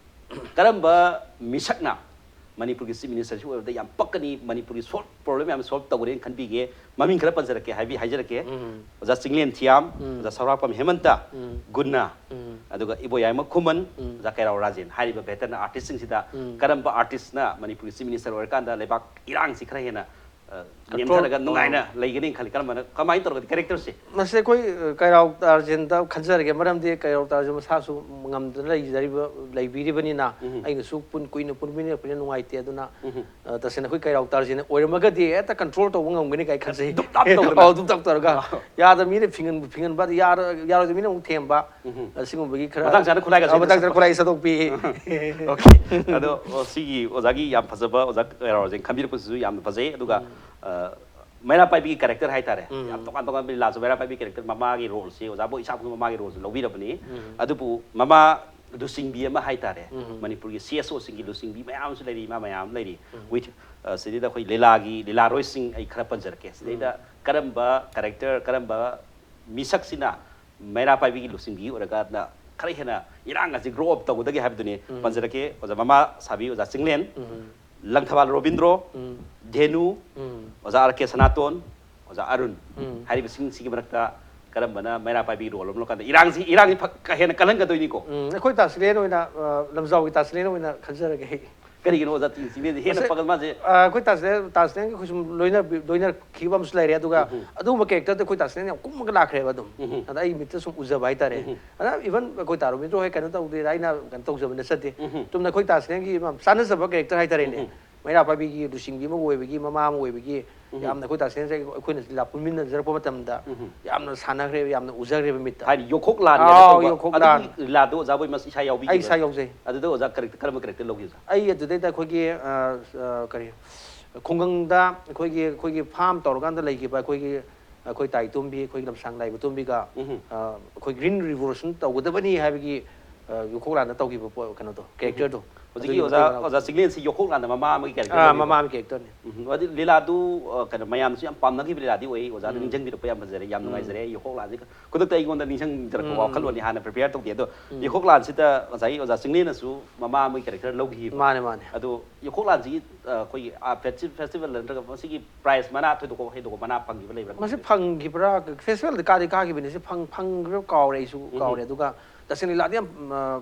ꯀꯔꯝꯕ ꯃꯤꯁꯛꯅ ꯃꯅꯤꯄꯨꯔꯒꯤ ꯆꯤꯐ ꯃꯤꯅꯤꯁꯇꯔꯁꯤ ꯑꯣꯏꯕꯗ ꯌꯥꯝ ꯄꯛꯀꯅꯤ, ꯃꯅꯤꯄꯨꯔꯒꯤ ꯁꯣꯜꯕ ꯄ꯭ꯔꯣꯕ꯭ꯂꯦꯝ ꯃꯌꯥꯝ ꯁꯣꯜꯕ ꯇꯧꯒꯅꯦꯅ ꯈꯟꯕꯤꯒꯦ? ꯃꯃꯤꯡ ꯈꯔ ꯄꯟꯖꯔꯛꯀꯦ, ꯍꯥꯏꯕꯤ-, ꯍꯥꯏꯖꯔꯛꯀꯦ꯫ ꯑꯣꯖꯥ ꯆꯤꯡꯂꯦꯟ ꯊꯤꯌꯥꯝ, ꯑꯣꯖꯥ ꯁꯧꯔꯥꯛꯄꯝ ꯍꯦꯃꯟꯇ, ꯒꯨꯟꯅ, ꯑꯗꯨꯒ ꯏꯕꯣꯌꯥꯏꯃ ꯈꯨꯃꯟ, ꯑꯣꯖꯥ ꯀꯩꯔꯥꯎ ꯔꯥꯖꯦꯟ ꯍꯥꯏꯔꯤꯕ ꯚꯦꯇꯔꯟ ꯑꯥꯔꯇꯤꯁꯁꯤꯡꯁꯤꯗ ꯀꯔꯝꯕ ꯑꯥꯔꯇꯤꯁꯅ ꯃꯅꯤꯄꯨꯔꯒꯤ ꯆꯤꯐ ꯃꯤꯅꯤꯁꯇꯔ ꯑꯣꯏꯔꯀꯥꯟꯗ ꯂꯩꯕꯥꯛ ꯏꯔꯥꯡꯁꯤ ꯈꯔ ꯍꯦꯟꯅ ꯑ, ꯅꯦꯝꯊꯔꯒ ꯅꯨꯡꯉꯥꯏꯅ ꯂꯩꯒꯅꯤ ꯈꯜꯂꯤ? ꯀꯔꯝꯕꯅ, ꯀꯃꯥꯏꯅ ꯇꯧꯔꯒꯗꯤ ꯀꯦꯔꯦꯛꯇꯔꯁꯦ? ꯃꯁꯤ ꯑꯩꯈꯣꯏ ꯀꯩꯔꯥꯎ ꯇꯥꯔꯖꯤꯟꯗ ꯈꯟꯖꯔꯒꯦ꯫ ꯃꯔꯝꯗꯤ ꯀꯩꯔꯥꯎ ꯇꯥꯔꯖꯤꯟ ꯃꯁꯥꯁꯨ ꯉꯝꯗꯅ ꯂꯩꯖꯔꯤꯕ, ꯂꯩꯕꯤꯔꯤꯕꯅꯤꯅ ꯑꯩꯅꯁꯨ ꯄꯨꯟ ꯀꯨꯏꯅ ꯄꯨꯟꯕꯤꯅꯤꯔꯛꯄꯅꯤꯅ ꯅꯨꯡꯉꯥꯏꯇꯦ꯫ ꯑꯗꯨꯅ ꯑ, ꯇꯁꯦꯡꯅ ꯑꯩꯈꯣꯏ ꯀꯩꯔꯥꯎ ꯇꯥꯔꯖꯤꯟ ꯑꯣꯏꯔꯝꯃꯒꯗꯤ ꯍꯦꯛꯇ ꯀꯟꯇ꯭ꯔꯣꯜ ꯇꯧꯕ ꯉꯝꯒꯅꯤ ꯀꯥꯏ ꯈꯟꯖꯩ꯫ ꯗꯨꯞ ꯗꯥꯞ ꯇꯧꯗꯅ꯫ ꯑꯧ, ꯗꯨꯞ ꯗꯥꯞ ꯇꯧꯔꯒ꯫ ꯌꯥꯗꯕ ꯃꯤꯅ ꯐꯤꯡꯒꯟ ꯐꯤꯡꯒꯟꯕ, ꯌꯥꯔ-, ꯌꯥꯔꯣꯏꯗꯕ ꯃꯤꯅ ꯑꯃꯨꯛ ꯊꯦꯝꯕ꯫ ꯑꯁꯤꯒꯨꯝꯕꯒꯤ ꯈꯔ ꯃꯇꯥꯡ ꯆꯥꯅ ꯈꯨꯠꯂꯥꯏꯒꯁꯦ ꯑꯧ, ꯃꯇꯥꯡ ꯆꯥꯅ ꯁꯠꯄ꯫ ꯈꯨꯠꯂꯥꯏ ꯁꯠꯇꯣꯛꯄꯤ꯫ OK꯫ ꯑꯗꯣ, ꯑꯣ, ꯁꯤꯒꯤ ꯑꯣꯖꯥꯒꯤ ꯌꯥꯝ ꯐꯖꯕ, ꯑꯣꯖꯥ ꯀꯩꯔꯥꯎ ꯇꯥꯔꯖꯤꯟ ꯈꯟꯕꯤꯔꯛꯄꯁꯤꯁꯨ ꯌꯥꯝꯅ ꯐꯖꯩ꯫ ꯑꯗꯨꯒ ꯑ, ꯃꯩꯔꯥ ꯄꯥꯏꯕꯤꯒꯤ ꯀꯦꯔꯦꯛꯇꯔ ꯍꯥꯏꯇꯥꯔꯦ, ꯌꯥꯝ ꯇꯣꯉꯥꯟ ꯇꯣꯉꯥꯟꯕ ꯂꯤꯂꯥꯁꯨ ꯃꯩꯔꯥ ꯄꯥꯏꯕꯤ ꯀꯦꯔꯦꯛꯇꯔ, ꯃꯃꯥꯒꯤ ꯔꯣꯜꯁꯦ ꯑꯣꯖꯥ ꯕꯣꯏ ꯏꯁꯥꯐꯝꯒꯤ ꯃꯃꯥꯒꯤ ꯔꯣꯜꯁꯦ ꯂꯧꯕꯤꯔꯕꯅꯤ꯫ ꯑꯗꯨꯕꯨ ꯃꯃꯥ ꯂꯨꯆꯤꯡꯕꯤ ꯑꯃ ꯍꯥꯏꯇꯥꯔꯦ, ꯃꯅꯤꯄꯨꯔꯒꯤ CSO ꯁꯤꯡꯒꯤ ꯂꯨꯆꯤꯡꯕꯤ ꯃꯌꯥꯝ ꯑꯃꯁꯨ ꯂꯩꯔꯤ, ꯏꯃꯥ ꯃꯌꯥꯝ ꯑꯃ ꯂꯩꯔꯤ꯫ With, ꯑ, ꯁꯤꯗꯩꯗ ꯑꯩꯈꯣꯏ ꯂꯤꯂꯥꯒꯤ ꯂꯤꯂꯥꯔꯣꯏꯁꯤꯡ ꯑꯩ ꯈꯔ ꯄꯟꯖꯔꯛꯀꯦ꯫ ꯁꯤꯗꯩꯗ ꯀꯔꯝꯕ ꯀꯦꯔꯦꯛꯇꯔ, ꯀꯔꯝꯕ ꯃꯤꯁꯛꯁꯤꯅ ꯃꯩꯔꯥ ꯄꯥꯏꯕꯤꯒꯤ ꯂꯨꯆꯤꯡꯕꯤ ꯑꯣꯏꯔꯒꯅ ꯈꯔ ꯍꯦꯟꯅ ꯏꯔꯥꯡ ꯑꯁꯤ ꯒ꯭ꯔꯣ ꯑꯞ ꯇꯧꯒꯗꯒꯦ ꯍꯥꯏꯕꯗꯨꯅꯤ ꯄꯟꯖꯔꯛꯀꯦ꯫ ꯑꯣꯖꯥ ꯃꯃꯥ ꯁꯥꯕꯤ ꯑꯣꯖꯥ ꯆꯤꯡꯂꯦꯟ, ꯂꯪꯊꯕꯥꯜ ꯔꯣꯕꯤꯟꯗ꯭ꯔꯣ, ꯙꯦꯅꯨ, ꯑꯣꯖꯥ R K ꯁꯅꯥꯇꯣꯟ, ꯑꯣꯖꯥ ꯑꯔꯨꯟ ꯍꯥꯏꯔꯤꯕꯁꯤꯡꯁꯤꯒꯤ ꯃꯔꯛꯇ ꯀꯔꯝꯕꯅ ꯃꯩꯔꯥ ꯄꯥꯏꯕꯤ ꯔꯣꯜ ꯑꯃ ꯂꯧꯀꯥꯟꯗ ꯏꯔꯥꯡꯁꯤ, ꯏꯔꯥꯡꯁꯤ ꯐ-, ꯀ-, ꯍꯦꯟꯅ ꯀꯜꯍꯟꯒꯗꯣꯏꯅꯤꯀꯣ? ꯎꯝ, ꯑꯩꯈꯣꯏ ꯇꯥꯁꯤꯂꯦꯟ ꯑꯣꯏꯅ, ꯑ, ꯂꯝꯖꯥꯎꯒꯤ ꯇꯥꯁꯤꯂꯦꯟ ꯑꯣꯏꯅ ꯈꯟꯖꯔꯒꯦ ꯑꯩ꯫ ꯀꯔꯤꯒꯤꯅꯣ ꯑꯣꯖꯥ ꯆꯤꯡꯂꯦꯟꯁꯦ ꯍꯦꯟꯅ ꯃꯁꯤ, ꯄꯥꯒꯜ ꯃꯥꯁꯦ? ꯑ, ꯑꯩꯈꯣꯏ ꯇꯥꯁꯤꯂꯦꯟ, ꯇꯥꯁꯤꯂꯦꯟꯒ ꯑꯩꯈꯣꯏ ꯁꯨꯝ ꯂꯣꯏꯅꯕꯤ-, ꯂꯣꯏꯅꯈꯤꯕ ꯑꯃꯁꯨ ꯂꯩꯔꯦ꯫ ꯑꯗꯨꯒ ꯑꯗꯨꯒꯨꯝꯕ ꯀꯦꯔꯦꯛꯇꯔꯗ ꯑꯩꯈꯣꯏ ꯇꯥꯁꯤꯂꯦꯟ ꯌꯥꯝ ꯀꯨꯝꯃꯒ ꯂꯥꯛꯈ꯭ꯔꯦꯕ ꯑꯗꯨꯝ꯫ ꯑꯗ ꯑꯩ ꯃꯤꯠꯇ ꯁꯨꯝ ꯎꯖꯕ ꯍꯥꯏꯇꯥꯔꯦ꯫ ꯑꯗ even ꯑꯩꯈꯣꯏ ꯇꯥ ꯔꯣꯕꯤꯟꯗ꯭ꯔꯣ ꯍꯣꯏ ꯀꯩꯅꯣ ꯇꯧꯗꯦ, ꯑꯩꯅ ꯀꯩꯅꯣ ꯇꯧꯖꯕ ꯅꯠꯆꯗꯦ꯫ ꯆꯨꯝꯅ ꯑꯩꯈꯣꯏ ꯇꯥꯁꯤꯂꯦꯟꯒꯤ ꯌꯥꯝ ꯆꯥꯟꯅꯖꯕ ꯀꯦꯔꯦꯛꯇꯔ ꯍꯥꯏꯇꯥꯔꯦꯅꯦ꯫ ꯃꯩꯔꯥ ꯄꯥꯏꯕꯤꯒꯤ ꯂꯨꯆꯤꯡꯕꯤ ꯑꯃ ꯑꯣꯏꯕꯒꯤ, ꯃꯃꯥ ꯑꯃ ꯑꯣꯏꯕꯒꯤ, ꯌꯥꯝꯅ ꯑꯩꯈꯣꯏ ꯇꯥꯁꯤꯂꯦꯟꯁꯦ ꯑꯩꯈꯣꯏꯅ ꯂꯤꯂꯥ ꯄꯨꯟꯃꯤꯟꯅꯖꯔꯛꯄ ꯃꯇꯝꯗ ꯌꯥꯝꯅ ꯁꯥꯟꯅꯈ꯭ꯔꯦꯕ, ꯌꯥꯝꯅ ꯎꯖꯈ꯭ꯔꯦꯕ ꯃꯤꯠꯇ꯫ ꯍꯥꯏꯗꯤ ꯌꯣꯈꯣꯛ ꯂꯥꯟ ꯑꯥꯎ, ꯍꯥꯏꯅ ꯇꯧꯕ, ꯌꯣꯈꯣꯛ ꯂꯥꯟ꯫ ꯑꯗꯨꯒꯤ ꯂꯤꯂꯥꯗꯣ ꯑꯣꯖꯥ ꯕꯣꯏ ꯃꯁ-, ꯏꯁꯥ ꯌꯥꯎꯕꯤꯈꯤꯕ꯭ꯔꯥ? ꯑꯩ ꯏꯁꯥ ꯌꯥꯎꯖꯩ꯫ ꯑꯗꯨꯗ ꯑꯣꯖꯥ ꯀꯔꯤ, ꯀꯔꯝꯕ ꯀꯦꯔꯦꯛꯇꯔ ꯂꯧꯈꯤꯕ? ꯑꯩ ꯑꯗꯨꯗꯩꯗ ꯑꯩꯈꯣꯏꯒꯤ, ꯑ, ꯑ, ꯀꯔꯤ, ꯈꯨꯡꯒꯪꯗ ꯑꯩꯈꯣꯏꯒꯤ, ꯑꯩꯈꯣꯏꯒꯤ ꯐꯥꯔꯝ ꯇꯧꯔꯀꯥꯟꯗ ꯂꯩꯈꯤꯕ ꯑꯩꯈꯣꯏꯒꯤ, ꯑꯩꯈꯣꯏ ꯇꯥꯏ ꯇꯣꯝꯕꯤ, ꯑꯩꯈꯣꯏꯒꯤ ꯂꯝꯁꯥꯡ ꯂꯥꯏꯕ ꯇꯣꯝꯕꯤꯒ, ꯑ, ꯑꯩꯈꯣꯏ ꯒ꯭ꯔꯤꯟ ꯔꯤꯚꯣꯂꯨꯁꯟ ꯇꯧꯒꯗꯕꯅꯤ ꯍꯥꯏꯕꯒꯤ, ꯑ, ꯌꯣꯈꯣꯛ ꯂꯥꯟꯗ ꯇꯧꯈꯤꯕ ꯄꯣ-, ꯀꯩꯅꯣꯗꯣ, ꯀꯦꯔꯦꯛꯇꯔꯗꯣ꯫ ꯍꯧꯖꯤꯛꯀꯤ ꯑꯗꯨꯒꯤ ꯑꯣꯖꯥ, ꯃꯇꯨꯡ ꯏꯟꯅ ꯑꯣꯖꯥ ꯆꯤꯡꯂꯦꯟꯁꯤ ꯌꯣꯈꯣꯛ ꯂꯥꯟꯗ ꯃꯃꯥ ꯑꯃꯒꯤ ꯀꯦꯔꯦꯛꯇꯔ ꯑꯥ, ꯂꯧꯈꯤꯕ? ꯃꯃꯥ ꯑꯃꯒꯤ ꯀꯦꯔꯦꯛꯇꯔꯅꯤ꯫ ꯎꯝ, ꯑꯗꯨ ꯂꯤꯂꯥꯗꯨ, ꯑ, ꯀꯩꯅꯣ, ꯃꯌꯥꯝꯅꯁꯨ ꯌꯥꯝ ꯄꯥꯝꯅꯈꯤꯕ ꯂꯤꯂꯥꯗꯤ ꯑꯣꯏ꯫ ꯑꯣꯖꯥꯗ ꯅꯤꯡꯁꯤꯡꯕꯤꯔꯛꯄ ꯌꯥꯝ ꯐꯖꯔꯦ, ꯌꯥꯝ ꯅꯨꯡꯉꯥꯏꯖꯔꯦ꯫ ꯌꯣꯈꯣꯛ ꯂꯥꯟꯁꯤ ꯈꯨꯗꯛꯇ ꯑꯩꯉꯣꯟꯗ ꯅꯤꯡꯁꯤꯡꯖꯔꯛꯄ ꯋꯥꯈꯜꯂꯣꯟꯅꯤ, ꯍꯥꯟꯅ ꯄ꯭ꯔꯤꯄꯦꯌꯔ ꯇꯧꯗꯦ꯫ ꯑꯗꯣ ꯌꯣꯈꯣꯛ ꯂꯥꯟꯁꯤꯗ ꯉꯁꯥꯏꯒꯤ ꯑꯣꯖꯥ ꯆꯤꯡꯂꯦꯟꯅꯁꯨ ꯃꯃꯥ ꯑꯃꯒꯤ ꯀꯦꯔꯦꯛꯇꯔ ꯂꯧꯈꯤꯕ꯫ ꯃꯥꯅꯦ, ꯃꯥꯅꯦ꯫ ꯑꯗꯣ ꯌꯣꯈꯣꯛ ꯂꯥꯟꯁꯤꯒꯤ, ꯑ, ꯑꯩꯈꯣꯏꯒꯤ, ꯑ, ꯐꯦꯁꯇꯤ-, ꯐꯦꯁꯇꯤꯚꯦꯜ ꯅꯠꯇ꯭ꯔꯒ ꯃꯁꯤꯒꯤ ꯄ꯭ꯔꯥꯏꯖ ꯃꯅꯥ ꯊꯣꯏꯗꯣꯛꯄ ꯍꯦꯟꯗꯣꯛꯄ ꯃꯅꯥ ꯐꯪꯈꯤꯕ ꯂꯩꯕ꯭ꯔꯥ? ꯃꯁꯤ ꯐꯪꯈꯤꯕ꯭ꯔꯥ? ꯐꯦꯁꯇꯤꯚꯦꯜꯗ ꯀꯥꯗꯤ ꯀꯥꯈꯤꯕꯅꯤ꯫ ꯁꯤ ꯐꯪ-, ꯐꯪꯈꯤꯕ꯭ꯔꯥ ꯀꯥꯎꯔꯦ, ꯑꯩꯁꯨ ꯀꯥꯎꯔꯦ꯫ ꯑꯗꯨꯒ ꯇꯁꯦꯡꯅ ꯂꯤꯂꯥꯗꯤ ꯌꯥꯝ, ꯑ,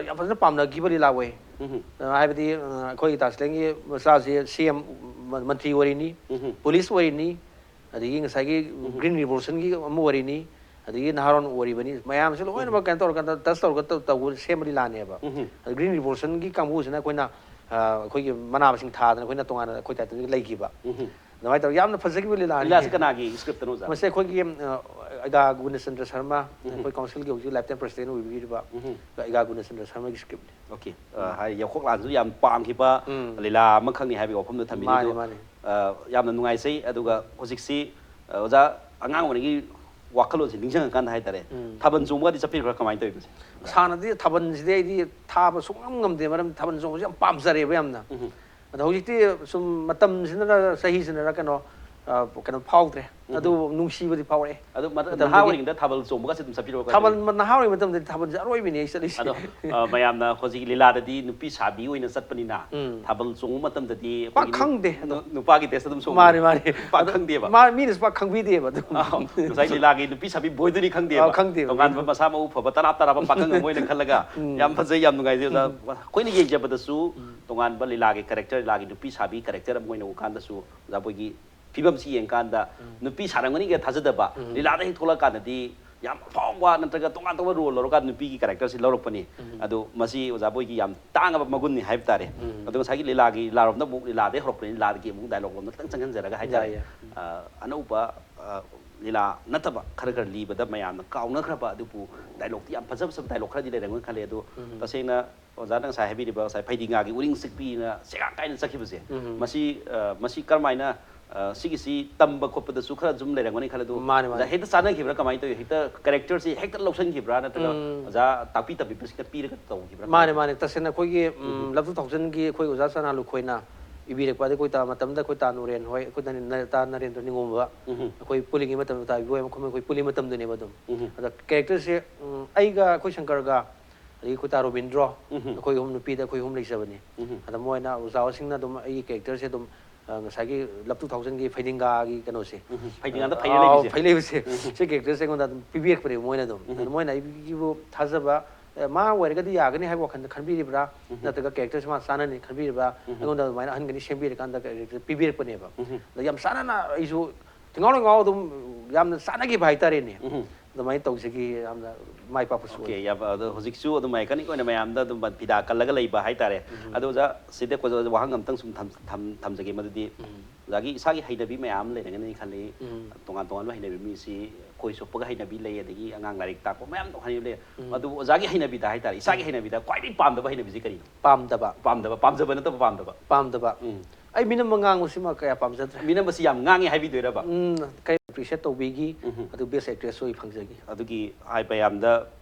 ꯌꯥꯝ ꯐꯖꯅ ꯄꯥꯝꯅꯈꯤꯕ ꯂꯤꯂꯥ ꯑꯣꯏ꯫ ꯑ, ꯍꯥꯏꯕꯗꯤ, ꯑ, ꯑꯩꯈꯣꯏꯒꯤ ꯇꯥꯁꯤꯂꯦꯟꯒꯤ ꯃꯆꯥꯁꯤ CM ꯃ- ꯃꯟꯇ꯭ꯔꯤ ꯑꯣꯏꯔꯤꯅꯤ, ꯎꯝ꯫ ꯄꯨꯂꯤꯁ ꯑꯣꯏꯔꯤꯅꯤ, ꯑꯗꯒꯤ ꯉꯁꯥꯏꯒꯤ ꯒ꯭ꯔꯤꯟ ꯔꯤꯚꯣꯂꯨꯁꯟꯒꯤ ꯑꯃ ꯑꯣꯏꯔꯤꯅꯤ, ꯑꯗꯒꯤ ꯅꯍꯥꯔꯣꯟ ꯑꯣꯏꯔꯤꯕꯅꯤ, ꯃꯌꯥꯝꯁꯦ ꯂꯣꯏꯅꯃꯛ ꯀꯩꯅꯣ ꯇꯧꯔꯀꯥꯟꯗ ꯇꯁ ꯇꯧꯔꯒ ꯇꯧ- ꯇꯧꯕ ꯁꯦꯝꯕ ꯂꯤꯂꯥꯅꯦꯕ꯫ ꯎꯝ꯫ ꯑꯗ ꯒ꯭ꯔꯤꯟ ꯔꯤꯚꯣꯂꯨꯁꯟꯒꯤ ꯀꯥꯡꯕꯨꯁꯤꯅ ꯑꯩꯈꯣꯏꯅ ꯑ, ꯑꯩꯈꯣꯏꯒꯤ ꯃꯅꯥ ꯃꯁꯤꯡ ꯊꯥꯗꯅ ꯑꯩꯈꯣꯏꯅ ꯇꯣꯉꯥꯟꯅ ꯑꯩꯈꯣꯏ ꯇꯥꯏꯇꯜꯒꯤ ꯂꯩꯈꯤꯕ꯫ ꯎꯝ꯫ ꯑꯗꯨꯃꯥꯏꯅ ꯇꯧꯔꯒ ꯌꯥꯝꯅ ꯐꯖꯈꯤꯕ ꯂꯤꯂꯥꯅꯤ꯫ ꯂꯤꯂꯥꯁꯤ ꯀꯅꯥꯒꯤ ꯁ꯭ꯀ꯭ꯔꯤꯞꯇꯅꯣ ꯑꯣꯖꯥ? ꯃꯁꯤ ꯑꯩꯈꯣꯏꯒꯤ ꯑ, ꯑꯩꯒꯥ ꯒꯨꯅꯆꯟꯗ꯭ꯔ ꯁꯔꯃ, ꯑꯩꯈꯣꯏ ꯀꯥꯎꯟꯁꯤꯜꯒꯤ ꯍꯧꯖꯤꯛ ꯂꯥꯏꯐ ꯇꯥꯏꯝ ꯄ꯭ꯔꯁꯤꯗꯦꯟ ꯑꯣꯏꯕꯤꯔꯤꯕ ꯎꯝ꯫ ꯑꯩꯒꯥ ꯒꯨꯅꯆꯟꯗ꯭ꯔ ꯁꯔꯃꯒꯤ ꯁ꯭ꯀ꯭ꯔꯤꯞꯅꯤ꯫ ꯑꯣꯀꯦ꯫ ꯑ, ꯍꯥꯏꯗꯤ ꯌꯥꯎꯈꯣꯛꯂꯥꯟꯁꯨ ꯌꯥꯝ ꯄꯥꯝꯈꯤꯕ ꯎꯝ꯫ ꯂꯤꯂꯥ ꯑꯃꯈꯛꯅꯤ ꯍꯥꯏꯕꯒꯤ ꯋꯥꯐꯝꯗꯣ ꯊꯝꯕꯤꯔꯤ꯫ ꯃꯥꯅꯤ, ꯑꯗꯨ, ꯃꯥꯅꯤ꯫ ꯑ, ꯌꯥꯝꯅ ꯅꯨꯡꯉꯥꯏꯖꯩ꯫ ꯑꯗꯨꯒ ꯍꯧꯖꯤꯛꯁꯤ, ꯑ, ꯑꯣꯖꯥ, ꯑꯉꯥꯡ ꯑꯣꯏꯔꯤꯉꯩꯒꯤ ꯋꯥꯈꯜꯂꯣꯟꯁꯦ ꯅꯤꯡꯁꯤꯡꯉꯀꯥꯟꯗ ꯍꯥꯏꯇꯥꯔꯦ, ꯎꯝ꯫ ꯊꯥꯕꯜ ꯆꯣꯡꯕꯒꯗꯤ ꯆꯠꯄꯤꯕ꯭ꯔꯥ, ꯀꯃꯥꯏꯅ ꯇꯧꯋꯤ ꯃꯁꯤ? ꯍꯥꯟꯅꯗꯤ ꯊꯥꯕꯜꯁꯤꯗꯤ ꯑꯩꯗꯤ ꯊꯥꯕ ꯁꯨꯡꯉꯝ ꯉꯝꯗꯦ, ꯃꯔꯝꯗꯤ ꯊꯥꯕꯜ ꯆꯣꯡꯕꯁꯦ ꯌꯥꯝ ꯄꯥꯝꯖꯔꯦꯕ ꯌꯥꯝꯅ꯫ ꯎꯝ꯫ ꯑꯗꯣ ꯍꯧꯖꯤꯛꯇꯤ ꯁꯨꯝ ꯃꯇꯝꯁꯤꯅꯅ, ꯆꯍꯤꯁꯤꯅꯅ ꯀꯩꯅꯣ, ꯑ, ꯀꯩꯅꯣ ꯐꯥꯎꯗ꯭ꯔꯦ꯫ ꯑꯗꯨ ꯅꯨꯡꯁꯤꯕꯗꯤ ꯐꯥꯎꯔꯛꯑꯦ꯫ ꯑꯗꯨ ꯃꯇꯝ- ꯃꯇꯝꯗꯨꯒꯤ ꯅꯍꯥ ꯑꯣꯏꯔꯤꯉꯩꯗ ꯊꯥꯕꯜ ꯆꯣꯡꯕꯒꯁꯦ ꯑꯗꯨꯝ ꯆꯠꯄꯤꯔꯕ, ꯀꯃꯥꯏꯅ ꯊꯥꯕꯜ ꯇꯧꯋꯤ? ꯅꯍꯥ ꯑꯣꯏꯔꯤꯉꯩ ꯃꯇꯝꯗꯗꯤ ꯊꯥꯕꯜꯁꯦ ꯑꯔꯣꯏꯕꯤꯅꯦ ꯑꯩ ꯆꯠꯂꯤꯁꯦ꯫ ꯑꯗꯣ, ꯑ, ꯃꯌꯥꯝꯅ ꯍꯧꯖꯤꯛ ꯂꯤꯂꯥꯗꯗꯤ ꯅꯨꯄꯤ ꯁꯥꯕꯤ ꯑꯣꯏꯅ ꯆꯠꯄꯅꯤꯅ, ꯎꯝ꯫ ꯊꯥꯕꯜ ꯆꯣꯡꯕ ꯃꯇꯝꯗꯗꯤ ꯄꯥꯛ ꯑꯩꯈꯣꯏꯒꯤ ꯈꯪꯗꯦ ꯑꯗꯣ꯫ ꯅꯨ- ꯅꯨꯄꯥꯒꯤ ꯗ꯭ꯔꯦꯁ ꯑꯗꯨꯝ ꯆꯣꯡꯕ꯫ ꯃꯥꯅꯤ, ꯃꯥꯅꯤ꯫ ꯄꯥꯛ ꯑꯗꯣ ꯈꯪꯗꯦꯕ꯫ ꯃꯥ-, ꯃꯤꯅꯁꯨ ꯄꯥꯛ ꯈꯪꯕꯤꯗꯦꯕ ꯑꯗꯨꯝ꯫ ꯑꯥ, ꯉꯁꯥꯏ ꯂꯤꯂꯥꯒꯤ ꯅꯨꯄꯤ ꯁꯥꯕꯤ ꯕꯣꯏꯗꯨꯗꯤ ꯈꯪꯗꯦꯕ꯫ ꯑꯥ, ꯈꯪꯗꯦꯕ꯫ ꯇꯣꯉꯥꯟꯕ ꯃꯁꯥ ꯃꯎ ꯐꯕ ꯇꯔꯥ ꯇꯔꯥꯕ ꯄꯥꯈꯪ ꯑꯃ ꯑꯣꯏꯅ ꯈꯜꯂꯒ, ꯌꯥꯝ ꯐꯖꯩ, ꯌꯥꯝ ꯅꯨꯡꯉꯥꯏꯖꯩ ꯑꯣꯖꯥ꯫ ꯑꯩꯈꯣꯏꯅ ꯌꯦꯡꯖꯕꯗꯁꯨ ꯇꯣꯉꯥꯟꯕ ꯂꯤꯂꯥꯒꯤ ꯀꯦꯔꯦꯛꯇꯔ, ꯂꯤꯂꯥꯒꯤ ꯅꯨꯄꯤ ꯁꯥꯕꯤ ꯀꯦꯔꯦꯛꯇꯔ ꯑꯃ ꯑꯣꯏꯅ ꯎꯀꯥꯟꯗꯁꯨ ꯑꯣꯖꯥ, ꯑꯩꯈꯣꯏꯒꯤ ꯐꯤꯕꯝꯁꯤ ꯌꯦꯡꯀꯥꯟꯗ ꯅꯨꯄꯤ ꯁꯥꯔꯝꯒꯅꯤꯒ ꯊꯥꯖꯗꯕ, ꯂꯤꯂꯥꯗ ꯍꯦꯛ ꯊꯣꯛꯂꯛꯑꯀꯥꯟꯗꯗꯤ ꯌꯥꯝ ꯑꯐꯥꯎꯕ ꯅꯠꯇ꯭ꯔꯒ ꯇꯣꯉꯥꯟ ꯇꯣꯉꯥꯟꯕ ꯔꯣꯜ ꯂꯧꯔꯀꯥꯟꯗ ꯅꯨꯄꯤꯒꯤ ꯀꯦꯔꯦꯛꯇꯔꯁꯤ ꯂꯧꯔꯛꯄꯅꯤ꯫ ꯑꯗꯣ ꯃꯁꯤ ꯑꯣꯖꯥ ꯕꯣꯏꯒꯤ ꯌꯥꯝ ꯇꯥꯡꯉꯕ ꯃꯒꯨꯟꯅꯤ ꯍꯥꯏꯕ ꯇꯥꯔꯦ꯫ ꯑꯗꯣ ꯉꯁꯥꯏꯒꯤ ꯂꯤꯂꯥꯒꯤ, ꯂꯤꯂꯥꯔꯣꯝꯗ ꯑꯃꯨꯛ, ꯂꯤꯂꯥꯗꯒꯤ ꯍꯧꯔꯛꯄꯅꯤ, ꯂꯤꯂꯥꯗꯒꯤ ꯑꯃꯨꯛ ꯗꯥꯏꯂꯣꯛ ꯂꯣꯝꯗ ꯈꯤꯇꯪ ꯆꯪꯁꯤꯟꯖꯔꯒ ꯍꯥꯏꯇꯥꯔꯦ꯫ ꯌꯥꯏ, ꯌꯥꯏ꯫ ꯑ, ꯑꯅꯧꯕ, ꯑ, ꯂꯤꯂꯥ ꯅꯠꯇꯕ ꯈꯔ ꯈꯔ ꯂꯤꯕꯗ ꯃꯌꯥꯝꯅ ꯀꯥꯎꯅꯈ꯭ꯔꯕ, ꯑꯗꯨꯕꯨ ꯗꯥꯏꯂꯣꯛꯇꯤ ꯌꯥꯝ ꯐꯖ ꯐꯖꯕ ꯗꯥꯏꯂꯣꯛ ꯈꯔꯗꯤ ꯂꯩꯔꯝꯒꯅꯤ ꯈꯜꯂꯦ꯫ ꯑꯗꯣ ꯇꯁꯦꯡꯅ ꯑꯣꯖꯥꯅ ꯉꯁꯥꯏ ꯍꯥꯏꯕꯤꯔꯤꯕ, ꯉꯁꯥꯏ ꯐꯩꯗꯤꯡꯒꯥꯒꯤ ꯎꯔꯤꯡ ꯁꯤꯛꯄꯤꯅ ꯁꯦꯒꯥꯛ ꯀꯥꯏꯅ ꯆꯠꯈꯤꯕꯁꯦ, ꯃꯁꯤ, ꯑ, ꯃꯁꯤ ꯀꯔꯝꯍꯥꯏꯅ, ꯑ, ꯁꯤꯒꯤꯁꯤ ꯇꯝꯕ ꯈꯣꯠꯄꯗꯁꯨ ꯈꯔ ꯑꯗꯨꯝ ꯂꯩꯔꯝꯒꯅꯤ ꯈꯜꯂꯦ꯫ ꯑꯗꯣ ꯃꯥꯅꯦ, ꯃꯥꯅꯦ꯫ ꯑꯣꯖꯥ, ꯍꯦꯛꯇ ꯆꯥꯟꯅꯈꯤꯕ꯭ꯔꯥ, ꯀꯃꯥꯏꯅ ꯇꯧꯋꯤ? ꯍꯦꯛꯇ ꯀꯦꯔꯦꯛꯇꯔꯁꯤ ꯍꯦꯛꯇ ꯂꯧꯁꯤꯟꯈꯤꯕ꯭ꯔꯥ, ꯅꯠꯇ꯭ꯔꯒ ꯑꯣꯖꯥ ꯇꯥꯛꯄꯤ ꯇꯝꯕꯤꯕꯁꯤꯅ ꯄꯤꯔꯒ ꯇꯧꯈꯤꯕ꯭ꯔꯥ? ꯃꯥꯅꯦ, ꯃꯥꯅꯦ꯫ ꯇꯁꯦꯡꯅ ꯑꯩꯈꯣꯏꯒꯤ, ꯎꯝ, ꯂꯞ ꯇꯨ ꯊꯥꯎꯖꯟꯒꯤ ꯑꯩꯈꯣꯏ ꯑꯣꯖꯥ ꯆꯅꯥ ꯂꯨꯈꯣꯏꯅ ꯏꯕꯤꯔꯛꯄ, ꯑꯗꯩ ꯑꯩꯈꯣꯏ ꯇꯥ-, ꯃꯇꯝꯗ ꯑꯩꯈꯣꯏ ꯇꯥ ꯅꯨꯔꯦꯟ ꯍꯣꯏ, ꯑꯩꯈꯣꯏ ꯇꯥ ꯅ-, ꯇꯥ ꯅꯔꯦꯟꯗ꯭ꯔ ꯅꯤꯉꯣꯝꯕ, ꯑꯩꯈꯣꯏ ꯄꯨꯜꯂꯤꯉꯩ ꯃꯇꯝꯗ, ꯇꯥ ꯏꯕꯣꯏ ꯑꯃ, ꯑꯩꯈꯣꯏ ꯄꯨꯜꯂꯤ ꯃꯇꯝꯗꯨꯅꯦꯕ ꯑꯗꯨꯝ꯫ ꯑꯗ ꯀꯦꯔꯦꯛꯇꯔꯁꯦ, ꯎꯝ, ꯑꯩꯒ ꯑꯩꯈꯣꯏ ꯁꯪꯀꯔꯒ, ꯑꯗꯒꯤ ꯑꯩꯈꯣꯏ ꯇꯥ ꯔꯣꯕꯤꯟꯗ꯭ꯔꯣ, ꯑꯩꯈꯣꯏ ꯑꯍꯨꯝ, ꯅꯨꯄꯤꯗ ꯑꯩꯈꯣꯏ ꯑꯍꯨꯝ ꯂꯩꯖꯕꯅꯤ꯫ ꯑꯗ ꯃꯣꯏꯅ, ꯑꯣꯖꯥꯁꯤꯡꯅ ꯑꯗꯨꯝ ꯑꯩꯒꯤ ꯀꯦꯔꯦꯛꯇꯔꯁꯦ ꯑꯗꯨꯝ, ꯑ, ꯉꯁꯥꯏꯒꯤ ꯂꯞ ꯇꯨ ꯊꯥꯎꯖꯟꯒꯤ ꯐꯩꯗꯤꯡꯒꯥꯒꯤ ꯀꯩꯅꯣꯁꯦ, ꯐꯩꯗꯤꯡꯒꯥꯗ ꯑ, ꯐꯩꯔ ꯑꯥꯎ, ꯂꯩꯕꯁꯦ꯫ ꯐꯩ ꯂꯩꯕꯁꯦ, ꯁꯤ ꯀꯦꯔꯦꯛꯇꯔꯁꯦ ꯑꯩꯉꯣꯟꯗ ꯑꯗꯨꯝ ꯄꯤꯕꯤꯔꯛꯄꯅꯦꯕ ꯃꯣꯏꯅ ꯑꯗꯨꯝ꯫ ꯑꯗ ꯃꯣꯏꯅ ꯑꯩꯒꯤꯕꯨ ꯊꯥꯖꯕ, ꯑꯦ, ꯃꯥ ꯑꯣꯏꯔꯒꯗꯤ ꯌꯥꯒꯅꯤ ꯍꯥꯏꯕ ꯋꯥꯈꯜꯗ ꯈꯟꯕꯤꯔꯤꯕ꯭ꯔꯥ? ꯅꯠꯇ꯭ꯔꯒ ꯀꯦꯔꯦꯛꯇꯔꯁꯦ ꯃꯥ ꯆꯥꯅꯅꯤ ꯈꯟꯕꯤꯔꯤꯕ꯭ꯔꯥ? ꯑꯩꯉꯣꯟꯗ ꯑꯗꯨꯃꯥꯏꯅ ꯑꯍꯟꯒꯅꯤ ꯁꯦꯝꯕꯤꯔꯀꯥꯟꯗ ꯀꯦꯔꯦꯛꯇꯔ ꯄꯤꯕꯤꯔꯛꯄꯅꯦꯕ꯫ ꯑꯗ ꯌꯥꯝ ꯆꯥꯅꯅ ꯑꯩꯁꯨ ꯊꯤꯉꯥꯎ ꯂꯩꯉꯥꯎ ꯑꯗꯨꯝ ꯌꯥꯝꯅ ꯆꯥꯅꯈꯤꯕ ꯍꯥꯏꯇꯥꯔꯦꯅꯦ꯫ ꯑꯗꯨꯃꯥꯏꯅ ꯇꯧꯖꯒꯦ꯫ ꯌꯥꯝꯅ ꯃꯥꯏ ꯄꯥꯛꯄꯁꯨ ꯑꯣꯀꯦ, ꯑꯣꯏ꯫ ꯌꯥꯝ ꯑꯗꯣ ꯍꯧꯖꯤꯛꯁꯨ ꯑꯗꯨꯝ iconic ꯑꯣꯏꯅ ꯃꯌꯥꯝꯗ ꯑꯗꯨꯝ ꯐꯤꯗꯥ ꯀꯜꯂꯒ ꯂꯩꯕ ꯍꯥꯏꯇꯥꯔꯦ꯫ ꯑꯗꯣ ꯑꯣꯖꯥ, ꯁꯤꯗ ꯑꯩꯈꯣꯏ ꯋꯥꯍꯪ ꯑꯝꯇꯪ ꯁꯨꯝ ꯊꯝ- ꯊꯝ- ꯊꯝꯖꯒꯦ꯫ ꯃꯗꯨꯗꯤ ꯑꯣꯖꯥꯒꯤ ꯏꯁꯥꯒꯤ ꯍꯩꯅꯕꯤ ꯃꯌꯥꯝ ꯑꯃ ꯂꯩꯔꯝꯒꯅꯤ ꯈꯜꯂꯤ꯫ ꯇꯣꯉꯥꯟ ꯇꯣꯉꯥꯟꯕ ꯍꯩꯅꯕꯤ, ꯃꯤꯁꯤ ꯈꯣꯏ ꯆꯣꯞꯄꯒ ꯍꯩꯅꯕꯤ ꯂꯩ, ꯑꯗꯒꯤ ꯑꯉꯥꯡ ꯂꯥꯏꯔꯤꯛ ꯇꯥꯛꯄ ꯃꯌꯥꯝ ꯇꯧ ꯍꯩꯅꯕꯤ ꯂꯩ꯫ ꯑꯗꯨꯕꯨ ꯑꯣꯖꯥꯒꯤ ꯍꯩꯅꯕꯤꯗ ꯍꯥꯏꯇꯥꯔꯦ, ꯏꯁꯥꯒꯤ ꯍꯩꯅꯕꯤꯗ ꯈ꯭ꯋꯥꯏꯗꯒꯤ ꯄꯥꯝꯗꯕ ꯍꯩꯅꯕꯤꯁꯤ ꯀꯔꯤꯅꯣ? ꯄꯥꯝꯗꯕ꯫ ꯄꯥꯝꯗꯕ, ꯄꯥꯝꯖꯕ ꯅꯠꯇꯕ ꯄꯥꯝꯗꯕ꯫ ꯄꯥꯝꯗꯕ꯫ ꯎꯝ꯫ ꯑꯩ ꯃꯤꯅꯝꯕ ꯉꯥꯡꯕꯁꯤꯃ ꯀꯌꯥ ꯄꯥꯝꯖꯗ꯭ꯔꯦ꯫ ꯃꯤꯅꯝꯕꯁꯤ ꯌꯥꯝ ꯉꯥꯡꯉꯦ ꯍꯥꯏꯕꯤꯗꯣꯏꯔꯕ? ꯎꯝ, ꯀꯩ appreciate ꯇꯧꯕꯤꯈꯤ, ꯑꯗꯨ best actress ꯑꯣꯏ ꯐꯪꯖꯈꯤ꯫ ꯑꯗꯨꯒꯤ ꯍꯥꯏ ꯃꯌꯥꯝꯗ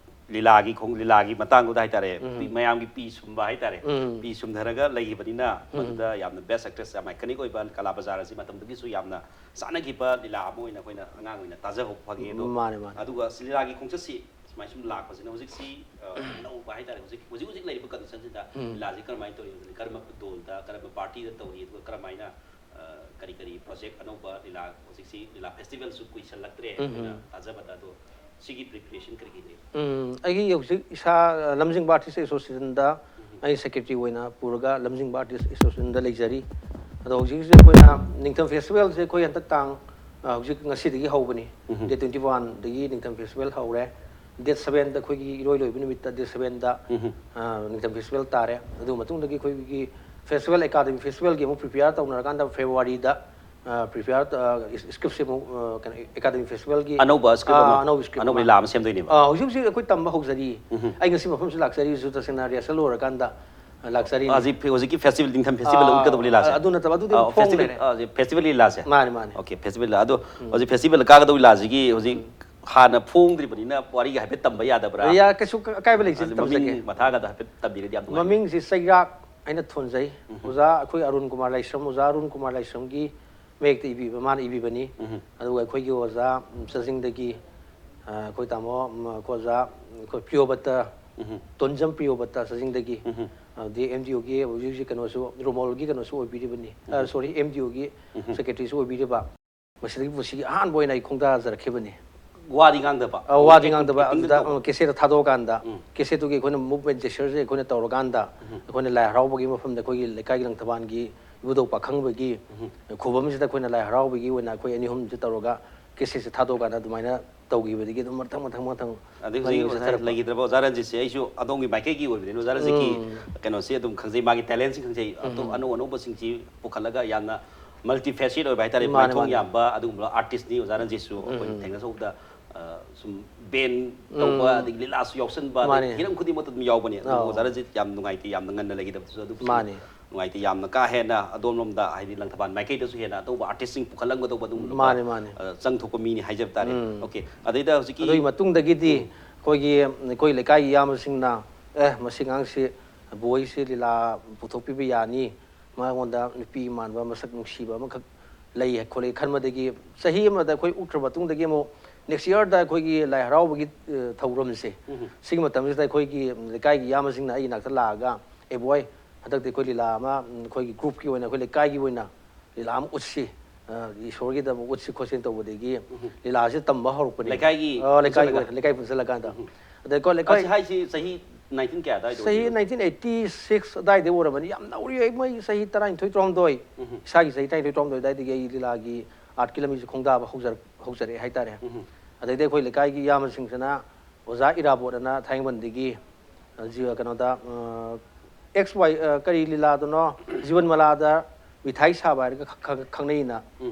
ꯂꯤꯂꯥꯒꯤ ꯈꯣꯡ-, ꯂꯤꯂꯥꯒꯤ ꯃꯇꯥꯡꯗꯨꯗ ꯍꯥꯏꯇꯥꯔꯦ, ꯄꯤ-, ꯃꯌꯥꯝꯒꯤ ꯄꯤ ꯁꯨꯝꯕ ꯍꯥꯏꯇꯥꯔꯦ, ꯄꯤ ꯁꯨꯝꯊꯔꯒ ꯂꯩꯈꯤꯕꯅꯤꯅ, ꯃꯗꯨꯗ ꯌꯥꯝꯅ best actress, ꯌꯥꯝ iconic ꯑꯣꯏꯕ ꯀꯂꯥ ꯕꯖꯥꯔ ꯑꯁꯤ ꯃꯇꯝꯗꯨꯒꯤꯁꯨ ꯌꯥꯝꯅ ꯆꯥꯅꯈꯤꯕ ꯂꯤꯂꯥ ꯑꯃ ꯑꯣꯏꯅ ꯑꯩꯈꯣꯏꯅ ꯑꯉꯥꯡ ꯑꯣꯏꯅ ꯇꯥꯖꯍꯧꯕ ꯐꯪꯉꯦ꯫ ꯑꯗꯣ ꯃꯥꯅꯦ, ꯃꯥꯅꯦ꯫ ꯑꯗꯨꯒ ꯁꯤ ꯂꯤꯂꯥꯒꯤ ꯈꯣꯡꯆꯠꯁꯤ ꯁꯨꯃꯥꯏꯅ ꯁꯨꯝ ꯂꯥꯛꯄꯁꯤꯅ ꯍꯧꯖꯤꯛꯁꯤ, ꯑ, ꯑꯅꯧꯕ ꯍꯥꯏꯇꯥꯔꯦ, ꯍꯧꯖꯤꯛ, ꯍꯧꯖꯤꯛ ꯍꯧꯖꯤꯛ ꯂꯩꯔꯤꯕ condition ꯁꯤꯗ ꯂꯤꯂꯥꯁꯤ ꯀꯔꯝꯍꯥꯏꯅ ꯇꯧꯔꯤ, ꯀꯔꯝꯕ ꯗꯣꯜꯗ, ꯀꯔꯝꯕ party ꯗ ꯇꯧꯔꯤ, ꯑꯗꯨꯒ ꯀꯔꯝꯍꯥꯏꯅ, ꯑ, ꯀꯔꯤ ꯀꯔꯤ project ꯑꯅꯧꯕ ꯂꯤꯂꯥ, ꯍꯧꯖꯤꯛꯁꯤ ꯂꯤꯂꯥ festival ꯁꯨ ꯀꯨꯏꯁꯜꯂꯛꯇ꯭ꯔꯦ, ꯑꯩꯈꯣꯏꯅ ꯊꯥꯖꯕꯗ꯫ ꯑꯗꯣ ꯁꯤꯒꯤ preparation ꯀꯔꯤ ꯀꯔꯤ ꯂꯩ? ꯎꯝ, ꯑꯩꯒꯤ ꯍꯧꯖꯤꯛ ꯏꯁꯥ, ꯑ, ꯂꯝꯖꯤꯡꯕ Artist Association ꯗ ꯑꯩ secretary ꯑꯣꯏꯅ ꯄꯨꯔꯒ ꯂꯝꯖꯤꯡꯕ Artist Association ꯗ ꯂꯩꯖꯔꯤ꯫ ꯑꯗꯣ ꯍꯧꯖꯤꯛ ꯍꯧꯖꯤꯛ ꯑꯩꯈꯣꯏꯅ ꯅꯤꯡꯊꯝ festival ꯁꯦ ꯑꯩꯈꯣꯏ ꯍꯟꯗꯛ ꯇꯥꯡ, ꯑ, ꯍꯧꯖꯤꯛ ꯉꯁꯤꯗꯒꯤ ꯍꯧꯕꯅꯤ꯫ Date twenty one ꯗꯒꯤ ꯅꯤꯡꯊꯝ festival ꯍꯧꯔꯦ꯫ Date seven ꯗ ꯑꯩꯈꯣꯏꯒꯤ ꯏꯔꯣꯏ ꯂꯣꯏꯕ ꯅꯨꯃꯤꯠꯇ, date seven ꯗ, ꯑ, ꯅꯤꯡꯊꯝ festival ꯇꯥꯔꯦ꯫ ꯑꯗꯨ ꯃꯇꯨꯡꯗꯒꯤ ꯑꯩꯈꯣꯏꯒꯤ festival, Academy festival ꯒꯤ ꯑꯃꯨꯛ prepare ꯇꯧꯅꯔꯀꯥꯟꯗ February ꯗ, ꯑ, prepare, ꯑ, script ꯁꯦ ꯑꯃꯨꯛ, ꯑ, ꯀꯩꯅꯣ, Academy festival ꯒꯤ, ꯑꯅꯧꯕ script ꯑ, ꯑꯃ, ꯑꯅꯧꯕ script ꯑꯅꯧꯕ ꯑꯃ꯫ ꯂꯤꯂꯥ ꯑꯃ ꯁꯦꯝꯗꯣꯏꯅꯦꯕ꯫ ꯑ, ꯍꯧꯖꯤꯛ ꯍꯧꯖꯤꯛ ꯑꯩꯈꯣꯏ ꯇꯝꯕ ꯍꯧꯖꯔꯤ꯫ ꯑꯩ ꯉꯁꯤ ꯃꯐꯝꯁꯤ ꯂꯥꯛꯆꯔꯤꯁꯨ ꯇꯁꯦꯡꯅ rehearsal ꯂꯣꯏꯔꯀꯥꯟꯗ, ꯑ, ꯂꯥꯛꯆꯔꯤꯅꯤ꯫ ꯍꯧꯖꯤꯛ, ꯍꯧꯖꯤꯛꯀꯤ festival, ꯅꯤꯡꯊꯝ festival ꯑ, ꯀꯗꯧꯕ ꯂꯤꯂꯥꯁꯦ? ꯑꯗꯨ ꯅꯠꯇꯕ, ꯑꯗꯨꯗꯤ ꯑ, ꯑꯃꯨꯛ ꯐꯣꯡ festival, ꯂꯩꯔꯦ꯫ ꯑ, festival ꯂꯤꯂꯥꯁꯦ? ꯃꯥꯅꯦ, ꯃꯥꯅꯦ꯫ Okay, festival ꯂꯤꯂꯥ꯫ ꯑꯗꯣ ꯍꯧꯖꯤꯛ festival ꯀꯥꯒꯗꯧꯕ ꯂꯤꯂꯥꯁꯤꯒꯤ ꯍꯧꯖꯤꯛ ꯍꯥꯟꯅ ꯐꯣꯡꯗ꯭ꯔꯤꯕꯅꯤꯅ ꯋꯥꯔꯤꯒ ꯍꯥꯏꯐꯦꯠ ꯇꯝꯕ ꯌꯥꯗꯕ꯭ꯔꯥ? ꯌꯥ-, ꯀꯩꯁꯨ ꯑꯀꯥꯏꯕ ꯂꯩꯇꯦ, ꯑꯗꯨ ꯇꯝꯖꯒꯦ꯫ ꯃꯃꯤꯡ ꯃꯊꯥꯒꯗꯣ ꯍꯥꯏꯐꯦꯠ ꯇꯝꯕꯤꯔꯗꯤ ꯌꯥꯝ ꯅꯨꯡꯉꯥꯏꯅꯤ꯫ ꯃꯃꯤꯡꯁꯤ ꯆꯩꯔꯥꯛ ꯍꯥꯏꯅ ꯊꯣꯟꯖꯩ꯫ ꯑꯣꯖꯥ ꯑꯩꯈꯣꯏ ꯑꯔꯨꯟ ꯀꯨꯃꯥꯔ ꯂꯥꯏꯁ꯭ꯔꯝ, ꯑꯣꯖꯥ ꯑꯔꯨꯟ ꯀꯨꯃꯥꯔ ꯂꯥꯏꯁ꯭ꯔꯝꯒꯤ ꯃꯌꯦꯛꯇ ꯏꯕꯤꯕ, ꯃꯥꯅ ꯏꯕꯤꯕꯅꯤ꯫ ꯑꯗꯨꯒ ꯑꯩꯈꯣꯏꯒꯤ ꯑꯣꯖꯥ, ꯎꯝ, ꯆꯥꯖꯤꯡꯗꯒꯤ, ꯑ, ꯑꯩꯈꯣꯏ ꯇꯥꯃꯣ, ꯎꯝ, ꯑꯩꯈꯣꯏ ꯑꯣꯖꯥ, ꯑꯩꯈꯣꯏ ꯄ꯭ꯔꯤꯌꯣꯕꯠꯇ, ꯇꯣꯟꯖꯝ ꯄ꯭ꯔꯤꯌꯣꯕꯠꯇ ꯆꯥꯖꯤꯡꯗꯒꯤ, ꯑꯗꯩ M D O ꯒꯤ ꯍꯧꯖꯤꯛ ꯍꯧꯖꯤꯛ ꯀꯩꯅꯣꯁꯨ, ꯔꯣꯃꯣꯜꯒꯤ ꯀꯩꯅꯣꯁꯨ ꯑꯣꯏꯕꯤꯔꯤꯕꯅꯤ꯫ ꯑ, sorry, M D O ꯒꯤ secretary ꯁꯨ ꯑꯣꯏꯕꯤꯔꯤꯕ꯫ ꯃꯁꯤꯗꯒꯤ ꯄꯨꯟꯁꯤꯒꯤ ꯑꯍꯥꯟꯕ ꯑꯣꯏꯅ ꯑꯩ ꯈꯣꯡꯗꯥꯖꯔꯛꯈꯤꯕꯅꯤ꯫ ꯋꯥꯗꯤ ꯉꯥꯡꯗꯕ꯫ ꯑ, ꯋꯥꯗꯤ Acting- ꯉꯥꯡꯗꯕ꯫ acting ꯑꯗꯨꯗ ꯇꯧꯕ꯫ ꯀꯦꯁꯦꯠꯇꯣ ꯊꯥꯗꯣꯛꯑꯀꯥꯟꯗ, ꯀꯦꯁꯦꯠꯇꯨꯒꯤ ꯑꯩꯈꯣꯏꯅ movement gestureꯁꯦ ꯑꯩꯈꯣꯏꯅ ꯇꯧꯔꯀꯥꯟꯗ, ꯑꯩꯈꯣꯏꯅ ꯂꯥꯏ ꯍꯔꯥꯎꯕꯒꯤ ꯃꯐꯝꯗ ꯑꯩꯈꯣꯏꯒꯤ ꯂꯩꯀꯥꯏꯒꯤ ꯂꯪꯊꯕꯥꯜꯒꯤ ꯏꯕꯨꯙꯧ ꯄꯥꯈꯪꯕꯒꯤ ꯈꯨꯕꯝꯁꯤꯗ ꯑꯩꯈꯣꯏꯅ ꯂꯥꯏ ꯍꯔꯥꯎꯕꯒꯤ ꯑꯣꯏꯅ ꯑꯩꯈꯣꯏ ꯑꯅꯤ ꯑꯍꯨꯝꯁꯦ ꯇꯧꯔꯒ ꯀꯦꯁꯦꯠꯁꯦ ꯊꯥꯗꯣꯛꯑꯀꯥꯟꯗ ꯑꯗꯨꯃꯥꯏꯅ ꯇꯧꯈꯤꯕꯗꯒꯤ ꯑꯗꯨꯝ ꯃꯊꯪ ꯃꯊꯪ ꯃꯊꯪ ꯑꯗꯩ ꯍꯧꯖꯤꯛ ꯃꯔꯤꯁꯦ ꯑꯣꯖꯥ ꯆꯠꯊꯔꯛꯄ꯫ ꯂꯩꯈꯤꯗ꯭ꯔꯕ ꯑꯣꯖꯥ ꯔꯟꯖꯤꯠꯁꯦ ꯑꯩꯁꯨ ꯑꯗꯣꯝꯒꯤ ꯃꯥꯏꯀꯩꯒꯤ ꯑꯣꯏꯕꯅꯤꯅ ꯑꯣꯖꯥ ꯔꯟꯖꯤꯠꯀꯤ ꯀꯩꯅꯣꯁꯤ ꯑꯗꯨꯝ ꯈꯪꯖꯩ, ꯃꯥꯒꯤ talentꯁꯤ ꯈꯪꯖꯩ꯫ ꯑꯇꯣꯞ ꯑꯅꯧ ꯑꯅꯧꯕꯁꯤꯡꯁꯤ ꯄꯨꯈꯠꯂꯒ ꯌꯥꯝꯅ multifaceted ꯑꯣꯏꯕ ꯍꯥꯏꯇꯥꯔꯦ, ꯃꯥꯅꯦ, ꯃꯥꯏꯊꯣꯡ ꯃꯥꯅꯦ꯫ ꯌꯥꯝꯕ ꯑꯗꯨꯒꯨꯝꯕ artistꯅꯤ ꯑꯣꯖꯥ ꯔꯟꯖꯤꯠꯁꯨ꯫ ꯑꯩꯈꯣꯏꯅ ꯊꯦꯡꯅꯖꯍꯧꯕꯗ, ꯑ, ꯁꯨꯝ band ꯇꯧꯕ, ꯑꯗꯒꯤ ꯂꯤꯂꯥꯁꯨ ꯌꯥꯎꯁꯟꯕ, ꯑꯗꯒꯤ ꯃꯥꯅꯦ꯫ ꯍꯤꯔꯝ ꯈꯨꯗꯤꯡꯃꯛꯇ ꯑꯗꯨꯝ ꯌꯥꯎꯕꯅꯦ꯫ ꯑꯗꯨꯕꯨ ꯑꯧ꯫ ꯑꯣꯖꯥ ꯔꯟꯖꯤꯠ ꯌꯥꯝ ꯅꯨꯡꯉꯥꯏꯇꯦ, ꯌꯥꯝꯅ ꯉꯟꯅ ꯂꯩꯈꯤꯗꯕꯗꯨꯁꯨ꯫ ꯑꯗꯨꯕꯨ ꯃꯥꯅꯦ꯫ ꯅꯨꯡꯉꯥꯏꯇꯦ꯫ ꯌꯥꯝꯅ ꯀꯥ ꯍꯦꯟꯅ ꯑꯗꯣꯝꯂꯣꯝꯗ, ꯍꯥꯏꯗꯤ ꯂꯪꯊꯕꯥꯜ ꯃꯥꯏꯀꯩꯗꯁꯨ ꯍꯦꯟꯅ ꯑꯇꯧꯕ artistꯁꯤꯡ ꯄꯨꯈꯠꯂꯝꯒꯗꯧꯕ ꯑꯗꯨꯒꯨꯝꯂꯕ, ꯃꯥꯅꯦ, ꯃꯥꯅꯦ꯫ ꯑ, ꯆꯪ ꯊꯣꯛꯄ ꯃꯤꯅꯤ ꯍꯥꯏꯖꯕ ꯇꯥꯔꯦ꯫ OK, ꯑꯗꯩꯗ ꯍꯧꯖꯤꯛꯀꯤ ꯑꯗꯨꯒꯤ ꯃꯇꯨꯡꯗꯒꯤꯗꯤ ꯑꯩꯈꯣꯏꯒꯤ, ꯑꯩꯈꯣꯏ ꯂꯩꯀꯥꯏꯒꯤ ꯏꯌꯥꯝꯕꯁꯤꯡꯅ, "ꯑꯦ, ꯃꯁꯤ ꯑꯉꯥꯡꯁꯤ, ꯕꯣꯏꯁꯤ ꯂꯤꯂꯥ ꯄꯨꯊꯣꯛꯄꯤꯕ ꯌꯥꯅꯤ, ꯃꯉꯣꯟꯗ ꯅꯨꯄꯤ ꯃꯥꯟꯕ ꯃꯁꯛ ꯅꯨꯡꯁꯤꯕ ꯑꯃꯈꯛ ꯂꯩ" ꯈꯣꯠꯂꯦ ꯈꯟꯕꯗꯒꯤ, ꯆꯍꯤ ꯑꯃꯗ ꯑꯩꯈꯣꯏ ꯎꯠꯈ꯭ꯔ ꯃꯇꯨꯡꯗꯒꯤ ꯑꯃꯨꯛ next yearꯗ ꯑꯩꯈꯣꯏꯒꯤ ꯂꯥꯏ ꯍꯔꯥꯎꯕꯒꯤ, ꯑ, ꯊꯧꯔꯝꯁꯦ, ꯁꯤꯒꯤ ꯃꯇꯝꯁꯤꯗ ꯑꯩꯈꯣꯏꯒꯤ ꯂꯩꯀꯥꯏꯒꯤ ꯏꯌꯥꯝꯕꯁꯤꯡꯅ ꯑꯩꯒꯤ ꯅꯥꯛꯇ ꯂꯥꯛꯑꯒ, "ꯑꯦ ꯕꯣꯏ, ꯍꯟꯗꯛꯇꯤ ꯑꯩꯈꯣꯏ ꯂꯤꯂꯥ ꯑꯃ, ꯎꯝ, ꯑꯩꯈꯣꯏꯒꯤ groupꯀꯤ ꯑꯣꯏꯅ, ꯑꯩꯈꯣꯏ ꯂꯩꯀꯥꯏꯒꯤ ꯑꯣꯏꯅ ꯂꯤꯂꯥ ꯑꯃ ꯎꯠꯁꯤ, ꯑ, ꯏꯁꯣꯔꯒꯤꯗꯃꯛ ꯎꯠꯁꯤ ꯈꯣꯠꯁꯤꯅ" ꯇꯧꯕꯗꯒꯤ ꯂꯤꯂꯥꯁꯦ ꯇꯝꯕ ꯍꯧꯔꯛꯄꯅꯦ꯫ ꯂꯩꯀꯥꯏꯒꯤ ꯑ, ꯂꯩꯀꯥꯏꯒꯤ ꯄꯨꯟꯁꯤꯜꯂꯒ? ꯑꯣꯏꯅ, ꯂꯩꯀꯥꯏ ꯄꯨꯟꯁꯤꯜꯂꯀꯥꯟꯗ꯫ ꯑꯗꯩ ꯀꯣ ꯂꯩꯀꯥꯏ ꯑꯁꯤ ꯍꯥꯏꯁꯤ ꯆꯍꯤ nineteen ꯀꯌꯥ ꯑꯗꯥꯏꯗ ꯆꯍꯤ ꯑꯣꯏꯗꯣꯏꯅꯣ? nineteen eighty six ꯑꯗꯥꯏꯗ ꯑꯣꯏꯔꯕꯅꯤ꯫ ꯌꯥꯝ ꯅꯧꯔꯤ, ꯑꯩ ꯃꯣꯏ ꯆꯍꯤ ꯇꯔꯥꯅꯤꯊꯣꯏ, ꯇꯔꯥꯍꯨꯝꯗꯣꯏ, ꯏꯁꯥꯒꯤ ꯆꯍꯤ ꯇꯔꯥꯅꯤꯊꯣꯏ, ꯇꯔꯥꯍꯨꯝꯗꯣꯏ ꯑꯗꯥꯏꯗꯒꯤ ꯑꯩ ꯂꯤꯂꯥꯒꯤ artꯀꯤ ꯂꯝꯕꯤꯁꯦ ꯈꯣꯡꯗꯥꯕ ꯍꯧꯖꯔꯛ-, ꯍꯧꯖꯔꯛꯑꯦ ꯍꯥꯏꯇꯥꯔꯦ꯫ ꯑꯗꯩꯗꯤ ꯑꯩꯈꯣꯏ ꯂꯩꯀꯥꯏꯒꯤ ꯏꯌꯥꯝꯕꯁꯤꯡꯁꯤꯅ ꯑꯣꯖꯥ ꯏꯔꯥꯕꯣꯠ ꯑꯅ ꯊꯥꯡꯃꯩꯕꯟꯗꯒꯤ, ꯑ, ꯖꯤ-, ꯀꯩꯅꯣꯗ, ꯑ, X Y, ꯑ, ꯀꯔꯤ ꯂꯤꯂꯥꯗꯨꯅꯣ, ꯖꯤꯕꯟ ꯃꯂꯥꯗ ꯃꯤꯊꯥꯏ ꯁꯥꯕ ꯍꯥꯏꯔꯒ ꯈ-, ꯈ-, ꯈꯪꯅꯩꯅ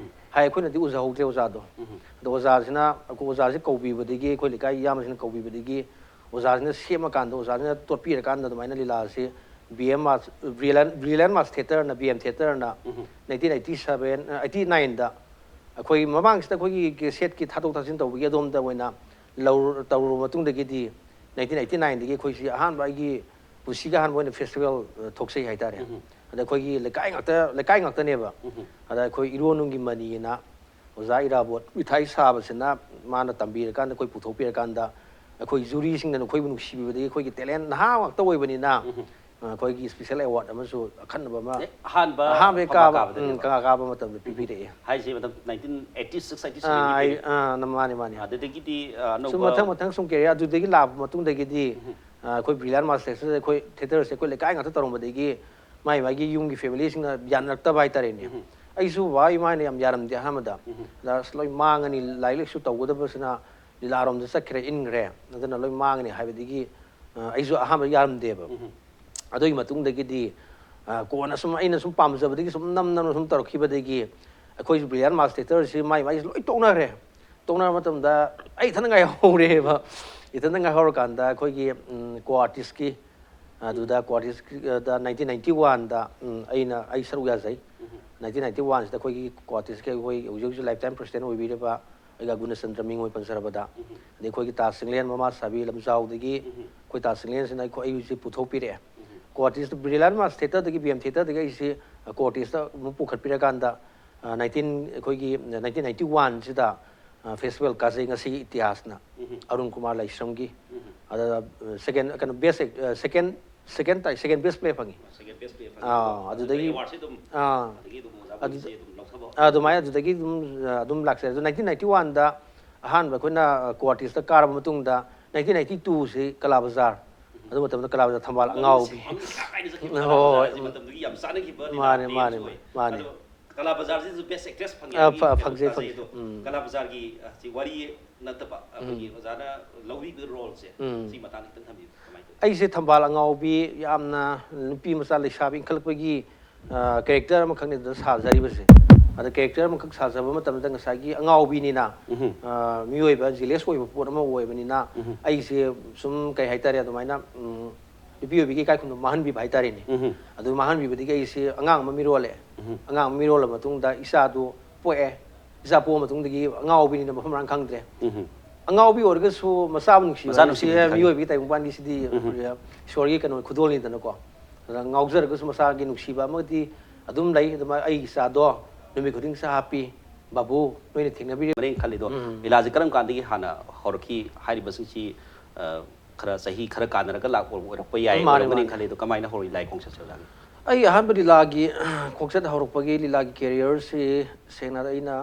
ꯍꯥꯏ꯫ ꯑꯩꯈꯣꯏꯅꯗꯤ ꯎꯖꯍꯧꯗ꯭ꯔꯦ ꯑꯣꯖꯥꯗꯣ꯫ ꯑꯗꯣ ꯑꯣꯖꯥꯁꯤꯅ, ꯑꯩꯈꯣꯏ ꯑꯣꯖꯥꯁꯦ ꯀꯧꯕꯤꯕꯗꯒꯤ, ꯑꯩꯈꯣꯏ ꯂꯩꯀꯥꯏꯒꯤ ꯏꯌꯥꯝꯕꯁꯤꯡꯅ ꯀꯧꯕꯤꯕꯗꯒꯤ ꯑꯣꯖꯥꯁꯤꯅ ꯁꯦꯝꯃꯀꯥꯟꯗ, ꯑꯣꯖꯥꯁꯤꯅ ꯇꯣꯠꯄꯤꯔꯀꯥꯟꯗ ꯑꯗꯨꯃꯥꯏꯅ ꯂꯤꯂꯥꯁꯤ B M Mass, Brilliant, Brilliant Mass Theatreꯅ, B M Theatreꯅ nineteen eighty seven, ꯑ, eighty nineꯗ ꯑꯩꯈꯣꯏ ꯃꯃꯥꯡꯁꯤꯗ ꯑꯩꯈꯣꯏꯒꯤ ꯀꯦꯁꯦꯠꯀꯤ ꯊꯥꯗꯣꯛ ꯊꯥꯖꯤꯟ ꯇꯧꯕꯒꯤ ꯑꯗꯣꯝꯗ ꯑꯣꯏꯅ ꯂꯧ-, ꯇꯧꯔꯨꯔꯕ ꯃꯇꯨꯡꯗꯒꯤꯗꯤ nineteen eighty nineꯗꯒꯤ ꯑꯩꯈꯣꯏꯁꯤ ꯑꯍꯥꯟꯕ ꯑꯩꯒꯤ ꯄꯨꯟꯁꯤꯒꯤ ꯑꯍꯥꯟꯕ ꯑꯣꯏꯅ festival, ꯑ, ꯊꯣꯛꯆꯩ ꯍꯥꯏꯇꯥꯔꯦ꯫ ꯑꯗ ꯑꯩꯈꯣꯏꯒꯤ ꯂꯩꯀꯥꯏ ꯉꯥꯛꯇ, ꯂꯩꯀꯥꯏ ꯉꯥꯛꯇꯅꯦꯕ꯫ ꯑꯗ ꯑꯩꯈꯣꯏ ꯏꯔꯣꯟꯅꯨꯡꯒꯤ ꯃꯅꯤꯅ ꯑꯣꯖꯥ ꯏꯔꯥꯕꯣꯠ ꯃꯤꯊꯥꯏ ꯁꯥꯕꯁꯤꯅ ꯃꯥꯅ ꯇꯝꯕꯤꯔꯀꯥꯟꯗ, ꯑꯩꯈꯣꯏ ꯄꯨꯊꯣꯛꯄꯤꯔꯀꯥꯟꯗ, ꯑꯩꯈꯣꯏ ꯖꯨꯔꯤꯁꯤꯡꯅ ꯅꯈꯣꯏꯕꯨ ꯅꯨꯡꯁꯤꯕꯤꯕꯗꯒꯤ ꯑꯩꯈꯣꯏꯒꯤ talent ꯅꯍꯥ ꯉꯥꯛꯇ ꯑꯣꯏꯕꯅꯤꯅ, ꯑꯩꯈꯣꯏꯒꯤ special award ꯑꯃꯁꯨ ꯑꯈꯟꯅꯕ ꯑꯃ ꯑꯦ, ꯑꯍꯥꯟꯕ ꯑꯍꯥꯟꯕ ꯐꯝꯕꯥꯛ ꯀꯥꯕ ꯀꯥꯕꯗꯅꯦꯕ? ꯎꯝ, ꯀꯥ ꯀꯥꯕ ꯃꯇꯝꯗ ꯄꯤꯕꯤꯔꯛꯑꯦ꯫ ꯍꯥꯏꯁꯦ ꯃꯇꯝ ꯅꯥꯏꯟꯇꯤꯟ ꯑꯩꯠꯇꯤ ꯁꯤꯛꯁ ꯑꯩꯠꯇꯤ ꯑꯥ, ꯑꯩ- ꯁꯚꯦꯟꯒꯤ ꯑꯥ, ꯅ- ꯃꯥꯅꯦ ꯃꯥꯅꯦ꯫ ꯑꯗꯨꯗꯒꯤꯗꯤ ꯁꯨꯝ ꯃꯊꯪ ꯃꯊꯪ ꯁꯨꯝ career ꯑꯗꯨꯗꯒꯤ ꯂꯥꯛꯄ ꯃꯇꯨꯡꯗꯒꯤꯗꯤ ꯑ, ꯑꯩꯈꯣꯏ Brilliant Master Theatre ꯑꯩꯈꯣꯏ theatreꯁꯦ ꯑꯩꯈꯣꯏ ꯂꯩꯀꯥꯏ ꯉꯥꯛꯇ ꯇꯧꯔꯝꯕꯗꯒꯤ ꯃꯥꯏ ꯃꯥꯒꯤ ꯌꯨꯝꯒꯤ familyꯁꯤꯡꯅ ꯌꯥꯅꯔꯛꯇꯕ ꯍꯥꯏꯇꯥꯔꯦꯅꯦ꯫ ꯑꯩꯁꯨ ꯕꯕꯥ ꯏꯃꯥꯅ ꯌꯥꯝ ꯌꯥꯔꯝꯗꯦ ꯑꯍꯥꯟꯕꯗ꯫ ꯑꯗ ꯑꯁ ꯂꯣꯏ ꯃꯥꯡꯉꯅꯤ, ꯂꯥꯏꯔꯤꯛ ꯂꯥꯏꯁꯨ ꯇꯧꯒꯗꯕꯁꯤꯅ ꯂꯤꯂꯥꯔꯣꯝꯗ ꯆꯠꯈ꯭ꯔꯦ, ꯏꯟꯈ꯭ꯔꯦ, ꯑꯗꯨꯅ ꯂꯣꯏ ꯃꯥꯡꯉꯅꯤ ꯍꯥꯏꯕꯗꯒꯤ ꯑ, ꯑꯩꯁꯨ ꯑꯍꯥꯟꯕ ꯌꯥꯔꯝꯗꯦꯕ꯫ ꯑꯗꯨꯒꯤ ꯃꯇꯨꯡꯗꯒꯤꯗꯤ ꯑ, ꯀꯣꯟꯅ ꯁꯨꯝ ꯑꯩꯅ ꯁꯨꯝ ꯄꯥꯝꯖꯕꯗꯒꯤ ꯁꯨꯝ ꯅꯝ ꯅꯝꯅ ꯁꯨꯝ ꯇꯧꯔꯛꯈꯤꯕꯗꯒꯤ ꯑꯩꯈꯣꯏꯁꯨ Brilliant Master Theatreꯁꯤ ꯃꯥꯏ ꯃꯥꯏꯁꯤ ꯂꯣꯏ ꯇꯣꯛꯅꯈ꯭ꯔꯦ꯫ ꯇꯣꯛꯅꯔ ꯃꯇꯝꯗ ꯑꯩ ꯏꯊꯟꯇ ꯉꯥꯏꯍꯧꯔꯦꯕ꯫ ꯏꯊꯟꯇ ꯉꯥꯏꯍꯧꯔꯀꯥꯟꯗ ꯑꯩꯈꯣꯏꯒꯤ ꯎꯝ, co-artistꯀꯤ ꯑꯗꯨꯗ co-artistꯗ nineteen ninety oneꯗ ꯎꯝ, ꯑꯩꯅ ꯑꯩ ꯁꯔꯨꯛ ꯌꯥꯖꯩ꯫ Nineteen ninety oneꯁꯤꯗ ꯑꯩꯈꯣꯏꯒꯤ co-artistꯀꯤ ꯑꯩꯈꯣꯏ ꯍꯧꯖꯤꯛ ꯍꯧꯖꯤꯛ lifetime president ꯑꯣꯏꯕꯤꯔꯤꯕ ꯑꯩꯒ ꯒꯨꯅꯆꯟꯗ꯭ꯔ ꯃꯤꯡꯑꯣꯏ ꯄꯟꯖꯔꯕꯗ, ꯑꯗꯩ ꯑꯩꯈꯣꯏꯒꯤ ꯇꯥꯖ ꯆꯤꯡꯂꯦꯟ ꯃꯃꯥ ꯁꯥꯕꯤ ꯂꯝꯖꯥꯎꯗꯒꯤ ꯑꯩꯈꯣꯏ ꯇꯥꯖ ꯆꯤꯡꯂꯦꯟꯁꯤꯅ ꯑꯩꯈꯣꯏ ꯑꯩꯁꯦ ꯄꯨꯊꯣꯛꯄꯤꯔꯛꯑꯦ꯫ Co-artist Brilliant Master Theatreꯗꯒꯤ, B M Theatreꯗꯒꯤ ꯑꯩꯁꯦ co-artistꯇ ꯑꯃꯨꯛ ꯄꯨꯈꯠꯄꯤꯔꯀꯥꯟꯗ nineteen ꯑꯩꯈꯣꯏꯒꯤ nineteen ninety oneꯁꯤꯗ festival ꯀꯥꯖꯩ ꯉꯁꯤꯒꯤ ꯏꯇꯤꯍꯥꯁꯅ ꯑꯔꯨꯟ ꯀꯨꯃꯥꯔ ꯂꯥꯏꯁ꯭ꯔꯝꯒꯤ꯫ ꯑꯗ second ꯀꯩꯅꯣ best act- second second ꯇꯥꯏ, second best play ꯐꯪꯉꯤ꯫ Second best play ꯑꯥ, ꯑꯗꯨꯗꯒꯤ awardꯁꯤ ꯑꯗꯨꯝ ꯑꯥ, ꯑꯗꯒꯤ ꯑꯗꯨꯝ ꯑꯣꯖꯥ ꯑꯗꯨ- ꯕꯣꯕꯤꯁꯦ ꯑꯗꯨꯝ ꯂꯧꯊꯕ ꯑꯗꯨꯃꯥꯏꯅ ꯑꯗꯨꯗꯒꯤ ꯑꯗꯨꯝ ꯑꯗꯨꯝ ꯂꯥꯛꯆꯔꯦ꯫ ꯑꯗꯣ nineteen ninety oneꯗ ꯑꯍꯥꯟꯕ ꯑꯩꯈꯣꯏꯅ co-artistꯇ ꯀꯥꯔꯕ ꯃꯇꯨꯡꯗ nineteen ninety twoꯁꯤ ꯀꯂꯥ ꯕꯖꯥꯔ, ꯑꯗꯨ ꯃꯇꯝꯗ ꯀꯂꯥ ꯕꯖꯥꯔ ꯊꯝꯕꯥꯜ ꯑꯉꯥꯎꯕꯤ꯫ ꯃꯃꯤꯡꯁꯦ ꯌꯥꯝ ꯀꯥꯏꯅ ꯆꯠꯈꯤꯕ ꯍꯣꯏ, ꯀꯂꯥ ꯍꯣꯏ, ꯕꯖꯥꯔꯁꯦ ꯎꯝ꯫ ꯃꯇꯝꯗꯨꯒꯤ ꯌꯥꯝ ꯆꯥꯅꯈꯤꯕ ꯃꯥꯅꯦ, ꯂꯤꯂꯥ ꯃꯥꯅꯦ, ꯑꯃꯁꯨ ꯑꯣꯏ꯫ ꯃꯥꯅꯦ꯫ ꯑꯗꯣ ꯀꯂꯥ ꯕꯖꯥꯔꯁꯤꯁꯨ best actress ꯐꯪꯉꯦ ꯑ, ꯍꯥꯏꯕꯒꯤ ꯐ- ꯀꯩꯅꯣ ꯐꯪꯖꯩ, ꯇꯥꯖꯩ꯫ ꯐꯪꯖꯩ꯫ ꯑꯗꯣ ꯎꯝ꯫ ꯀꯂꯥ ꯕꯖꯥꯔꯒꯤ ꯑ, ꯁꯤ ꯋꯥꯔꯤ ꯅꯠꯇꯕ ꯑꯩꯈꯣꯏꯒꯤ ꯑꯣꯖꯥꯅ ꯂꯧꯕꯤꯕ roleꯁꯦ, ꯎꯝ꯫ ꯁꯤ ꯃꯇꯥꯡꯗ ꯈꯤꯇꯪ ꯊꯝꯕꯤꯌꯨ, ꯀꯃꯥꯏꯅ ꯇꯧꯋꯤ? ꯑꯩꯁꯦ ꯊꯝꯕꯥꯜ ꯑꯉꯥꯎꯕꯤ, ꯌꯥꯝꯅ ꯅꯨꯄꯤ ꯃꯆꯥ ꯂꯩꯁꯥꯕꯤ ꯏꯟꯈꯠꯂꯛꯄꯒꯤ ꯑ, character ꯑꯃꯈꯛꯅꯤꯗꯅ ꯁꯥꯖꯔꯤꯕꯁꯦ꯫ ꯑꯗ character ꯑꯃꯈꯛ ꯁꯥꯖꯕ ꯃꯇꯝꯗ ꯉꯁꯥꯏꯒꯤ ꯑꯉꯥꯎꯕꯤꯅꯤꯅ ꯑ, ꯃꯤꯑꯣꯏꯕ jealous ꯑꯣꯏꯕ ꯄꯣꯠ ꯑꯃ ꯑꯣꯏꯕꯅꯤꯅ ꯑꯩꯁꯦ ꯁꯨꯝ ꯀꯩ ꯍꯥꯏꯇꯥꯔꯦ, ꯑꯗꯨꯃꯥꯏꯅ ꯎꯝ, ꯅꯨꯄꯤ ꯑꯣꯏꯕꯤꯒꯤ ꯏꯀꯥꯏ ꯈꯨꯝꯅꯕ ꯃꯥꯡꯍꯟꯕꯤꯕ ꯍꯥꯏꯇꯥꯔꯦꯅꯦ꯫ ꯑꯗꯨ ꯃꯥꯡꯍꯟꯕꯤꯕꯗꯒꯤ ꯑꯩꯁꯦ ꯑꯉꯥꯡ ꯑꯃ ꯃꯤꯔꯣꯜꯂꯦ꯫ ꯑꯉꯥꯡ ꯑꯃ ꯃꯤꯔꯣꯜꯂ ꯃꯇꯨꯡꯗ ꯏꯆꯥꯗꯨ ꯄꯣꯛꯑꯦ꯫ ꯏꯆꯥ ꯄꯣꯛꯑ ꯃꯇꯨꯡꯗꯒꯤ ꯑꯉꯥꯎꯕꯤꯅꯤꯅ ꯃꯐꯝ ꯃꯔꯥꯡ ꯈꯪꯗ꯭ꯔꯦ꯫ ꯑꯉꯥꯎꯕꯤ ꯑꯣꯏꯔꯒꯁꯨ ꯃꯆꯥꯕꯨ ꯅꯨꯡꯁꯤꯕ ꯃꯆꯥ ꯍꯥꯏꯕꯁꯤ ꯅꯨꯡꯁꯤꯕꯗꯤ ꯈꯪꯉꯤ꯫ ꯃꯤꯑꯣꯏꯕꯒꯤ ꯇꯥꯏꯕꯪꯄꯥꯟꯒꯤꯁꯤꯗꯤ ꯏꯁꯣꯔꯒꯤ ꯀꯩꯅꯣ ꯈꯨꯗꯣꯜꯅꯤꯗꯅꯀꯣ꯫ ꯑꯗ ꯉꯥꯎꯖꯔꯒꯁꯨ ꯃꯁꯥꯒꯤ ꯅꯨꯡꯁꯤꯕ ꯑꯃꯗꯤ ꯑꯗꯨꯝ ꯂꯩ꯫ ꯑꯗꯨꯃꯥꯏꯅ ꯑꯩ ꯏꯆꯥꯗꯣ ꯅꯨꯃꯤꯠ ꯈꯨꯗꯤꯡ ꯆꯥ ꯍꯥꯞꯄꯤ꯫ "ꯕꯥꯕꯨ, ꯅꯣꯏꯅ ꯊꯦꯡꯅꯕꯤꯔꯤꯕ" ꯃꯔꯦꯡ ꯈꯜꯂꯤꯗꯣ, ꯂꯤꯂꯥꯁꯦ ꯀꯔꯝ ꯀꯥꯟꯗꯒꯤ ꯍꯥꯟꯅ ꯍꯧꯔꯛꯈꯤ? ꯍꯥꯏꯔꯤꯕꯁꯤꯡꯁꯤ ꯑ, ꯈꯔ ꯆꯍꯤ ꯈꯔ ꯀꯥꯟꯅꯔꯒ ꯂꯥꯛꯄ ꯑꯣꯏꯔꯛꯄ ꯌꯥꯏ, ꯃꯥꯅꯦ, ꯑꯣꯏꯔꯝꯒꯅꯤ ꯃꯥꯅꯦ꯫ ꯈꯜꯂꯤ꯫ ꯑꯗꯣ ꯀꯃꯥꯏꯅ ꯍꯧꯔꯛꯏ ꯂꯥꯏ ꯈꯣꯡꯆꯠꯁꯦ ꯑꯣꯖꯥꯒꯤ? ꯑꯩ ꯑꯍꯥꯟꯕ ꯂꯤꯂꯥꯒꯤ ꯈꯣꯡꯆꯠ ꯍꯧꯔꯛꯄꯒꯤ ꯂꯤꯂꯥꯒꯤ ꯀꯦꯔꯤꯌꯔꯁꯤ ꯁꯦꯡꯅ ꯑꯩꯅ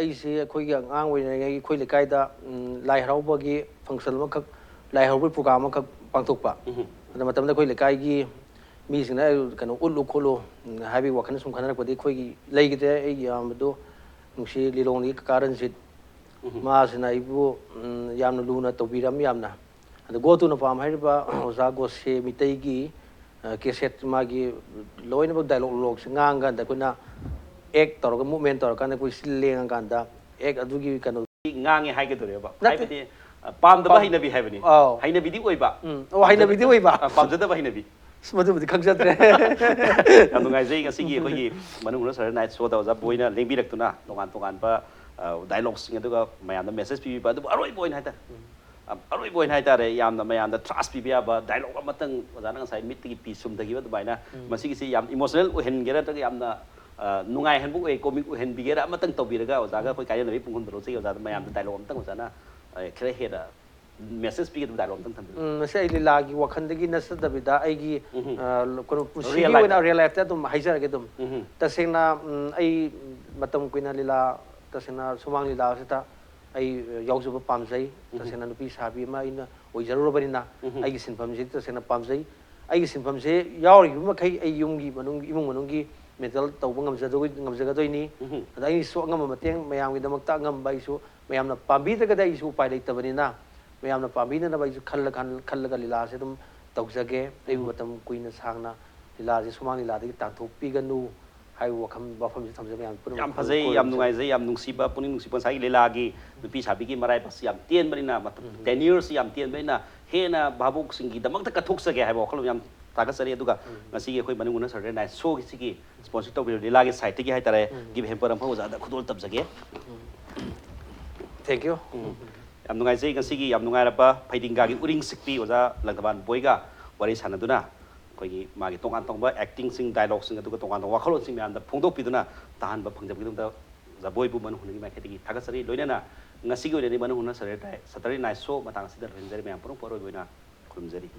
ꯑꯩꯁꯤ ꯑꯩꯈꯣꯏꯒꯤ ꯑꯉꯥꯡ ꯑꯣꯏꯔꯤꯉꯩꯒꯤ ꯑꯩꯈꯣꯏ ꯂꯩꯀꯥꯏꯗ ꯎꯝ, ꯂꯥꯏ ꯍꯔꯥꯎꯕꯒꯤ ꯐꯪꯁꯟ ꯑꯃꯈꯛ, ꯂꯥꯏ ꯍꯔꯥꯎꯕꯒꯤ ꯄ꯭ꯔꯣꯒ꯭ꯔꯥꯝ ꯑꯃꯈꯛ ꯄꯥꯡꯊꯣꯛꯄ꯫ ꯎꯝ꯫ ꯑꯗꯨ ꯃꯇꯝꯗ ꯑꯩꯈꯣꯏ ꯂꯩꯀꯥꯏꯒꯤ ꯃꯤꯁꯤꯡꯅ ꯑꯩ ꯀꯩꯅꯣ ꯎꯠꯂꯨ ꯈꯣꯠꯂꯨ ꯎꯝ, ꯍꯥꯏꯕꯒꯤ ꯋꯥꯈꯜ ꯁꯨꯝ ꯈꯟꯅꯔꯛꯄꯗꯒꯤ ꯑꯩꯈꯣꯏꯒꯤ ꯂꯩꯈꯤꯗ꯭ꯔꯦ ꯑꯩꯒꯤ ꯏꯌꯥꯝꯕꯗꯣ ꯅꯨꯡꯁꯤ ꯂꯤꯂꯣꯡꯗꯒꯤ ꯀꯀꯥ ꯔꯟꯖꯤꯠ꯫ ꯎꯝ꯫ ꯃꯥꯁꯤꯅ ꯑꯩꯕꯨ ꯎꯝ, ꯌꯥꯝꯅ ꯂꯨꯅ ꯇꯧꯕꯤꯔꯝꯃꯤ ꯌꯥꯝꯅ꯫ ꯑꯗ ꯒꯣ ꯇꯨꯅ ꯄꯥꯝ ꯍꯥꯏꯔꯤꯕ ꯑꯣꯖꯥ ꯒꯣꯁꯦ ꯃꯤꯇꯩꯒꯤ ꯀꯦꯁꯦꯠ ꯃꯥꯒꯤ ꯂꯣꯏꯅꯃꯛ ꯗꯥꯏꯂꯣꯛ ꯂꯣꯛꯁꯦ ꯉꯥꯡꯉꯀꯥꯟꯗ ꯑꯩꯈꯣꯏꯅ ꯑꯦꯛ ꯇꯧꯔꯒ ꯃꯨꯞꯃꯦꯟ ꯇꯧꯔꯀꯥꯟꯗ ꯑꯩꯈꯣꯏ ꯁꯤ ꯂꯦꯡꯉꯀꯥꯟꯗ ꯑꯦꯛ ꯑꯗꯨꯒꯤ ꯀꯩꯅꯣ ꯉꯥꯡꯉꯦ ꯍꯥꯏꯒꯗꯧꯔꯦꯕ꯫ ꯅꯠꯇꯦ꯫ ꯍꯥꯏꯕꯗꯤ ꯑ, ꯄꯥꯝꯗꯕ ꯄꯥꯝ- ꯍꯩꯅꯕꯤ ꯍꯥꯏꯕꯅꯤ꯫ ꯑꯥꯎ꯫ ꯍꯩꯅꯕꯤꯗꯤ ꯑꯣꯏꯕ꯫ ꯎꯝ꯫ ꯑꯣ, ꯍꯩꯅꯕꯤꯗꯤ ꯑꯣꯏꯕ꯫ ꯑ, ꯄꯥꯝꯖꯗꯕ ꯍꯩꯅꯕꯤ꯫ ꯑꯁ, ꯃꯗꯨꯕꯨꯗꯤ ꯈꯪꯖꯗ꯭ꯔꯦ꯫ ꯌꯥꯝ ꯅꯨꯡꯉꯥꯏꯖꯩ ꯉꯁꯤꯒꯤ ꯑꯩꯈꯣꯏꯒꯤ ꯃꯅꯨꯡ ꯍꯨꯠꯅ ꯁꯔ ꯅꯥꯏꯠ ꯁꯣꯗ ꯑꯣꯖꯥ ꯕꯣꯏꯅ ꯂꯦꯡꯕꯤꯔꯛꯇꯨꯅ ꯇꯣꯉꯥꯟ ꯇꯣꯉꯥꯟꯕ ꯗꯥꯏꯂꯣꯛꯁꯤꯡ ꯑꯗꯨꯒ ꯃꯌꯥꯝꯗ ꯃꯦꯁꯦꯖ ꯄꯤꯕꯤꯕ, ꯑꯗꯨꯕꯨ ꯑꯔꯣꯏꯕ ꯑꯣꯏꯅ ꯍꯥꯏꯇꯥꯔꯦ, ꯑ, ꯑꯔꯣꯏꯕ ꯑꯣꯏꯅ ꯍꯥꯏꯇꯥꯔꯦ, ꯌꯥꯝꯅ ꯃꯌꯥꯝꯗ ꯊ꯭ꯔꯥꯁ ꯄꯤꯕ ꯌꯥꯕ ꯗꯥꯏꯂꯣꯛ ꯑꯃꯇꯪ ꯑꯣꯖꯥꯅ ꯉꯁꯥꯏ ꯃꯤꯠꯇꯒꯤ ꯄꯤ ꯁꯨꯝꯊꯈꯤꯕ ꯑꯗꯨꯃꯥꯏꯅ ꯃꯁꯤꯒꯤꯁꯤ ꯌꯥꯝ ꯏꯃꯣꯁꯅꯦꯜ ꯑꯣꯏꯍꯟꯒꯦꯔꯥ ꯅꯠꯇ꯭ꯔꯒ ꯌꯥꯝꯅ ꯑ, ꯅꯨꯡꯉꯥꯏꯍꯟꯕ ꯑꯣꯏ, ꯀꯣꯃꯤꯛ ꯑꯣꯏꯍꯟꯕꯤꯒꯦꯔꯥ ꯑꯃꯇꯪ ꯇꯧꯕꯤꯔꯒ ꯑꯣꯖꯥꯒ ꯑꯩꯈꯣꯏ ꯀꯥꯏꯅꯅꯕꯒꯤ ꯄꯨꯡ ꯍꯨꯝꯗ ꯂꯧꯖꯒꯦ꯫ ꯑꯣꯖꯥꯗ ꯃꯌꯥꯝꯗ ꯗꯥꯏꯂꯣꯛ ꯑꯃꯇꯪ ꯑꯣꯖꯥꯅ ꯑ, ꯈꯔ ꯍꯦꯟꯅ ꯃꯦꯁꯦꯖ ꯄꯤꯒꯗꯕ ꯗꯥꯏꯂꯣꯛ ꯑꯝꯇꯪ ꯊꯝꯕꯤꯌꯨ꯫ ꯎꯝ, ꯃꯁꯤ ꯑꯩ ꯂꯤꯂꯥꯒꯤ ꯋꯥꯈꯜꯗꯒꯤ ꯅꯠꯆꯗꯕꯤꯗ ꯑꯩꯒꯤ ꯎꯝꯍꯨꯝ꯫ ꯑ, ꯀꯩꯅꯣ ꯄꯨꯟꯁꯤꯒꯤ Real life꯫ ꯑꯣꯏꯅ ꯔꯤꯌꯦꯜ ꯂꯥꯏꯐꯇ ꯑꯗꯨꯝ ꯍꯥꯏꯖꯔꯒꯦ ꯑꯗꯨꯝ꯫ ꯎꯝꯍꯨꯝ꯫ ꯇꯁꯦꯡꯅ ꯎꯝ, ꯑꯩ ꯃꯇꯝ ꯀꯨꯏꯅ ꯂꯤꯂꯥ, ꯇꯁꯦꯡꯅ ꯁꯨꯃꯥꯡ ꯂꯤꯂꯥꯁꯤꯗ ꯑꯩ ꯌꯥꯎꯖꯕ ꯄꯥꯝꯖꯩ꯫ ꯇꯁꯦꯡꯅ ꯅꯨꯄꯤ ꯁꯥꯕꯤ ꯑꯃ ꯑꯩꯅ ꯑꯣꯏꯖꯔꯨꯔꯕꯅꯤꯅ ꯎꯝꯍꯨꯝ꯫ ꯑꯩꯒꯤ ꯁꯤꯟꯐꯝꯁꯤꯗꯤ ꯇꯁꯦꯡꯅ ꯄꯥꯝꯖꯩ꯫ ꯑꯩꯒꯤ ꯁꯤꯟꯐꯝꯁꯦ ꯌꯥꯎꯔꯤꯕ ꯃꯈꯩ ꯑꯩ ꯌꯨꯝꯒꯤ ꯃꯅꯨꯡ, ꯏꯃꯨꯡ ꯃꯅꯨꯡꯒꯤ ꯃꯦꯟꯇꯦꯟ ꯇꯧꯕ ꯉꯝꯖꯗꯣꯏ-, ꯉꯝꯖꯒꯗꯣꯏꯅꯤ꯫ ꯎꯝꯍꯨꯝ꯫ ꯑꯗ ꯑꯩꯁꯨ ꯑꯉꯝꯕ ꯃꯇꯦꯡ ꯃꯌꯥꯝꯒꯤꯗꯃꯛꯇ ꯑꯉꯝꯕ ꯑꯩꯁꯨ ꯃꯌꯥꯝꯅ ꯄꯥꯝꯕꯤꯗ꯭ꯔꯒꯗꯤ ꯑꯩꯁꯨ ꯎꯄꯥꯏ ꯂꯩꯇꯕꯅꯤꯅ ꯃꯌꯥꯝꯅ ꯄꯥꯝꯕꯤꯅꯅꯕ ꯑꯩꯁꯨ ꯈꯜꯂ-, ꯈꯜ-, ꯈꯜꯂꯒ ꯂꯤꯂꯥꯁꯦ ꯑꯗꯨꯝ ꯇꯧꯖꯒꯦ꯫ ꯑꯩꯕꯨ ꯃꯇꯝ ꯀꯨꯏꯅ ꯁꯥꯡꯅ ꯂꯤꯂꯥꯁꯦ ꯁꯨꯃꯥꯡ ꯂꯤꯂꯥꯗꯒꯤ ꯇꯥꯟꯊꯣꯛꯄꯤꯒꯅꯨ ꯍꯥꯏꯕ ꯋꯥꯈꯜ, ꯋꯥꯐꯝꯁꯦ ꯊꯝꯖꯒꯦ꯫ ꯃꯌꯥꯝ ꯄꯨꯝꯅꯃꯛ ꯌꯥꯝ ꯐꯖꯩ, ꯌꯥꯝ ꯈꯨꯔꯨꯝꯖꯔꯤ꯫ ꯅꯨꯡꯉꯥꯏꯖꯩ, ꯌꯥꯝ ꯅꯨꯡꯁꯤꯕ, ꯄꯨꯛꯅꯤꯡ ꯅꯨꯡꯁꯤꯕ꯫ ꯉꯁꯥꯏꯒꯤ ꯂꯤꯂꯥꯒꯤ ꯅꯨꯄꯤ ꯁꯥꯕꯤꯒꯤ ꯃꯔꯥꯏꯕꯛꯁꯤ ꯌꯥꯝ ꯇꯦꯟꯕꯅꯤꯅ, ꯃꯇꯝ ꯇꯦꯅ꯭ꯌꯨꯔꯁꯤ ꯌꯥꯝ ꯇꯦꯟꯕꯅꯤꯅ ꯍꯦꯟꯅ ꯚꯥꯕꯣꯛꯁꯤꯡꯒꯤꯗꯃꯛꯇ ꯀꯠꯊꯣꯛꯆꯒꯦ ꯍꯥꯏꯕ ꯋꯥꯈꯜꯂꯣꯟ ꯌꯥꯝ ꯊꯥꯒꯠꯆꯔꯤ꯫ ꯑꯗꯨꯒ ꯉꯁꯤꯒꯤ ꯑꯩꯈꯣꯏ ꯃꯅꯨꯡ ꯍꯨꯠꯅ ꯁꯔꯗꯦ ꯅꯥꯏꯠ ꯁꯣꯒꯤꯁꯤꯒꯤ ꯁ꯭ꯄꯣꯟꯁꯔ ꯇꯧꯕꯤꯔꯤꯕ ꯂꯤꯂꯥꯒꯤ ꯁꯥꯏꯠꯇꯒꯤ ꯍꯥꯏꯇꯥꯔꯦ, ꯒꯤꯐ ꯍꯦꯝꯄꯔ ꯑꯃꯈꯛ ꯑꯣꯖꯥꯗ ꯈꯨꯗꯣꯜ ꯇꯝꯖꯒꯦ꯫ Thank you꯫ ꯎꯝ꯫ ꯌꯥꯝ ꯅꯨꯡꯉꯥꯏꯖꯩ ꯉꯁꯤꯒꯤ ꯌꯥꯝ ꯅꯨꯡꯉꯥꯏꯔꯕ ꯐꯩꯗꯤꯡꯒꯥꯒꯤ ꯎꯔꯤꯡ ꯁꯤꯛꯄꯤ ꯑꯣꯖꯥ ꯂꯪꯊꯕꯥꯜ ꯕꯣꯏꯒ ꯋꯥꯔꯤ ꯁꯥꯟꯅꯗꯨꯅ ꯑꯩꯈꯣꯏꯒꯤ ꯃꯥꯒꯤ ꯇꯣꯉꯥꯟ ꯇꯣꯉꯥꯟꯕ ꯑꯦꯛꯇꯤꯡꯁꯤꯡ, ꯗꯥꯏꯂꯣꯛꯁꯤꯡ, ꯑꯗꯨꯒ ꯇꯣꯉꯥꯟ ꯇꯣꯉꯥꯟꯕ ꯋꯥꯈꯜꯂꯣꯟꯁꯤꯡ ꯃꯌꯥꯝꯗ ꯐꯣꯡꯗꯣꯛꯄꯤꯗꯨꯅ ꯇꯥꯍꯟꯕ ꯐꯪꯖꯕꯒꯤꯗꯃꯛꯇ ꯖꯒꯣꯏꯕꯨ ꯃꯅꯨꯡ ꯍꯨꯠꯅꯒꯤ ꯃꯥꯏꯀꯩꯗꯒꯤ ꯊꯥꯒꯠꯆꯔꯤ꯫ ꯂꯣꯏꯅꯅ ꯉꯁꯤꯒꯤ ꯑꯣꯏꯅꯗꯤ ꯃꯅꯨꯡ ꯍꯨꯠꯅ Saturday Night, Saturday Night Show ꯃꯇꯥꯡ ꯑꯁꯤꯗ ꯂꯣꯏꯁꯤꯟꯖꯔꯤ꯫ ꯃꯌꯥꯝ ꯄꯨꯝꯅꯃꯛꯄꯨ ꯑꯔꯣꯏꯕ ꯑꯣꯏꯅ ꯈꯨꯔꯨꯝꯖꯔꯤ꯫